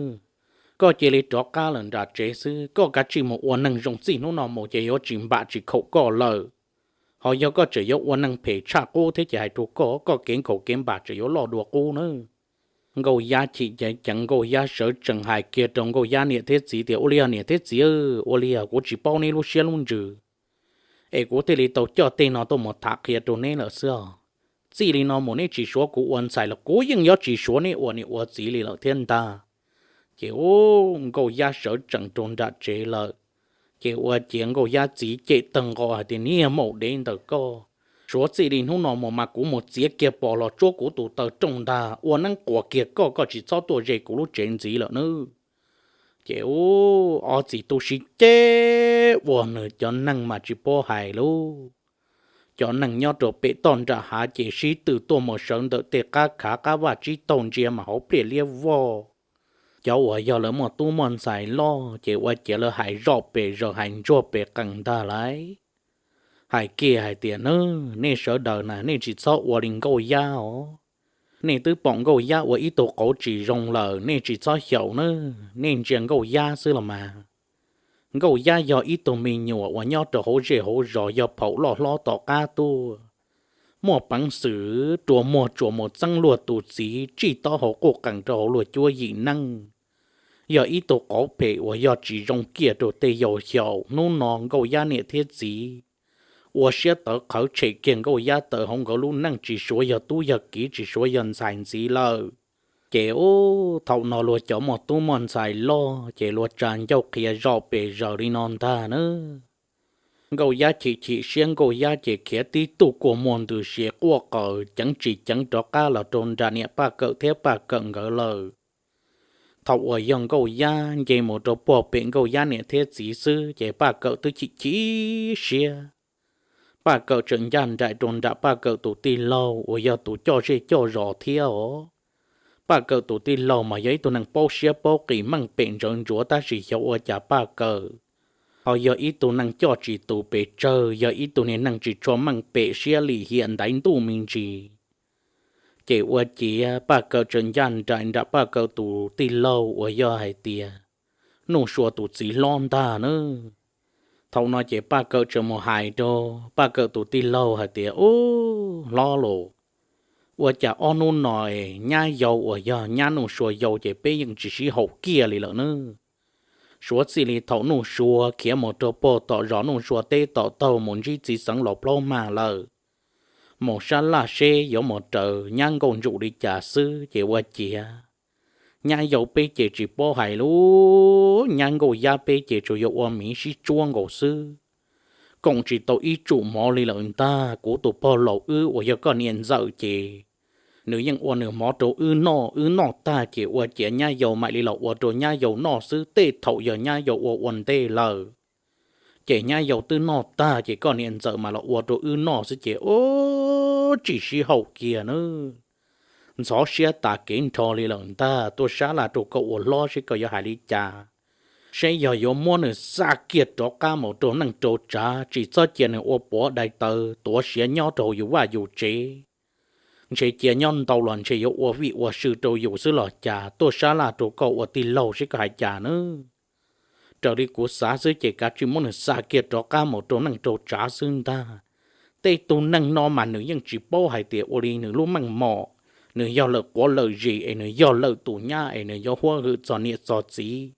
Koj cia li rov qab lawm nram tsev xwb, koj kav tsij mus ua neeg zoo, txij hnub no mus ces yuav tsis npam tsis khaum koj lawm. Ho yog koj tseem yuav ua neeg phem tshaj qub thiab ces hais rau koj, koj kev khaum kev npam tseem yuav loj dua qub na. Nkauj Yab chim ceev ceev, Nkauj Yab sawv tsees hais kiag rau Nkauj Yab niam thiab txiv tias, ua li os niam thiab txiv, ua li os, kuv tsis paub neb lub siab lub ntsws, es kuv thiaj li tau coj tej no tuaj mus tham qhia rau neb lawm xwb os. Txij li no mus neb tsis suav kuv ua ntxhais los kuv yeej yuav tsis suav neb ua niam ua txiv li lawm thiab ntag. Ces ub, Nkauj Yab sawv tsees rau nram tsev lawm. Ces ua ciav Nkauj Yab txiv cem tawg nqo hais tias, niag maum dev ntawm koj, suav txij li hnub no mus mas kuv mus txiav kiag pos los tsuab kuv tus taw rooj ntag, ua neeb quas kiag koj, koj tsis txhob tuaj ze kuv lub tsev ntxiv lawm nawb. Ces ub, ob txiv tub sib ceg ua nws cov neeg mas tsis paub hais lauj. Cov neeg nyob rau pem toj nram hav ces sib tw tuaj mus sawv ntawm tej qab khav qab vaj tsib taug ntsia mas hauv pliaj liab vog. Cov uas yog lawv muaj tub muaj ntxhais loj ces ua ciav lawv hais zoj pes zaws hais ntsuag pes qees ntag lauj. Hais kiag hais tias, nej sawv daws na, nej tsis txhob ua li Nkauj Yab os. Nej twb pom Nkauj Yab ua ib tug qauv tsis zoo lawm, nej tsis txhob xyaum na, nej ntsia Nkauj Yab xwb los mas. Nkauj Yab yog ib tug me nyuam uas nyob rau hauv zej hauv zos, yog phaum loj hlob tom qab tuaj, muaj peev xwm rua muag tsuas mus txeeb luag tus txiv, tsij taub hau quj qees rau hauv luag cuab yim neej. Yog ib tug qauv phem uas yog tsis zoo kiag rau tej yau xyaum. Hnub no Nkauj Yab niam thiab txiv ua siab tawv qhawv tshem kiag Nkauj Yab tawm hauv nkawd lub neej, tsis suav yog tub yog kiv, tsis suav yog ntxhais ntxiv lawm. Ces ub, thaum no luag cov muaj tub muaj ntxhais loj ces luag tsa ncauj qhia zoj pes zaws li no ntag na. Nkauj Yab chim chim siab, Nkauj Yab ces khiav tib tug kua muag ntws si quaj qaws ceev tsis ceev rov qab los rau nram niam Paj Kawm thiab Paj Kawm nkawd lawm. Thaum uas yog Nkauj Yab nce mus rau puag pem Nkauj Yab niam thiab txiv xwb ces Paj Kawm twb chim chim siab. Paj Kawm tseem ncaj nraim rau nram Paj Kawm tus tij laug uas yog tus coj zej coj zos thiab os. Paj Kawm tus tij laug mas yog ib tug neeg paub siab paub qis, meej pem ntsawv ntsuav, tab sis xyov ua cas Paj Kawm ho yog ib tug neeg coj tsis tus pes tsawg, yog ib tug niag neeg tsis tshua meej pem, siab lim hiam ntaiv ntuj me ntsis. Ces ua ciav Paj Kawm tseem ncaj nraim nram Paj Kawm tus tij laug uas yog hais tias Nuj Sua tus txiv hlob ntag na. Thaum no ces Paj Kawm tseem mus hais rau Paj Kawm tus tij laug hais tias, ub, hlob los, ua cas ob hnub no es nyab yau uas yog nyab Nuj Sua yau ces peb yeej tsis sib haum kiag li lawm na. Suav txij li thaum Nuj Sua khiav mus rau pog tom zos Nuj Sua teb tom taug mus ntsib txiv xeev laus plaub mag lawm, mus sab laj seb yuav mus raws nyab Nkauj Ntsum li cas xwb ces ua ciav nyab yau peb ces tsis paub hais lub nyab Nkauj Yab peb ces tsuas yog ua miv sib tsuab nkaus xwb. Koom tsis tau ib tsum mov li lawm ntag. Kuv tus pog laus wb uas yog koj niam ntxawm ces nws yeej ua nws mov rau wb noj, wb noj tag ces ua ciav nyab yau mam li los ua rau nyab yau noj xwb. Tej thaum yog nyab yau ua ua ntej lawm ces nyab yau twb noj tag ces koj niam ntxawm mam los ua rau wb noj xwb ces ub, tsis sib haum kiag nawb. Ntxhov siab tas kev nrho li lawm ntag. Tuaj sab laj rau koj ua hlob seb koj yuav hais li cas, seb yog yuav muab nws xa kiag rov qab mus rau neej rau tsav, tsis txhob cia nws ua puav dai taw tuav siav nyob rau yus vaj yus tsev, ntshe cia nyob ntau los ntshe yuav ua vij ua sw rau yus xwb los cas. Tuaj sab laj rau koj ua tij laug seb koj hais cas nawb. Raws li kuv xav xwb ces kav tsij muab nws xa kiag rov qab mus rau neej rau tsav xwb ntag. Tej tug neeg no mas nws yeej tsis paub hais tias ua li nws lub meej mom, nws yog lawm quav lawm zis es nws yog lawm tus nyab es nws yuav huab hwm txog niam txog txiv.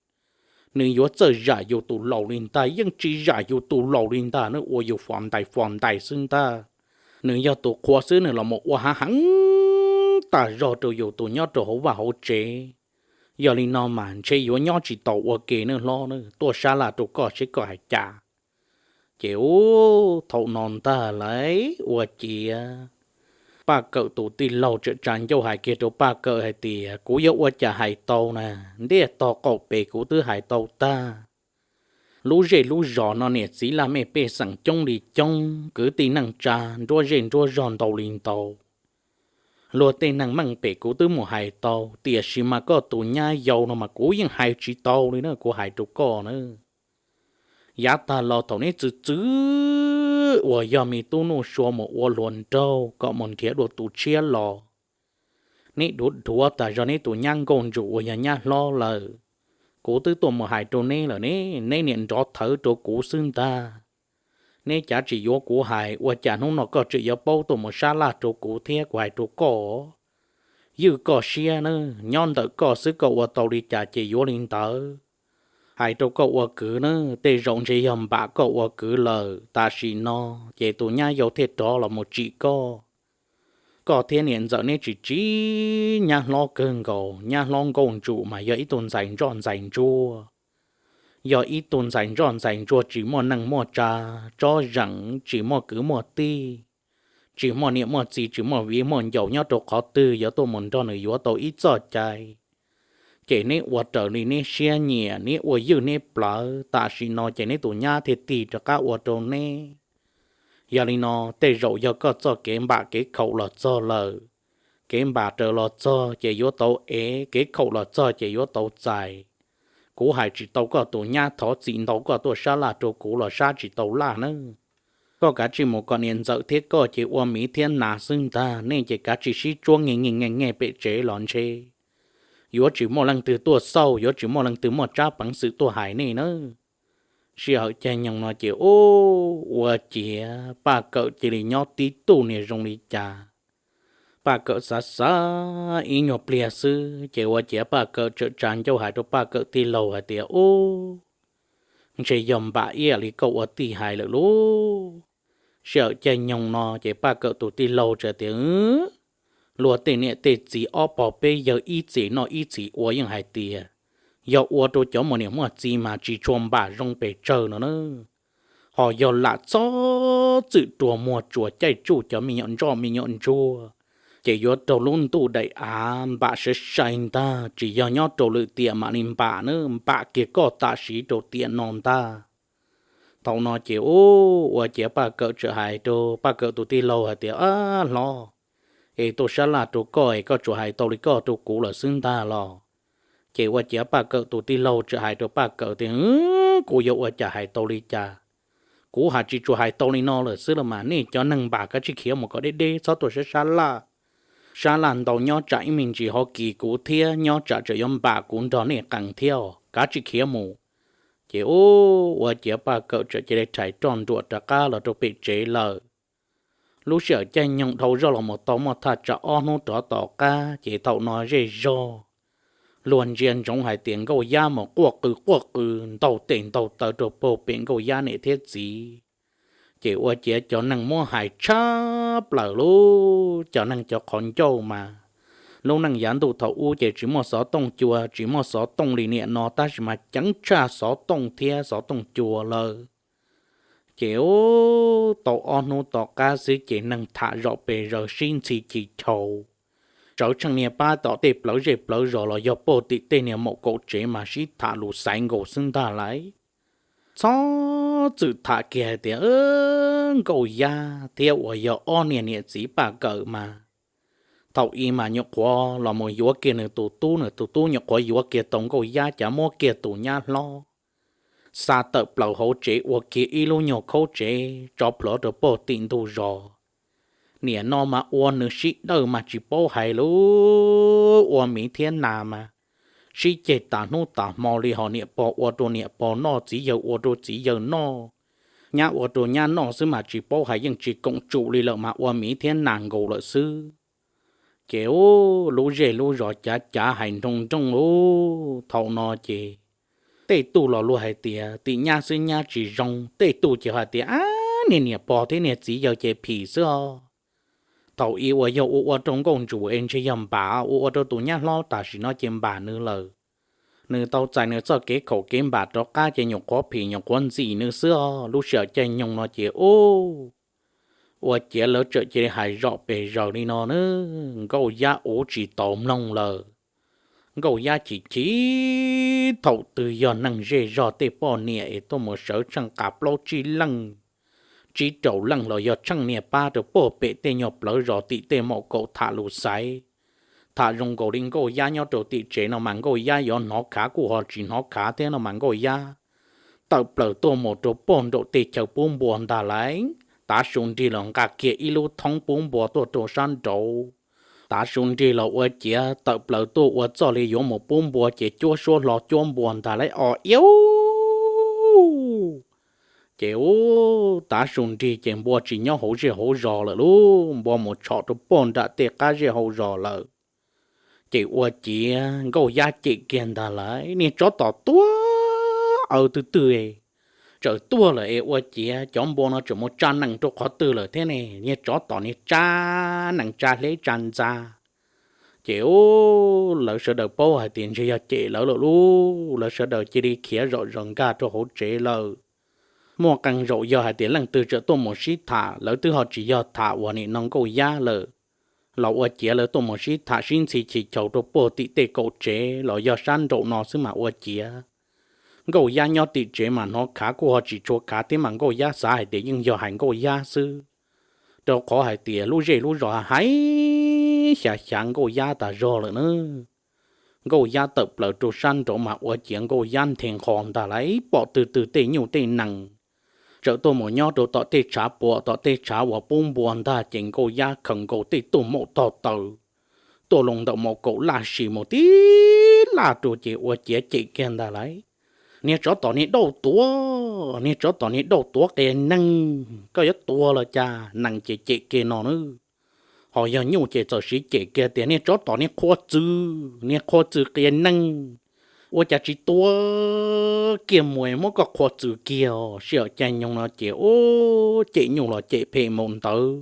Nws yuav txawj zam yus tus laus li ntag, yeej tsis zam yus tus laus li ntag, nws ua yus fos ntais fos ntais xwb ntag. Nws yog tus qhua xwb nws los mus ua hav heev tas zog rau yus tus nyob rau hauv vaj hauv tsev. Yog li no mas ntshe yuav nyob tsis tau ua ke nawb hlob nawb. Tuaj sab laj rau koj seb koj hais cas. Ces ub, thaum no ntag lauj, ua ciav Paj Kawm tus tij laug tseem tsa ncauj hais kiag rau Paj Kawm hais tias, kuv yuav ua cas hais tau na, ntiaj tog qaum pes kuv twb hais tau tag. Lub zej lub zos no niam txiv laj mej pej xeem coob li coob, kwv tij neej tsa nruab zej nruab zog ntau li ntau. Luag tej neeg meej pem kuv twb mus hais tau, tiam sis mas koj tus nyab yau no mas kuv yeej hais tsis tau li na, kuv hais rau koj na. Yav tag los thaum neb txwv txwv uas yog me tub Nuj Sua mus ua hluas nraug kom mus nrhiav dua tus tshiab los, neb dhuav dhuav tas zog neb tus nyab Nkauj Ntsum uas yog nyab hlob lawm. Kuv twb tuaj mus hais rau neb lawm ne, neb niam nrov thawv rau kuv xwb ntag. Neb cav tsis yuav kuv hais, ua cas hnub no koj tseem yuav paub tuaj mus sab laj rau kuv thiab? Kuv hais rau koj, ywj koj siab na, nyob ntawm koj xwb, koj ua tau li cas ces yuav li ntawd. Hais rau koj ua kwv na, tej zaum ntshe yog npam koj ua kwv lawm, tam sim no ces tus nyab yau thiaj rov los mus tsim koj. Koj thiab niam ntxawm neb tsis tsim nyab hlob kawg nkaus, nyab hlob Nkauj Ntsum mas yog ib tug ntxhais ntsoj ntxhais ntsuag. Yog ib tug ntxhais ntsoj ntxhais ntsuag tsis muaj neej muaj tsa, tsob zeem tsis muaj kwv muaj tij, tsis muaj niam muaj txiv, tsis muaj viv muaj ncaus nyob rau qhov twg yuav tuaj mus nrog nws yuav tau ib txoj cai. Ces neb ua raws li neb siab nyiam, neb ua ywj neb plawv, tam sim no ces neb tus nyab thiaj tig rov qab ua rau neb. Yog li no, tej zaum yog koj txoj kev npam kev khaum los txog lawm, kev npam raws los txog ces yuav tau ev, kev khaum los txog ces yuav tau txais. Kuv hais tsis tau koj tus nyab, thov txim ntau, koj tuaj sab laj rau kuv los sab tsis tau laj nawb. Koj kav tsij mus kom niam ntxawm thiab koj ces ua miv thiab nas xwb ntag, nej ces kav tsij sib tsuab nge nge nge nge pem tsev los ntshe yuav tsis muaj leej twg tuaj xauj, yuav tsis muaj leej twg muaj tsab peev xwm tuaj hais nej nawb. Sij hawm caij nyoog no ces ub, ua ciav Paj Kawm cia li nyob tib tug niag zoo li cas. Paj Kawm xav xav ib nyuag pliag xwb ces ua ciav Paj Kawm tseem tsa ncauj hais rau Paj Kawm tij laug hais tias, ub, ntshe yog npam ib yam li koj ua tij hais lawm lauj. Sij hawm caij nyoog no ces Paj Kawm tus tij laug txawm tias, luag tej niam tej txiv ob pog peb yawg ib txhis noj ib txhis ua yeej hais tias, yog ua rau cov muaj niam muaj txiv mas tsis tshua npam zoo pes tsawg no na. Ho yog lam txhob txwm rua muag tsuas caij tsuj cov me nyuam ntsoj me nyuam ntsuag, ces yuav raug lub ntuj daim av npam sai sai ntag, tsis yog nyob rau lwm tiam mam li npam na, npam kiag koj tam sim rau tiam no ntag. Thaum no ces ub, ua ciav Paj Kawm txawm hais rau Paj Kawm tus tij laug hais tias, ab hlob, es tuaj sab laj rau koj es koj tsuas hais tau li koj rau kuv lawm xwb ntag los? Ces ua ciav Paj Kawm tus tij laug txawm hais rau Paj Kawm tias, kuv yuav ua cas hais tau li cas? Kuv hais tsis tsuas hais tau li no lawm xwb los mas, nej cov neeg npam kav tsij khiav mus kom deb deb, txhob tuaj sab sab laj. Sab laj ntau nyob tsam ib me ntsis ho kis kuv thiab, nyob tsam tseem yuav npam kuv nrog nej qees thiab os, kav tsij khiav mus. Ces ub, ua ciav Paj Kawm txawm cia li rhais roj nruam rov qab los rau pem tsev lawm. Lub sij hawm caij nyoog dhau zoj los mus tau muaj thaj tsam ob hnub rov tom qab ces thaum no zej zog Luag ntsia ntsoov hais tias Nkauj Yab mus quaj qw quaj qw ntaug tes ntaug taw rau puag pem Nkauj Yab niam thiab txiv. Ces ua ciav cov neeg muab hais tshaj plaws lub cov neeg cov qhov ncauj mas, lub neej yav ntuj thaum ub ces tsis muaj xov tooj cua tsis muaj xov tooj li niaj no tab sis mas ceev tshaj xov tooj thiab xov tooj cua lawm. Ces ub, tau ob hnub tom qab xwb ces neeg tham zom pes zaws sib ntxhi chis chaus, sawv tsheej niag pab tom tej plawv zej plawv zos los yog puag tim tej niag maum kaum tsev mas sib tham lus xaiv nkaus xwb ntag lauj. Txhob txwm tham kiag hais tias Nkauj Yab thiab uas yog ob niag niam txiv Paj Kawm mas, thaum ub mas nyuam qhuav los mus yuav kiag nws tus tub, nws tus tub nyuam qhuav yuav kiag tau Nkauj Yab, cav muab kiag tus nyab hlob xa tawm plaws hauv tsev ua kiag ib lub nyuag khaub tsev tso plhuav rau puag tim ntug zos. Niaj no mas ua nws sib dawj mas tsis paub hais lub ua miv thiab nas mas sib ceg tas hnub tas hmo li, ho niam pog ua rau niam pog noj, txiv yawg ua rau txiv yawg noj, nyab ua rau nyab noj xwb mas tsis paub hais, yeej tsis koom tsum li lawm mas ua miv thiab nas nkaus lawm xwb. Ces ub, lub zej lub zos cav cav hais nroo nrooj ub. Thaum no ces tej tug los luag hais tias tim nyab xwb nyab tsis zoo, tej tug ces hais tias ab, niag niam pog thiab niag txiv yawg ces phim xwb os. Thaum ub uas yog ua ua rau nkauj ntsuam es ntshe yog npam, ua ua rau tus nyab hlob tam sim no ces npam nws lawm. Nws tau txais nws txoj kev khaum kev npam rov qab ces nyuam qhuav phim nyuam qhuav ntxim nws xwb os. Lub sij hawm caij nyoog no ces ub, ua ciav lawv txawm cia li hais zom pes zaws li no na, Nkauj Yab ua tsis tau mloog lawm. Nkauj Yab chim chim thaum twg yog neeg zej zog tej poj niam es tuaj mus sawv tsheej qas plaub tsib leej, tsib rau leej los yog tsheej niag pab rau puag pem tej nyuag plawv zos tim tej maum kaum tham lus xaiv. Tham zoo nkaus li Nkauj Yab nyob rau tim tsev no mas Nkauj Yab yuav hnov khav kuj ho tsis hnov khav thiab no mas Nkauj Yab tawm plaws tuaj mus rau puag nraum tej chaw pub npua ntag lauj. Tav su nrig los nqa kiag ib lub thoob pub npua tuaj rau sab nraud. Tav su nrig los ua ciav tawm plaws tuaj ua txoj li yuav mus pub npua ces cuab suab hlo cuab npua ntag lauj os iab. Ces ub, tav su nrig ces npua tsis nyob hauv zej hauv zos lawm lauj, npua mus tshom rau puag nram tej qab zej hauv zos lawm. Ces ua ciav Nkauj Yab cem kiag ntag lauj, niag tsov tom tuag aw twg twg, txawm tuag lawm es ua ciav cov npua no tseem mus tsa nees rau qhov twg lawm thiab ne, niag tsov tom niag tsa nees tsa hleb tsa ntxa. Ces ub, lawv sawv daws paub hais tias ntshe yog cem lawv lawm lauj, lawv sawv daws cia li khiav zom zaws nkag rau hauv tsev lawm. Muaj qee zaum yog hais tias leej twg tseem tuaj mus sib tham, lawv twb ho tsis yog tham uas nim no Nkauj Yab lawm, los ua ciav lawv tuaj mus sib tham sib ntxhi chis chaus rau puag tim tej kaum tsev los yog sab nraum no xwb mas ua ciav Nkauj Yab nyob tim tsev mas hnov khav kuj ho tsis tshua khav thiab mas Nkauj Yab xav hais tias yeej yog hais Nkauj Yab xwb, rau qhov hais tias lub zej lub zos hais xya xyav Nkauj Yab tas zog lawm na. Nkauj Yab tawm plaws rau sab nraud mas ua ciav Nkauj Yab nthe nqho ntag lauj, pom twg twg tej nyuj tej nees txawm tuaj mus nyob rau tom tej tshav puam tom tej tshav uas pub npua ntag ces Nkauj Yab khaws nkaus tej tuj maum tog taws tuaj loo ntawm maum kaum laj sis mus tib laj rau ces ua ciav cem kiag ntag lauj, niag tsov tom niag dauj tuav, niag tsov tom niag dauj tuav qias neeg, koj yuav tuag los cas, nees ces cem kiag no na. Ho yog nyuj ces txawm siv cem kiag tias niag tsov tom niag qhua txws, niag qhua txws qias neeg, ua cas tsis tua kiag mus muab koj qhua txws kiag os. Sij hawm caij nyoog no ces ub, cem nyuj los cem phem mus ntawd,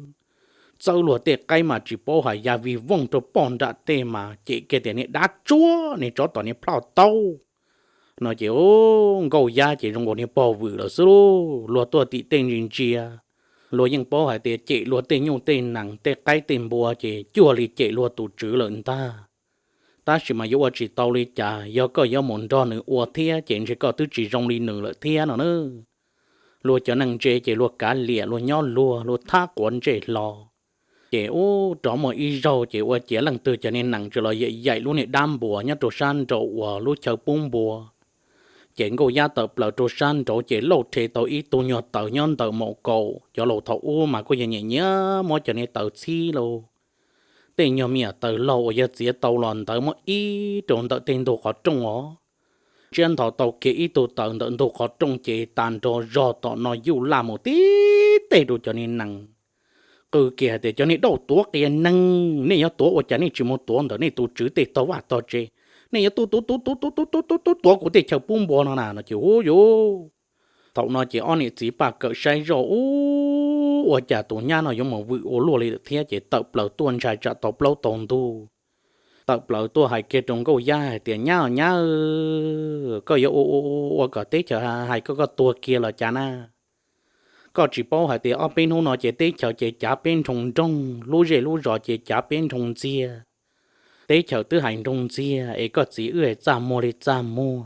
txawb luag tej qaib mas tsis paub hais ya vij vooj rau poj nram tej mas cem kiag tias niag dab tsuag, niag tsov tom niag plhoj taub no ces ub, Nkauj Yab ces zoo nkaus niag pog vwm lawm xwb lauj. Luag tuaj tim tej ntsia ntsia, luag yeej paub hais tias cem luag tej nyuj tej nees tej qaib tej npua ces cuag li cem luag tus tswv lawm ntag. Tab sis mas yuav ua tsis tau li cas, yog koj yuav mus nrog nws ua thiab ces ntshe koj twb tsis zoo li nws lawm thiab no na. Luag cov neeg ntse ces luag kav liam luag nyob luag, luag thab quav ntsej hlo. Ces ub, rov muaj ib zaug ces ua ciav leej twg cov niag nees txawm los yaim yaim lub niag dab npuas nyob rau sab nraud uas lub chaw pub npua. Ces Nkauj Yab tawm plaws rau sab nraud ces lauj rhe tau ib tug nyuag taws nyob ntawm maum kaum, cov laus thaum ub mas kuj yog nyiam nyiam muab cov niag taws txhib lauj. Tej nyuag me nyuam taws laug uas yog txiav tau los ntawd muab ib rau ntawm tej ntug qhov rooj os. Tsiab nthos tau kiag ib tug taws ntawm ntug qhov rooj ces tas nrho zog tom no yuj laj mus tib teg rau cov niag nees. Qw kiag hais tias cov niag dauj tuav qias neeg, nej yuav tuav ua cas nej tsis mus tuav ntawm nej tus tswv tej tog vaj tog tsev, nej yuav tuaj tuav tuav tuav tuav tuav tuav tuav kuv tej chaw pub npua no na no ces ub yuv. Thaum no ces ob niam txiv Paj Kawm saib zoj ub, ua cas tus nyab no yuav mus vwm ua luaj li lawm thiab ces tawm plaws tuaj ntshai tsam tau plaub tau ntug. Tawm plaws tuaj hais kiag rau Nkauj Yab hais tias, Nyab, nyab, koj yuav ua ua ua kom teb chaws hais koj, koj tuag kiag los cas na? Koj tsis paub hais tias ob peb hnub no ces teb chaws ces cav peb nroo nrooj, lub zej lub zos ces cav peb nroo ntxiag. Teb chaws twb hais nroo ntxiag es koj txiv wb es txaj muag li txaj muag.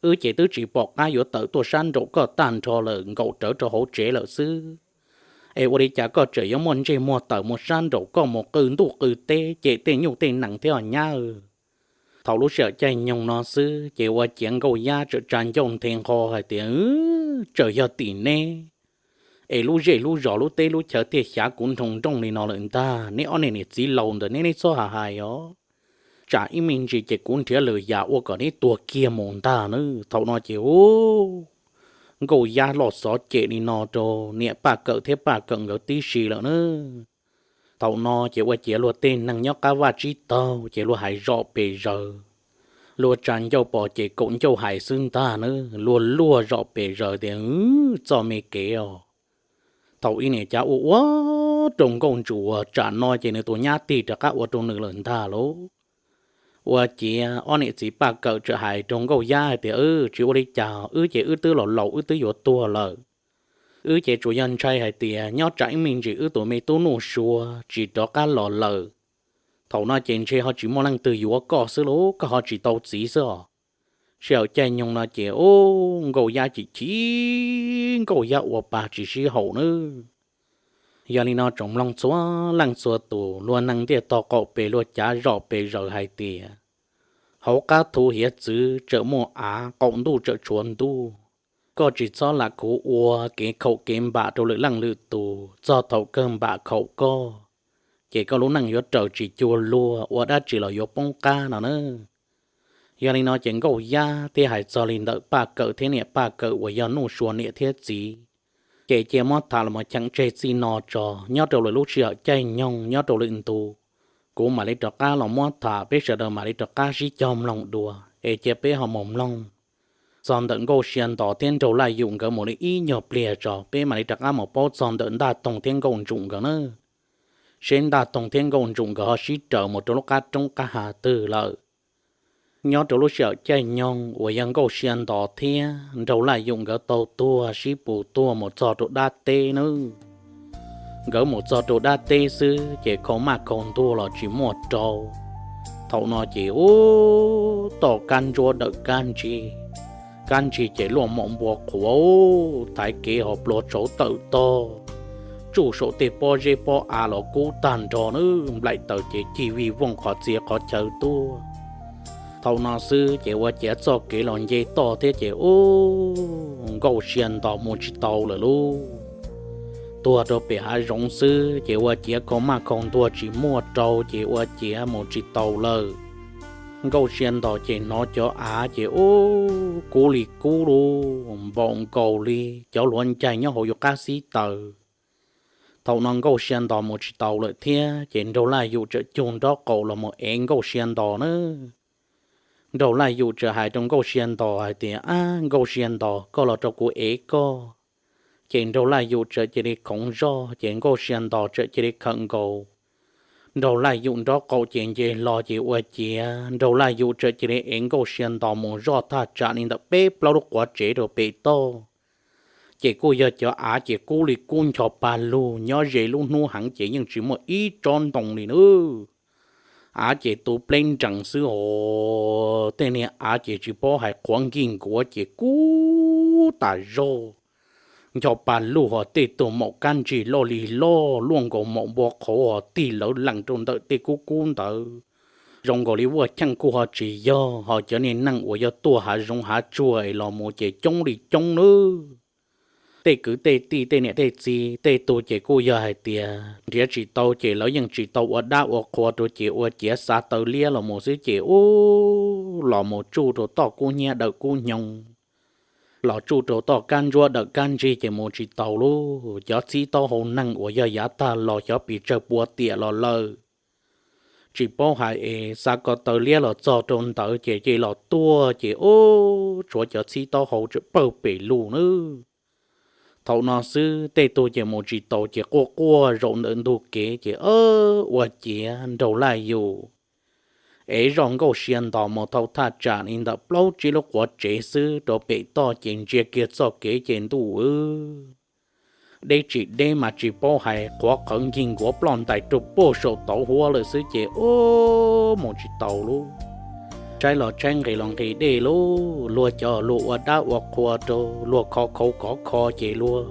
Wb ces twb tsis pom qab yuav tawm tuaj sab nraum koj tag nrho lawm, nkaum rawv rau hauv tsev lawm xwb. Es ua li cas koj tseem yuav muaj ntsej muag tawm mus sab nraum koj mus qw ntuj qw teb cem tej nyuj tej nees thiab os nyab? Thaum lub sij hawm caij nyoog no xwb ces ua ciav Nkauj Yab txawm tsa ncauj nthe nqho hais tias, Tsaws yog tim neb es lub zej lub zos lub teb lub chaw thiaj xyav kuv nroo nrooj li no lawm ntag. Neb ob niag niam txiv laus ntawm neb, neb txhob hais hais os. Tsam ib me ntsis ces kuv nrhiav lwm yam ua kom neb tuag kiag mus ntag na. Thaum no ces ub, Nkauj Yab loj xov cem li no rau niam Paj Kawm thiab Paj Kawm nkawd tib si lawm na. Thaum no ces ua ciav luag tej neeg nyob qab vaj tsib taug ces luag hais zom pes zaws. Luag tsa ncauj pom ces kaum ncauj hais xwb ntag na, luag luag zom pes zaws tias, Txoj me kev os. Thaum ub niag cav ua ua rau Nkauj Ntsum uas tsam no ces nws tus nyab tig rov qab ua rau nws lawm ntag lauj. Ua ciav ob niam txiv Paj Kawm txawm hais rau Nkauj Yab hais tias, Tsis ua li cas, wb ces wb twb los laus wb twb yuav tuag lawm. Wb ces tsuas yog ntshai hais tias nyob tsam ib me ntsis wb tus me tub Nuj Sua tsis rov qab los lawm, thaum no ces ntshe ho tsis muaj leej twg yuav koj xwb lauj, koj ho tsis tau txiv xwb os. Sij hawm caij nyoog no ces ub, Nkauj Yab chim chim, Nkauj Yab ua pa tsis sib haum nawb. Yog li no tsoom mloog txhua leej txhua tus, luag neeg ntiaj tog qaum pes luag cav zom pes zaws hais tias, hauv qab thu hiav txwv tseem muaj av, qaum ntuj tseem tshuav ntuj. Koj tsis txhob lam khuv ua kev khaum kev npam rau lwm leej lwm tus, txog thaum kawg npam khaum koj, ces koj lub neej yuav raws tsis cuag luag, ua dab tsi los yuav poob qab no na. Yog li no ces Nkauj Yab thiaj hais txog li ntawm Paj Kawm thiab niam Paj Kawm uas yog Nuj Sua niam thiab txiv, ces cia muab tham los mus cheem tseg txij no tso, nyob rau lwm lub sij hawm caij nyoog nyob rau lwm ntu, kuv mam li rov qab los muab tham, peb sawv daws mam li rov qab sib cog mloog dua, es cia peb ho mus mloog txog ntawm Nkauj Sia Ntos thiab Nraug Laj Yum nkawd mus li ib nyuag pliag tso, peb mam li rov qab mus paub txog ntawm Ntaj Toog thiab Nkauj Ntsum nkawd na. Seb Ntaj Toog thiab Nkauj Ntsum nkawd ho sib raws mus rau lub qab roob qab hav twg lawm. Nyob rau lub sij hawm caij nyoog uas yog Nkauj Sia Ntos thiab Nraug Laj Yum nkawd tau tuag sib pus tuag mus txog rau dab teb nawb. Nkawd mus txog rau dab teb xwb ces khau maj khau ntuag los tsis muaj rau. Thaum no ces ub, toj kab ntsuab dawm kab ntsig, kab ntsig ces luaj maum npua qhuav, thaiv kev ho pluag tshauv tawm tog, tsuj saum tej pob zeb pob av los kub tag nrho nawb, nplaim taws ces cig vij vooj qhov txhia qhov chaw tuaj. Thaum no xwb ces ua ciav txoj kev los nce toj thiab ces ub, Nkauj Sia Ntos mus tsis tau lawm lauj. Tuag rau pem hav zoov xwb ces ua ciav khau maj khau ntuag tsis muaj rau ces ua ciav mus tsis tau lawm. Nkauj Sia Ntos ces hnov cov av ces ub, kub li kub lauj, npaum nkaus li cov hluav ncaig nyob hauv yus qab xib taws. Thaum no Nkauj Sia Ntos mus tsis tau lawm thiab ces Nraug Laj Yum txawm cug nrob qaum los mus ev Nkauj Sia Ntos na. Nraug Laj Yum txawm hais rau Nkauj Sia Ntos hais tias, Ab, Nkauj Sia Ntos, koj los rau kuv ev koj. Ces Nraug Laj Yum txawm cia li khoov zoj ces Nkauj Sia Ntos txawm cia li khawm nkaus Nraug Laj Yum nrob qaum ces nce hlo ces ua ciav Nraug Laj Yum txawm cia li ev Nkauj Sia Ntos mus zoj thaj tsam li ntawm peb plaub lub quav tsev rau pem toj. Ces kuj yog cov av ces kub li kub ncho pa lug, nyob ze lub hnub heev ces yeej tsis muaj ib tsob ntoo li nawb. Av ces tu pleb nrees xwb os, tej niag av ces tsis paub hais qhuav nkig nkuav ces kub tas zog. Ncho pa lug hos tej tug maum kab ntsig loj li loj luaj nkaus maum npua qhauv hos tig lawv lees rau ntawm tej kub kub ntawd. Zoo nkaus li vuaj cheej kuj ho tsis yog, hos cov niag neeg uas yog tuaj hav zoov hav tsuag es los mus ces coob li coob nawb. Tej kwv tej tij tej niam tej txiv tej tug ces kuj yog hais tias nrhiav tsis tau ces lawv yeej tsis tau ua dab ua qhua rau ces ua ciav xav taw liab los mus xwb ces ub, los mus tsuj rau toj kub hnyiab dawm kub hnyoo, los tsuj rau toj kab ntsuab dawm kab ntsig ces mus tsis tau lauj. Cov txhib taub hau neeg uas yog yav tag los xyov pis tsawg pua tiam los lawm. tsis paub hais es xa ko taw liab los txog rau ntawd ces cia li los tuaj ces ub, tshuav cov txhib taub hau tseem pawg pes lug nawb. Thaum no xwb tej tug ces mus tsis taus ces quaj quaj zaum ntawm ntug kev ces ua ciav nraug laj yus es zoj Nkauj Sia Ntos mus thauj thaj tsam li ntawm plaub tsib lub quav tsev xwb rau pem toj ces ntsia kiag txoj kev ces ntuj, deb tsis deb mas tsis paub hais, qhuav qhawv nkig nkuav ploj ntais rau puag saum tauv huab lawm xwb ces ub, mus tsis taus lub. Tshaib los tshaib nqis los nqis dej lub, luag cov luag ua dab ua qhua rau luag kho khau kov kho ces luag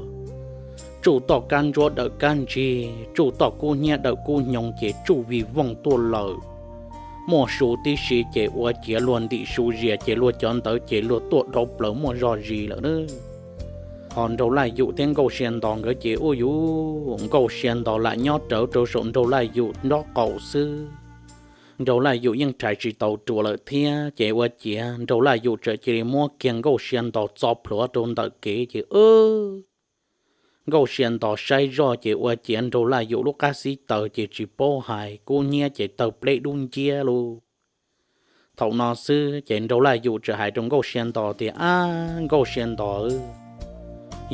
tsuj toj kab ntsuab dawm kab ntsig, tsuj toj kub hnyiab dawm kub hnyoo ces tsuj vij vooj tuaj lawm. Muaj su tib si ces ua ciav luag ntim su zias ces luag cov ntawd ces luag tuaj dhau plaws muaj zog zis lawm na. Ho nraug laj yus thiab Nkauj Sia Ntos nkawd ces ub yuv, Nkauj Sia Ntos lam nyob rawv rau saum nraug laj yus nraub qaum xwb. Nraug laj yus yeej rhais tsis taus ruas lawm thiab ces ua ciav nraug laj yus txawm cia li muab kiag Nkauj Sia Ntos txo plhuav rau ntawm kev ces ub, Nkauj Sia Ntos saib zoj ces ua ciav nraug laj yus lub qab xib taws ces tsis paub hais, kub hnyiab ces tawg pleb dub nciab lub. Thaum no xwb ces nraug laj yus txawm hais rau Nkauj Sia Ntos tias, Ab Nkauj Sia Ntos,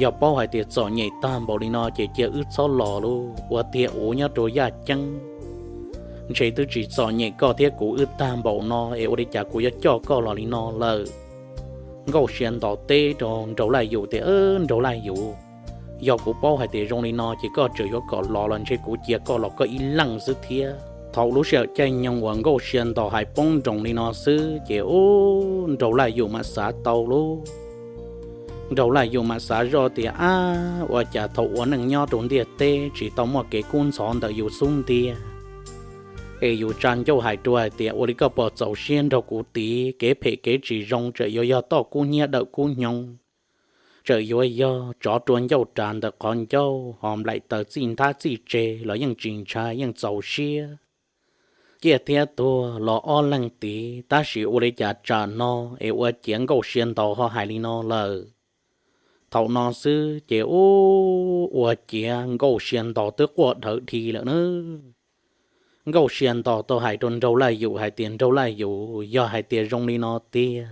yog paub hais tias txom nyem tag npaum li no ces cia wb txhob los lub, ua tiag ua nyob rau yaj ceeb ntshe twb tsis txom nyem koj thiab kuv wb tag npaum no es ua li cas kuv yuav coj koj los li no lawm. Nkauj Sia Ntos teb rau nraug laj yus tias, Nraug laj yus, yog kuv paub hais tias zoo li no ces koj tseem yuav kom los los ntshe kuv cia koj los koj ib leeg xwb thiab. Thaum lub sij hawm caij nyoog uas Nkauj Sia Ntos hais poob nroos li no xwb ces ub, nraug laj yus mam xav tau lub. Nraug laj yus mam xav zoj tias, Ab, ua cas thaum ua neej nyob rau ntiaj teb tsis tau muaj kev kub ntxhov ntawm yus xub ntiag es yus tsa ncauj hais rau hais tias ua li koj puas txaus siab nrog kuv tiv, kev phem kev tsis zoo tseem yuav yog toj kub hnyiab dawm kub hnyoo, tseem yuav yog tsov rua ncauj ras ntawm qhov ncauj, ho nplaim taws txij nthab txij tse los yeej tsis ntshai, yeej txaus siab. Ciaj thiab tuag los ob leeg tiv, tab sis ua li cas tsam no es ua ciav Nkauj Sia Ntos ho hais li no lawm. Thaum no xwb ces ub, ua ciav Nkauj Sia Ntos twb quaj dhawv dhi lawm na. Nkauj Sia Ntos tau hais rau nraug laj yus hais tias, Nraug laj yus, yog hais tias zoo li no tiag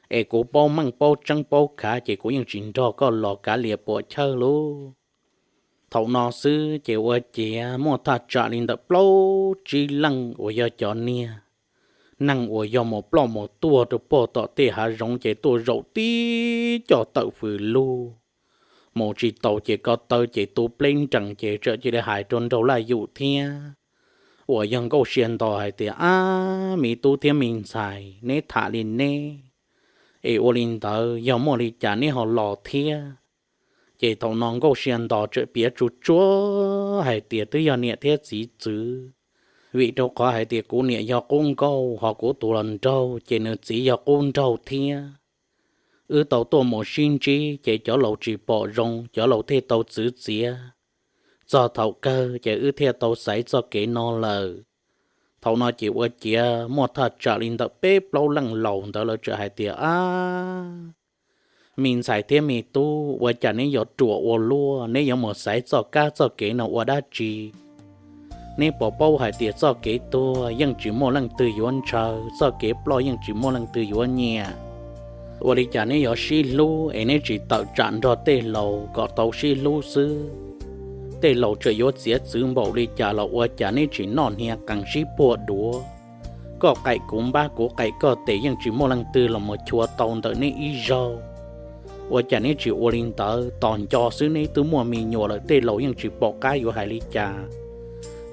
es kuv paub meej paub tseeb paub khav ces kuv yeej tsis nrog koj los kav liam puam chawj lub. Thaum no xwb ces ua ciav muaj thaj tsam li ntawm plaub tsib leej uas yog cov niag neeg uas yog mus ploj mus tuag rau puag tom tej hav zoov ces tuaj zaum tib co tawm fws lug. Mus tsis taus ces ko taw ces tu pleb nrees ces txawm cia li hais rau nraug laj yus thiab uas yog Nkauj Sia Ntos hais tias, Ab, me tub thiab me ntxhais, neb tham li neb es ua li ntawd yog muaj li cas neb ho los thiab? Ces thaum no Nkauj Sia Ntos txawm piav tsuj tsuab hais tias twb yog niam thiab txiv txwv, vim rau qhov hais tias kuv niam yog qub nkauj ho kuv tus los nraug ces nws txiv yog qub nraug thiab. Wb tau tuaj mus sib ntsib ces cov laus tsis pom zoo, cov laus thiaj tau txwv txiav. Txog thaum kawg ces wb thiaj tau xaiv txoj kev no lawm. Thaum no ces ua ciav muaj thaj tsam li ntawm peb plaub leej laus ntawd lawv txawm hais tias, Ab, me ntxhais thiab me tub, ua cas neb yuav ruam ua luaj, neb yuav mus xaiv txoj kab txoj kev no ua dab tsi? Neb puas paub hais tias txoj kev tuag yeej tsis muaj leej twg yuav ntshaw, txoj kev ploj yeej tsis muaj leej twg yuav nyiam. Ua li cas neb yuav sib hlub es neb tsis tawm tsam nrog tej laus kom tau sib hlub xwb? Tej laus txawm yuav txiav txwv npaum li cas los ua cas neb tsis noj hnia qees sib puag duav? Koj qaim kuv npab, kuv qaim koj tes, yeej tsis muaj leej twg los mus chua tau ntawm neb ib zaug. Ua cas neb tsis ua li ntawd, tos nco xwb neb twb muaj me nyuam lawm, tej laus yeej tsis pom qab yuav hais li cas,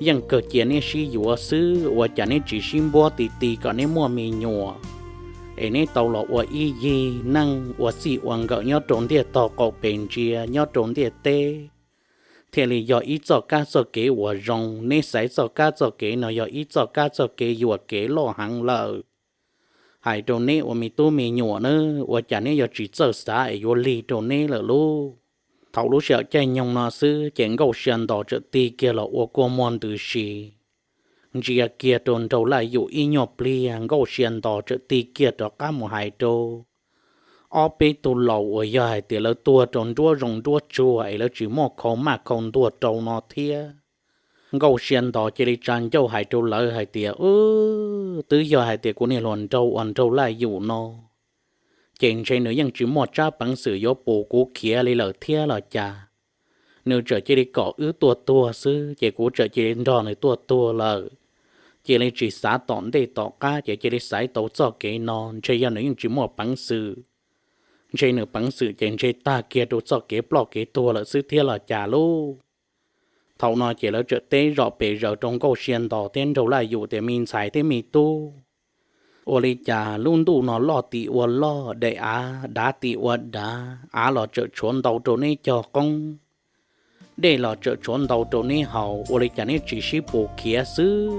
yeej kawg cia neb sib yuav xwb. Ua cas neb tsis sib npuab ti ti kom neb muaj me nyuam, es neb tau los ua ib yig neej ua txij ua nkawm nyob rau ntiaj tog qaum pes ntsia nyob rau ntiaj teb, thiaj li yog ib txoj kab txoj kev uas zoo. Neb xaiv txoj kab txoj kev no yog ib txoj kab txoj kev yuam kev loj heev lawm. Hais rau neb ua me tub me nyuam na, ua cas neb yuav tsis txawj xav es yuav lig rau neb lawm lub? Thaum lub sij hawm caij nyoog no xwb ces Nkauj Sia Ntos txawm tig kiag los ua kua muag ntws si, ntsia kiag rau nraug laj yus ib nyuag pliag, Nkauj Sia Ntos txawm tig kiag rov qab mus hais rau ob peb tug laus uas yog hais tias lawv tuag rau nruab zoov nruab tsuag es lawv tsis muaj khau maj khau ntuag rau no thiab. Nkauj Sia Ntos cia li tsa ncauj hais rau lawv hais tias, Wb, twb yog hais tias kuv niag hluas nraug uas Nraug Laj Yum no, ces ntshe nws yeej tsis muaj tsab peev xwm yuav pus kuv khiav li lawm thiab los cas. Nws txawm cia li kom wb tuaj tuag xwb ces kuv txawm cia li nrog nws tuaj tuag lawm. Cia li tsis xav tom ntej tom qab ces cia li xaiv tau txoj kev no, ntshe yog nws yeej tsis muaj peev xwm. Ntshe nws peev xwm ces ntshe tag kiag rau txoj kev ploj kev tuag lawm xwb thiab los cas lauj. Thaum no ces lawv txawm teb zom pes zaws rau Nkauj Sia Ntos thiab Nraug Laj Yum tias, Me ntxhais thiab me tub, ua li cas lub ntuj no loj tim ua loj, daim av dav tim ua dav, av los txawm tshuav ntau rau neb cog qoob, dej los txawm tshuav ntau rau neb haus, ua li cas neb tsis sib pus khiav xwb?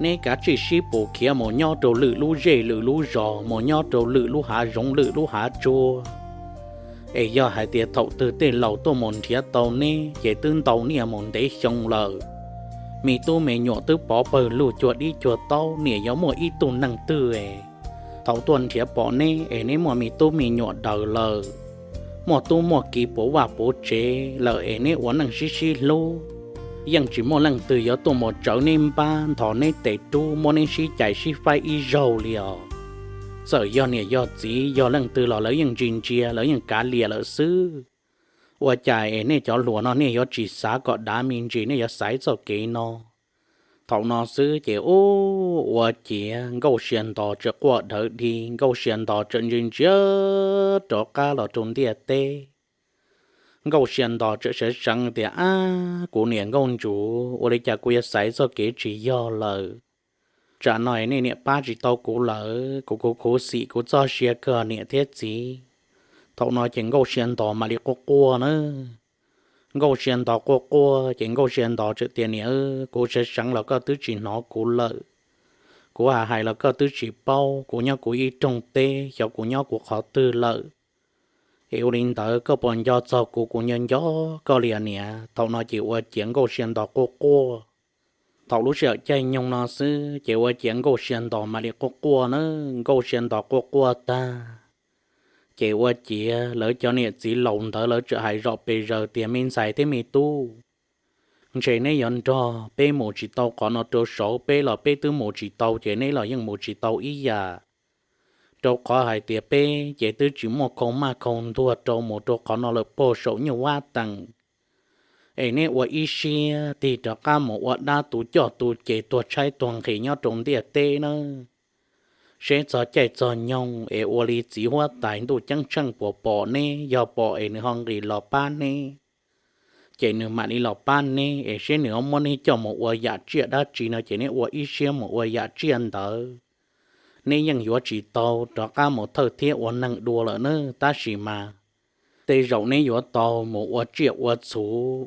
Neb kav tsij sib pus khiav mus nyob rau lwm lub zej lwm lub zos, mus nyob rau lwm lub hav zoov lwm lub hav tsuag. Es yog hais tias thaum twg tej laus tuaj mus nrhiav tau neb ces twb ntau niaj mus ntev xyoo lawm. Me tub me nyuam twb pov pawg lug cuag dib cuag taub, niam yuav muaj ib tug neeg twg es thaum tuaj nrhiav pom neb es neb muaj me tub me nyuam daws lawm, muaj tub muaj ki puv vaj puv tsev lawm es neb ua neej sib sib hlub, yeej tsis muaj leej twg yuav tuaj mus tsawv neb npab nthos neb tes rub muab neb sib cais sib faib ib zaug li os. Txawm yog niam yog txiv yog leej twg los lawv yeej ntsia ntsia, lawv yeej kav liam lawm xwb. Ua cas es nej cov hluas no nej yuav tsis xav kom dav me ntsis, nej yuav xaiv txoj kev no? Thaum no xwb ces ub, ua ciav Nkauj Sia Ntos txawm quaj dhawv dhi, Nkauj Sia Ntos txawm ntsia ntsia rov qab los rau ntiaj teb. Nkauj Sia Ntos txawm sawv seev tias, Ab, kuv niam nkauj ntsuv, ua li cas kuv yuav xaiv txoj kev tsis yog lawm? Tsam no nej niam pab tsis tau kuv lawm, kuv khuv khuv xim kuv txoj sia kawg niam thiab txiv. Thaum no ces Nkauj Sia Ntos mam li quaj quaj na. Nkauj Sia Ntos quaj quaj ces Nkauj Sia Ntos txawm tias, Niam, kuv sawv seev los koj twb tsis hnov kuv lawm. Kuv hais hais los koj twb tsis paub, kuv nyob kuv ib rooj teb, xyov kuv nyob kuv qhov twg lawm. Es ua li ntawd koj puas nco txog kuv, kuv nco nco koj li os niam? Thaum no ces ua ciav Nkauj Sia Ntos quaj quaj. Thaum lub sij hawm caij nyoog no xwb ces ua ciav Nkauj Sia Ntos mam li quaj quaj na. Nkauj Sia Ntos quaj quaj tag ces ua ciav lawv cov niam txiv laus ntawd lawv txawm hais zom pes zaws tias, Me ntxhais thiab me tub, ntshe neb yuav nrog peb mus tsis tau qhov no rau saud, peb los peb twb mus tsis tau ces neb los yeej mus tsis tau ib yam. Rau qhov hais tias peb ces twb tsis muaj khau maj khau ntuag rau mus rau qhov no lawm puag saum nyuj vab teem. Es neb ua ib siab tig rov qab mus ua dab tu coj tu ces tuag tshaib tuag nqhis nyob rau ntiaj teb nawb. Seb txog caij txog nyoog es ua li txiv huab tais Ntuj Ceeb Tsheej puas pom neb, yog pom es nws ho nqis los pab neb, ces nws mam li los pab neb es seb nws ho muab neb coj mus ua yam tsiaj dab tsi no ces neb ua ib siab mus ua yam tsiaj ntawd. Neb yeej yuav tsis tau rov qab mus thawj thiab ua neeg dua lawm nawb. Tab sis mas tej zaum neb yuav tau mus ua tsiaj ua txhu,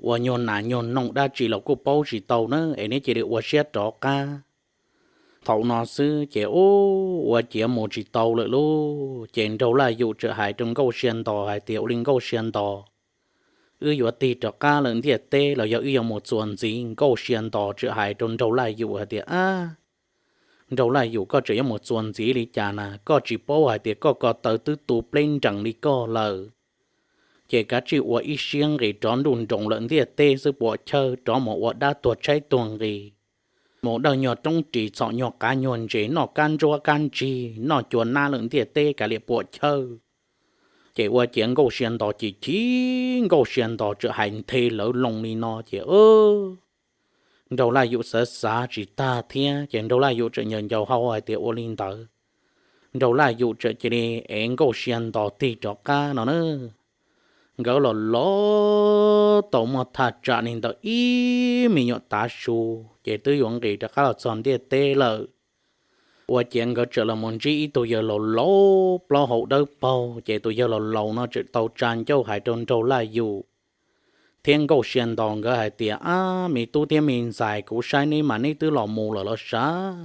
ua nyuag nas nyuag noog dab tsi los kuj paub tsis tau nawb, es neb cia li ua siab rov qab. Thaum no xwb ces ub, ua ciav mus tsis tau lawm lauj. Ces Nraug Laj Yum txawm hais rau Nkauj Sia Ntos hais tias, Ua li Nkauj Sia Ntos, wb yuav tig rov qab lawm ntiaj teb los yog wb yuav mus txuas ntxiv? Nkauj Sia Ntos txawm hais rau Nraug Laj Yum hais tias, Ab, Nraug Laj Yum, koj tseem yuav mus txuas ntxiv li cas na? Koj tsis paub hais tias koj ko taw twb tu pleb nrees li koj lawm, ces kav tsij ua ib siab nqis rov nruj nroos lawm ntiaj teb xwb puas chawj, rov mus ua dab tuag tshaib tuag nqis, mus dawj nyuag roob ris txhom nyuag qav nyuag ntses noj kab ntsuab kab ntsig noj cua nab lawm ntiaj teb kav liam puas chawj. Ces ua ciav Nkauj Sia Ntos chim chim, Nkauj Sia Ntos txawm hais nthe lawv loo li no ces Nraug Laj Yum xav xav tsis tag thiab ces Nraug Laj Yum txawm ncaws ncaws hau hais tias, Ua li ntawd. Nraug Laj Yum txawm cia li ev Nkauj Sia Ntos tig rov qab no na. Nkawd los los tau muaj thaj tsam li ntawm ib me nyuam tav su ces twb yuav nqis rov qab los txog ntiaj teb lawm. Ua ciav nkawd txawm los mus ntsib ib tug yawg laus laus plaub hau dawb paug, ces tus yawg laus laus no txawm tau tsa ncauj hais rau Nraug Laj Yum thiab Nkauj Sia Ntos nkawd hais tias, Ab, me tub thiab me ntxhais, kuv saib neb mas neb twb los mus lawm los sav,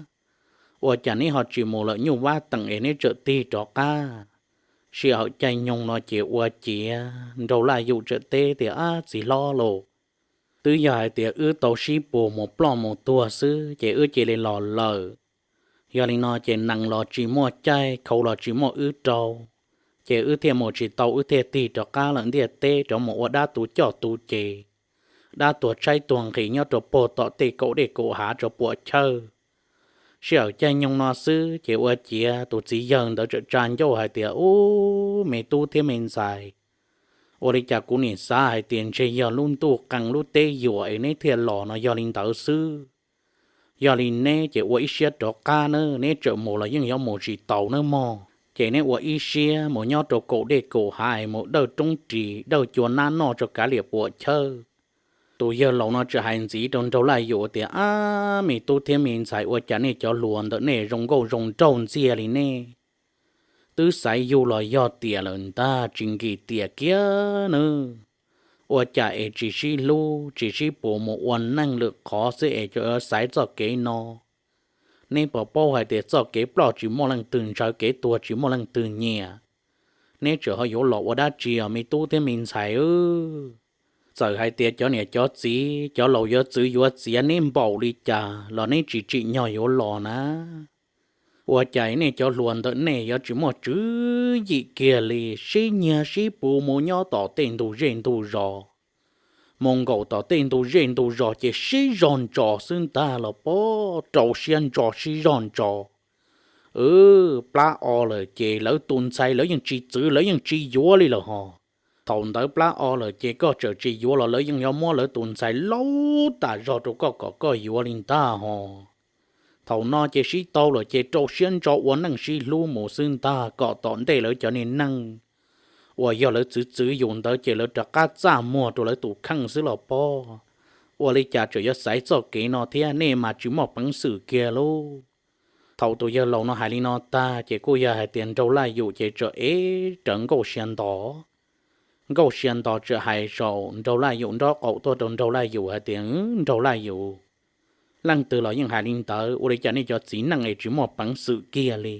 ua cas neb ho tsis mus lawm nyuj vab teem es neb txawm tig rov qab? Sij hawm caij nyoog no ces ua ciav Nraug Laj Yum txawm teb tias, Ab, txiv hlob lauj, twb yog hais tias wb tau sib puag mus ploj mus tuag xwb ces wb cia li los lawm. Yog li no ces nees los tsis muaj caij, khau los tsis muaj wb rau, ces wb thiaj mus tsis tau, wb thiaj tig rov qab lawm ntiaj teb rov mus ua dab tu coj tu ces. dab tuag tshaib tuag nqhis nyob rau puag tom tej kaum dej kaum hav rau puam chawj. Sij hawm caij nyoog no xwb ces ua ciav tus txiv yawg ntawd txawm tsa ncauj hais tias, Ub, me tub thiab me ntxhais, ua li cas kuv nim xav hais tias ntshe yog lub ntuj qee lub teb yuam es neb thiaj los no yog li ntawd xwb. Yog li neb ces ua ib siab rov qab nawb, neb tseem mus los yeej yuav mus tsis taus nawb mog. Ces neb ua ib siab mus nyob rau kaum dej kaum hav es mus dawj roob ris dawj cua nab noj rau kav liam puam chawj. Tus yawg laus no txawm hais ntxiv rau Nraug Laj Yum tias, Ab, me tub thiab me ntxhais, ua cas nej cov hluas ntawm nej zoo nkauj zoo nraug ntxiag li nej? Twb xaiv yug los yog tiam lawm ntag, tsis nkim tiam kiag nawb. Ua cas es tsis sib hlub tsis sib pus mus ua neej lwm qhov xwb es yuav xaiv txoj kev no? Neb puas paub hais tias txoj kev ploj tsis muaj leej twg ntshaw, kev tuag tsis muaj leej twg nyiam? Neb tseem ho yuav los ua dab tsi os me tub thiab me ntxhais? Txawm hais tias cov niam cov txiv cov laus yuav txwv yuav txiav neb npaum li cas los neb tsis tsim nyog yuav los na. Ua cas nej cov hluas ntawm nej yuav tsis muaj tswv yim kiag li, sib nyiag sib pus mus nyob tom tej ntug zej ntug zos, mus nkaum tom tej ntug zej ntug zos ces sib zog ntso xwb ntag los pob, rau siab ntso sib zog ntso. Plab o lawm ces lawv tus ntxhais lawv yeej tsis txwv, lawv yeej tsis yuav li lawm hos. Thaum ntawd plab o lawm ces koj tseem tsis yuav los lawv yeej yuav muab lawv tus ntxhais laub tas zog rau koj kom koj yuav li ntag hos. Thaum no ces sib tau lawm ces rau siab ntso ua neej sib hlub mus xwb ntag kom tom ntej lawv cov niag neej uas yog lawv txwv txwv yus ntawd ces lawv rov qab txaj muag rau lawv tus kheej xwb los pob. Ua li cas tseem yuav xaiv txoj kev no thiab, nej mas tsis muaj peev xwm kiag lauj. Thaum tus yawg laus no hais li no tag ces kuj yog hais tias Nraug Laj Yum ces txawm ev rawv Nkauj Sia Ntos. Nkauj Sia Ntos txawm hais saum Nraug Laj Yum nraub qaum tuaj rau Nraug Laj Yum hais tias, Nraug Laj Yum, leej twg los yeej hais li ntawd, ua li cas nej cov txiv neej es tsis muaj peev xwm kiag li?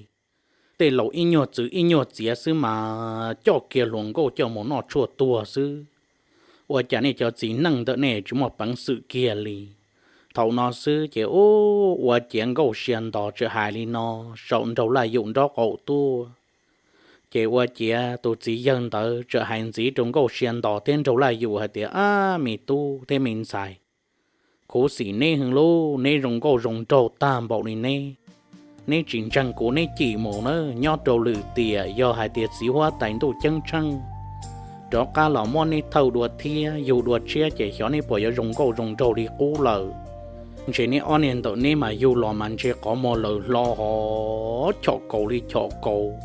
Tej laus ib nyuag txwv ib nyuag txiav xwb mas coj kiag hluas nkauj coj mus noj tshuaj tuag xwb. Ua cas nej cov txiv neej ntawm nej tsis muaj peev xwm kiag li? Thaum no xwb ces ua ciav Nkauj Sia Ntos txawm hais li no saum Nraug Laj Yum nraub qaum tuaj. Ces ua ciav tus txiv yawg ntawd txawm hais ntxiv rau Nkauj Sia Ntos thiab Nraug Laj Yum hais tias, Ab, me tub thiab me ntxhais, khuv xim neb heev lauj, neb zoo nkauj zoo nraug tag npaum li neb. Neb tsis ntseeg kuv neb cim mus na, nyob rau lwm tiam yog hais tias txiv huab tais ntuj ceeb tsheej rov qab los muab neb thawj dua thiab yug dua tshiab ces xyov neb puas yuav zoo nkauj zoo nraug li qub lawm. Ntshe neb ob niag ntawm neb mas yug los mas ntshe qhov muag lawv hlo hov chom kaus li chom kaus,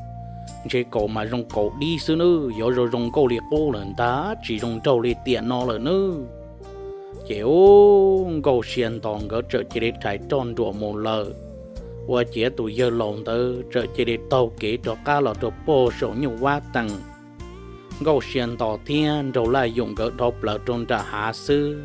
ntshe kaus mas zoo kaus dib xwb nawb, yuav zoo zoo nkauj li qub lawm ntag, tsis zoo nraug li tiam no lawm nawb. Ces ub, Nkauj Sia Ntos nkawd txawm cia li rhais roj nruam mus lawm. Ua ciav tus yawg laus ntawd txawm cia li taug kev rov qab los rau puag saum Nyuj Vab Teem. Nkauj Sia Ntos thiab Nraug Laj Yum nkawd dhau plaws rau nram hav xwb.